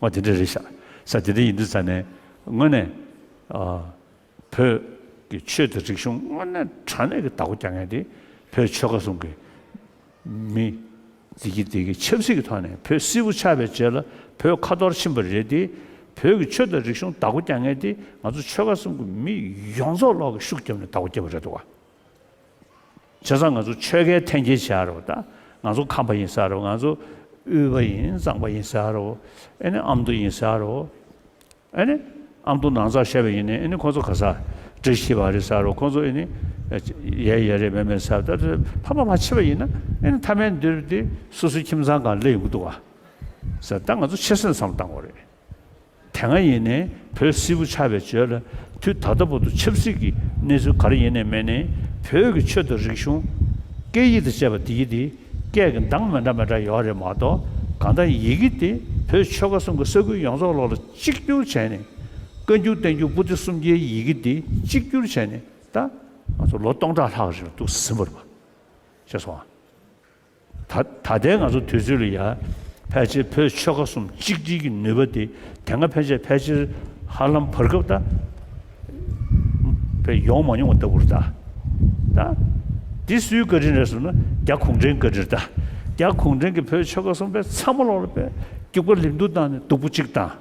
ཨ་དེ་འདྲ་རེད་ཤག་ས་དེ་འདྲ་ཡིན་དུས་ཙང་ནས་དངོས་གནས། བོད་ཀྱི་ཆོས་དང་རིག་གཞུང་དངོས་གནས་དྲང་གནས་ཀྱི་བདག་པོ་རྒྱག་མཁན་དེ་བོད་ཆོལ་ཁ་གསུམ་གྱི་མི་འདི་གི་འདི་གི་ཆབ་སྲིད་ཀྱི་ཐོག་ནས་བོད་སིལ་བུ་ཆགས་པའི་རྗེས་ལ་བོད་ཁ་འཐོར་ཕྱིན་པ་རེད་དེ། བོད་ཀྱི་ཆོས་དང་རིག་གཞུང་བདག་པོ་རྒྱག་མཁན་དེ་ང་ཚོ་ཆོལ་ཁ་གསུམ་གྱི་མི་ཡོངས་རྫོགས་ལོག་གི་ཤུགས་བརྒྱབ་ནས་བདག་པོ་བརྒྱབ་པ་རེད་འདུག་བ། བྱས་ཙང་ང་ཚོ་ཆོལ་ཁའི་འཐེན་འཁྱེར་བྱས་རེད་བ་ད། ང་ཚོ་ཁམས་པ་ཡིན་ཟེར་རེད་བ། ང་ཚོ་དབུས་པ་ཡིན་གཙང་པ་ཡིན་ཟེར་རེད་བ། ཨེ་ནི་ཨ་མདོ་ཡིན་ཟེར་རེད་བ། ཨེ་ནི། ཨ་མདོ་ནང་ཚགས་བཤད་པ་ཡིན་ནའི་ཨེ་ནི་ཁོ་ཚོ་ག་ས། བཀྲ་ཤིས་པ་རེད་ཟེར་རོ་ཁོ་ཚོ་ཨེ་ནི། ཡས་ཡས་རེད་མེད་མེད་ཟེར་ད་ཕ་མ་མ་ཕྱི་པ་ཡིན་ན་ཨེ་ནི་མཐའ་མའི་འདིར་དེ་སོ་སོའི་ཁྱིམ་ཚང་སྒང་སླེབས་ཡོང་གི་འདུག་བ། ཟེར་ད་ང་ཚོ་ཆེ་སེམས་བསམ་བཏང་དགོས་རེད། དེ་སྔ་ཡིན་ནའི་བོད་སིལ་བུ་ཆགས་པའི་རྗེས་ལ་དུས་ད་ལྟ་བར་དུ་ཆབ་སྲིད་ཀྱི་གནས་ཚུལ་ག་རེ་ཡིན་ནའི་མེད་ནའི་བོད་ཀྱི་ཆོས་དང་རིག་གཞུང་། སྐད་ཡིག་དང་བཅས་པ་དེ་ཡིག་དེ་སྐད་ཀྱི་གདངས་མི་འདྲ་མི་འདྲ་ཡོད་རེད་མ་གཏོགས་གང་ལྟར་ཡི་གེ་དེ་བོད་ཆོལ་ཁ་གསུམ་གྱི་ས་ཁུལ་ཡོངས་རྫོགས་ལོག་ལ་གཅིག་གྱུར་བྱས་ནས་བཀའ་འགྱུར་བསྟན་འགྱུར་པོ་ཏི་གསུམ་གྱི་ཡི་གེ་དེ་གཅིག་གྱུར་བྱས་ནས་ད་ང་ཚོ་ལོ་སྟོང་ཕྲག་ལྷག་རིང་འདུག་ཟིན་པ་རེད་པ། ཤེས་སོང་ཨ། ད་ད་ལྟའི་ང་ཚོ་དུས་ཚོད་ལ་ཡ་ཕལ་ཆེར་བོད་ཆོལ་ཁ་གསུམ་གཅིག་སྒྲིལ་གྱི་ནུས་པ་དེ་དེ་སྔ་ཕལ་ཆེར་ཕལ་ཆེར་ཧ་ལམ་བར་སྐབས་ད་བས་ཡོང་མ་མྱོང་བ་ལྟ་བུར་ད། ད་འདི་སུའི་བཀའ་དྲིན་རེད་ཟེར་ན་རྒྱ་གུང་ཁྲན་བཀའ་དྲིན་ད། རྒྱ་གུང་ཁྲན་གྱིས་བོད་ཆོལ་ཁ་གསུམ་པའི་ཚང་མ་ལོག་ལ་བས་རྒྱུག་པ་ལིམ་དུ་བཏང་ནས་སྡུག་པོ་གཅིག་བཏང་།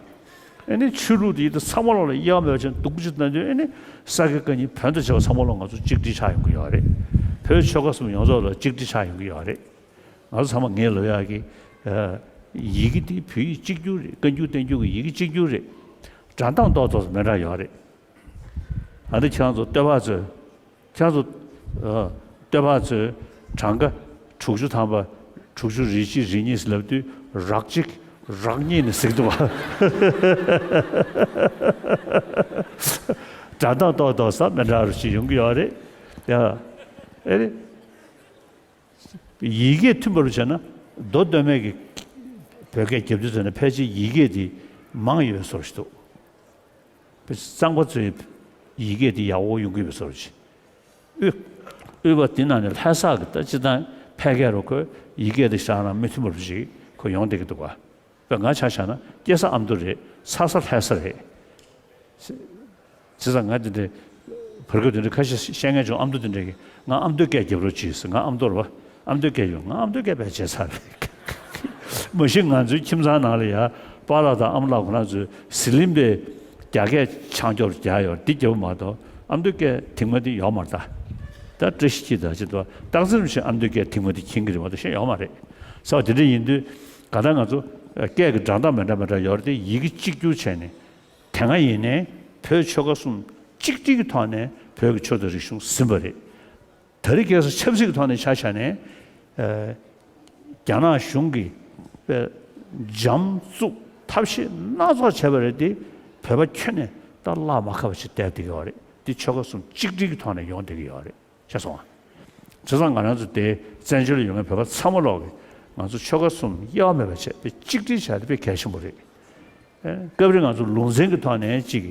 ཨེ་ནི་ཆོས་ལུགས་དེ་ཡིན་ད་ཚང་མ་ལོག་ལ་དབྱེ་བ་མེད་པ་བྱས་ནས་སྡུག་པོ་གཅིག་བཏང་དུས་ཨེ་ནི་ས་དགེ་བཀའ་རྙིང་བོན་དང་བཅས་པ་ཚང་མ་ལོག་ང་ཚོ་གཅིག་སྒྲིལ་ཆགས་ཡོང་གི་ཡོད་རེད། བོད་ཆོལ་ཁ་གསུམ་ཡོངས་རྫོགས་ལ་གཅིག་སྒྲིལ་ཆགས་ཡོང་གི་ཡོད་རེད། ང་ཚོ་ཚང་མ་ངས་ལབ་ཡག་གི་ཡི་གེ་འདི་བོད་ཡིག་གཅིག་གྱུར་རེད། བཀའ་འགྱུར་བསྟན་འགྱུར་གྱི་ཡི་གེ་གཅིག་གྱུར་རེད། སྒྲ་གདངས་ཏོག་ཏོག་ཙམ་མི་འདྲ་ཡོད་རེད། ཨ་ནི་ཁྱེད་རང་ཚོ་སྟོད་པ་ཚོས་ཁྱེད་རང་ཚོ་སྟོད་པ་ཚོས་གྲངས་ཀ་དྲུག་ཅུ་ཐམ་པ་དྲུག་ཅུ་རེ་གཅིག་རེ་གཉིས་ལབ་དུས་རག་གཅིག་རག་གཉིས་ནས་ཟིག་འདུག་བ། སྒྲ་གདངས་ཏོག་ཏོག་ཙམ་མི་འདྲ་རུ་ཞིག་ཡོང་གི་ཡོད་རེད། ཡ། ཨེ་རེད། ཡི་གེ་མཐུན་པར་བྱས་ན་མདོ་སྟོད་སྨད་ཀྱི་བོད་སྐད་རྒྱབ་དུས་ཙམ་ན་ཕལ་ཆེར་ཡི་གེ་དེ་མང་ཡོད་བཟོ་ཞིག་འདུག་གཙང་པ་ཚོའི་ཡི་གེ་དེ་ཡག་པོ་ཡོང་གི་ཡོད་བཟོ་ཞིག་དབུས་དབུས་པ་དེ་ནང་ནས་ལྷ་ས་གི་ད་སྤྱི་བཏང་ཕལ་སྐད་རུ་ཁོས་ཡི་གེ་དེ་བཞག་ན་མི་མཐུན་པར་ཞིག་ཁོ་ཡོང་བསྡད་ཀྱི་འདུག་ག་དཔེར་ང་ཆ་བཞག་ན་སྐྱེས་ས་ཨ་མདོ་རེད། འཚར་ས་ལྷ་ས་རེད། བྱས་ཙང་ང་འདི་འདྲའི་ བར་སྐབས་དེ་འདྲ་ཁ་ཤས་བཤད་མཁན་བྱུང་། ཨ་མདོ་དེ་འདྲ་གིས་ང་ཨ་མདོའི་སྐད་རྒྱབ་རོགས་གྱིས་ཟེར། ང་ཨ་མདོ་རེད་པ། ཨ་མདོའི་སྐད་ཡོད། ང་ཨ་མདོའི་སྐད་བས་བྱས་ཚར་རེད། མ་གཞི་ང་ཚོའི་ཁྱིམ་ཚང་ནང་ལ་ཡ་པཱ་ལགས་དང་ཨ་མ་ལགས་ཁོ་རང་ཚོས་ཟི་ལིང་པའི་རྒྱ་སྐད་ཆང་སྐྱོར་རྒྱག་ཡོད་འདི་རྒྱབ་མ་གཏོགས་ཨ་མདོའི་སྐད་དེང་མ་འདི་ཡོད་མ་རེད་ད། ད་བཀྲ་ཤིས་འཁྱིལ་ད་ཅི་འདུག་སྟག་འཚེར་བཞིན་ཨ་མདོའི་སྐད་དེང་མ་འདི་མཁྱེན་གྱི་རེད་མ་གཏོགས་གཞན་ཡོད་མ་རེད། ས་བ་དེ་འདྲ་ཡིན་དུས་ག་ད་ང་ཚོ་སྐད་ཀྱི་སྒྲ་གདངས་མི་འདྲ་མི་འདྲ་ཡོད་རེད་དེ་ཡི་གེ་གཅིག་གྱུར་བྱས་ནས་དེ་སྔ་ཡིན་ནའི་བོད་ཆོལ་ཁ་གསུམ་གཅིག་སྒྲིལ་གྱི་ཐོག་ནས་བོད་ཀྱི་ཆོས་དང་རིག་གཞུང་ཟིན་པ་རེད། ད་རེས་ཁ་སང་ཆབ་སྲིད་ཀྱི་ཐོག་ནས་ཆ་བཞག་ནས། ཨ། རྒྱ་ནག་གཞུང་གིས་དཔེ་འཇམ་བཙུགས་ཐབས་ཤེས་སྣ་ཚོགས་བྱས་པ་རེད་དེ། བོད་པ་ཁྱོན་ནས་ད་བརླག་མ་ཁ་བ་ཞིག་བསྡད་བསྡད་ཀྱི་ཡོད་རེད། དེ་ཆོལ་ཁ་གསུམ་གཅིག་སྒྲིལ་གྱི་ཐོག་ནས་ཡོང་བསྡད་ཀྱི་ཡོད་རེད། ཤེས་སོང་ང་། བྱས་ཙང་ང་རང་ཚོ་དེ་བཙན་བྱོལ་ལ་ཡོད་མཁན་བོད་པ་ཚང་མ་ལོག་གིས་ང་ཚོ་ཆོལ་ཁ་གསུམ་དབྱེ་བ་མེད་པ་བྱས་དེ་གཅིག་སྒྲིལ་བྱས་དེ་དཔེ་གལ་ཆེན་པོ་རེད། ཨེ། སྐབས་རེ་ང་ཚོ་ལུང་ཚན་གྱི་ཐོག་ནས་ཅིག་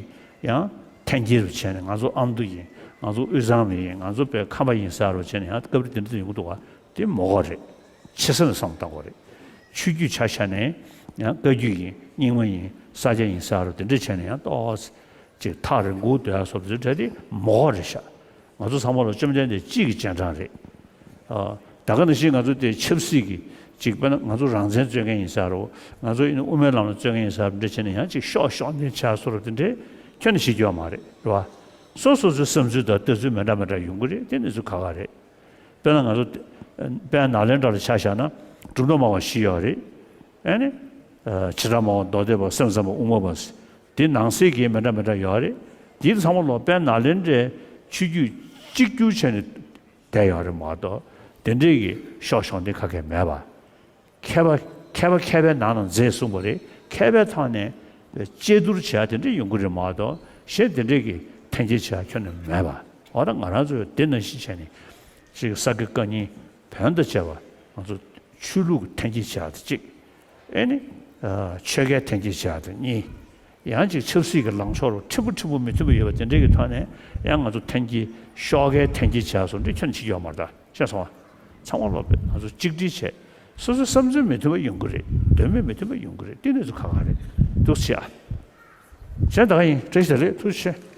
ཡང་འཐེན་འཁྱེར་བྱས་ནས་ང་ཚོ་ཨ་མདོ་ཡིན། ང་ཚོ་དབུས་གཙང་མི་ཡིན། ང་ཚོ་བོད་ཁམས་པ་ཡིན་ཟེར་རོ་བྱས་ནས་ཡང་སྐབས་རེ་དེ་འདྲ་ཡོང་གི་འདུག་ག་དེ་མ་དགོས་རེད། ཆེ་ས་ནས་བསམ་བློ་བཏང་དགོས་རེད། ཆོས་བརྒྱུད་ཆ་བཞག་ནས་ཡང་བཀའ་བརྒྱུད་ཡིན། རྙིང་མ་ཡིན། ས་སྐྱ་ཡིན་ཟེར་རོ་དེ་འདྲ་བྱས་ནས་ཡང་ཏོག་ཙམ་ཅིག་ཐག་རིང་པོ་སྡོད་ཡ་བཟོ་འདྲ་དེ་མ་དགོས་རེད་ཤག་ང་ཚོ་ཚང་མ་ལ་བཅོམ་ལྡན་འདས་གཅིག་གི་རྗེས་འབྲང་རེད། ཨ། ད་ག་ནང་བཞིན་ང་ཚོ་དེ་ཆབ་སྲིད་ཀྱི་ཅིག་དཔེར་ན་ང་ཚོ་རང་བཙན་རྩོད་མཁན་ཡིན་ས་རོ། ང་ཚོ་ཡིན་ན་དབུ་མའི་ལམ་ལ་རྩོད་མཁན་ཡིན་ས་རོ་འདྲ་བྱས་ནས་ཡང་ཅིག་ཤོག་ཤོག་འདི་བྱ་བཟོ་འདྲ་དེ་འདྲས་ཁྱོན་ནས་བྱེད་རྒྱུ་ཡོད་མ་རེད། རེད་བ། སོ་སོ་སོའི་བསམ་ཚུལ་དང་ལྟ་ཚུལ་མི་འདྲ་མི་འདྲ་ཡོང་གི་རེད། དེ་གནས་ཚུལ་ཁག་ཁག་རེད། དཔེར་ན་ང་ཚོ་དཔལ་ནཱ་ལེནྡྲ་ལ་ཆ་བཞག་ན་གྲུབ་མཐའ་སྨྲ་བ་བཞི་ཡོད་རེད། ཨེ་ནི། ཨ། བྱེ་བྲག་སྨྲ་བ་མདོ་སྡེ་པ་སེམས་ཙམ་པ་དབུ་མ་པ། དེ་ནང་གསེས་ཀྱི་མི་འདྲ་མི་འདྲ་ཡོད་རེད། དེ་ཚང་མ་ལོག་དཔལ་ནཱ་ལེནྡྲའི་ཆོས་བརྒྱུད་གཅིག་གྱུར་བྱས་ནས་བསྡད་ཡོད་རེད་མ་གཏོགས་དེ་འདྲའི་གི་ཤོག་ཤོག་འདི་ག་གེ་མེད་པ། མཁས་པ་མཁས་པ་མཁས་པའི་ནང་ན་མཛེས་གསུངས་པ་རེད། མཁས་པའི་ཐོག་ནས་དཔྱད་བསྡུར་བྱེད་ཡ་དེ་འདྲ་ཡོང་གི་རེད་མ་གཏོགས་གཞན་དེ་འདྲའི་གི་འཐེན་འཁྱེར་བྱེད་ཡ་ཁྱོན་ནས་མེད་པ། འོ་ད་ང་རང་ཚོས་དེ་ནང་བཞིན་བྱས་ནས་ཅིག་ས་དགེ་བཀའ་རྙིང་བོན་དང་བཅས་པ་ང་ཚོ་ཆོས་ལུགས་འཐེན་འཁྱེར་བྱེད་ཡ་དེ་གཅིག་ཨེ་ནི། ཨ། ཆོལ་ཁའི་འཐེན་འཁྱེར་བྱེད་ཡ་དེ་གཉིས། ཡང་ཅིག་ཆབ་སྲིད་ཀྱི་ལངས་ཕྱོགས་རུ་འཁྲིལ་པོ་འཁྲིལ་པོ་མི་མཐུན་པ་ཡོད་པ་དེ་འདྲའི་གི་ཐོག་ནས་ཡང་ང་ཚོ་འཐེན་འཁྱེར་ཤོག་ཁའི་འཐེན་འཁྱེར་བྱེད་ཡ་སོགས་འདི་ཁྱོན་ནས་བྱེད་ཀྱི་ཡོད་མ་རེད་ད། ཤེས་སོང་ང་། ཚང་མ་ལོག་པའི་ང་ཚོ་གཅིག་སྒྲིལ་བྱས། སོ་སོའི་བསམ་ཚུལ་མི་མཐུན་པ་ཡོང་གི་རེད། འདོད་མོས་མི་མཐུན་པ་ཡོང་གི་རེད། དེ་གནས་ཚུལ་ཁག་ཁག་རེད། འདུག་སེ་བྱེད་ཨ། གཞན་ད་ག་ཡིན། བཀྲ་ཤིས་བདེ་ལེགས། ཐུགས་རྗེ་ཆེ།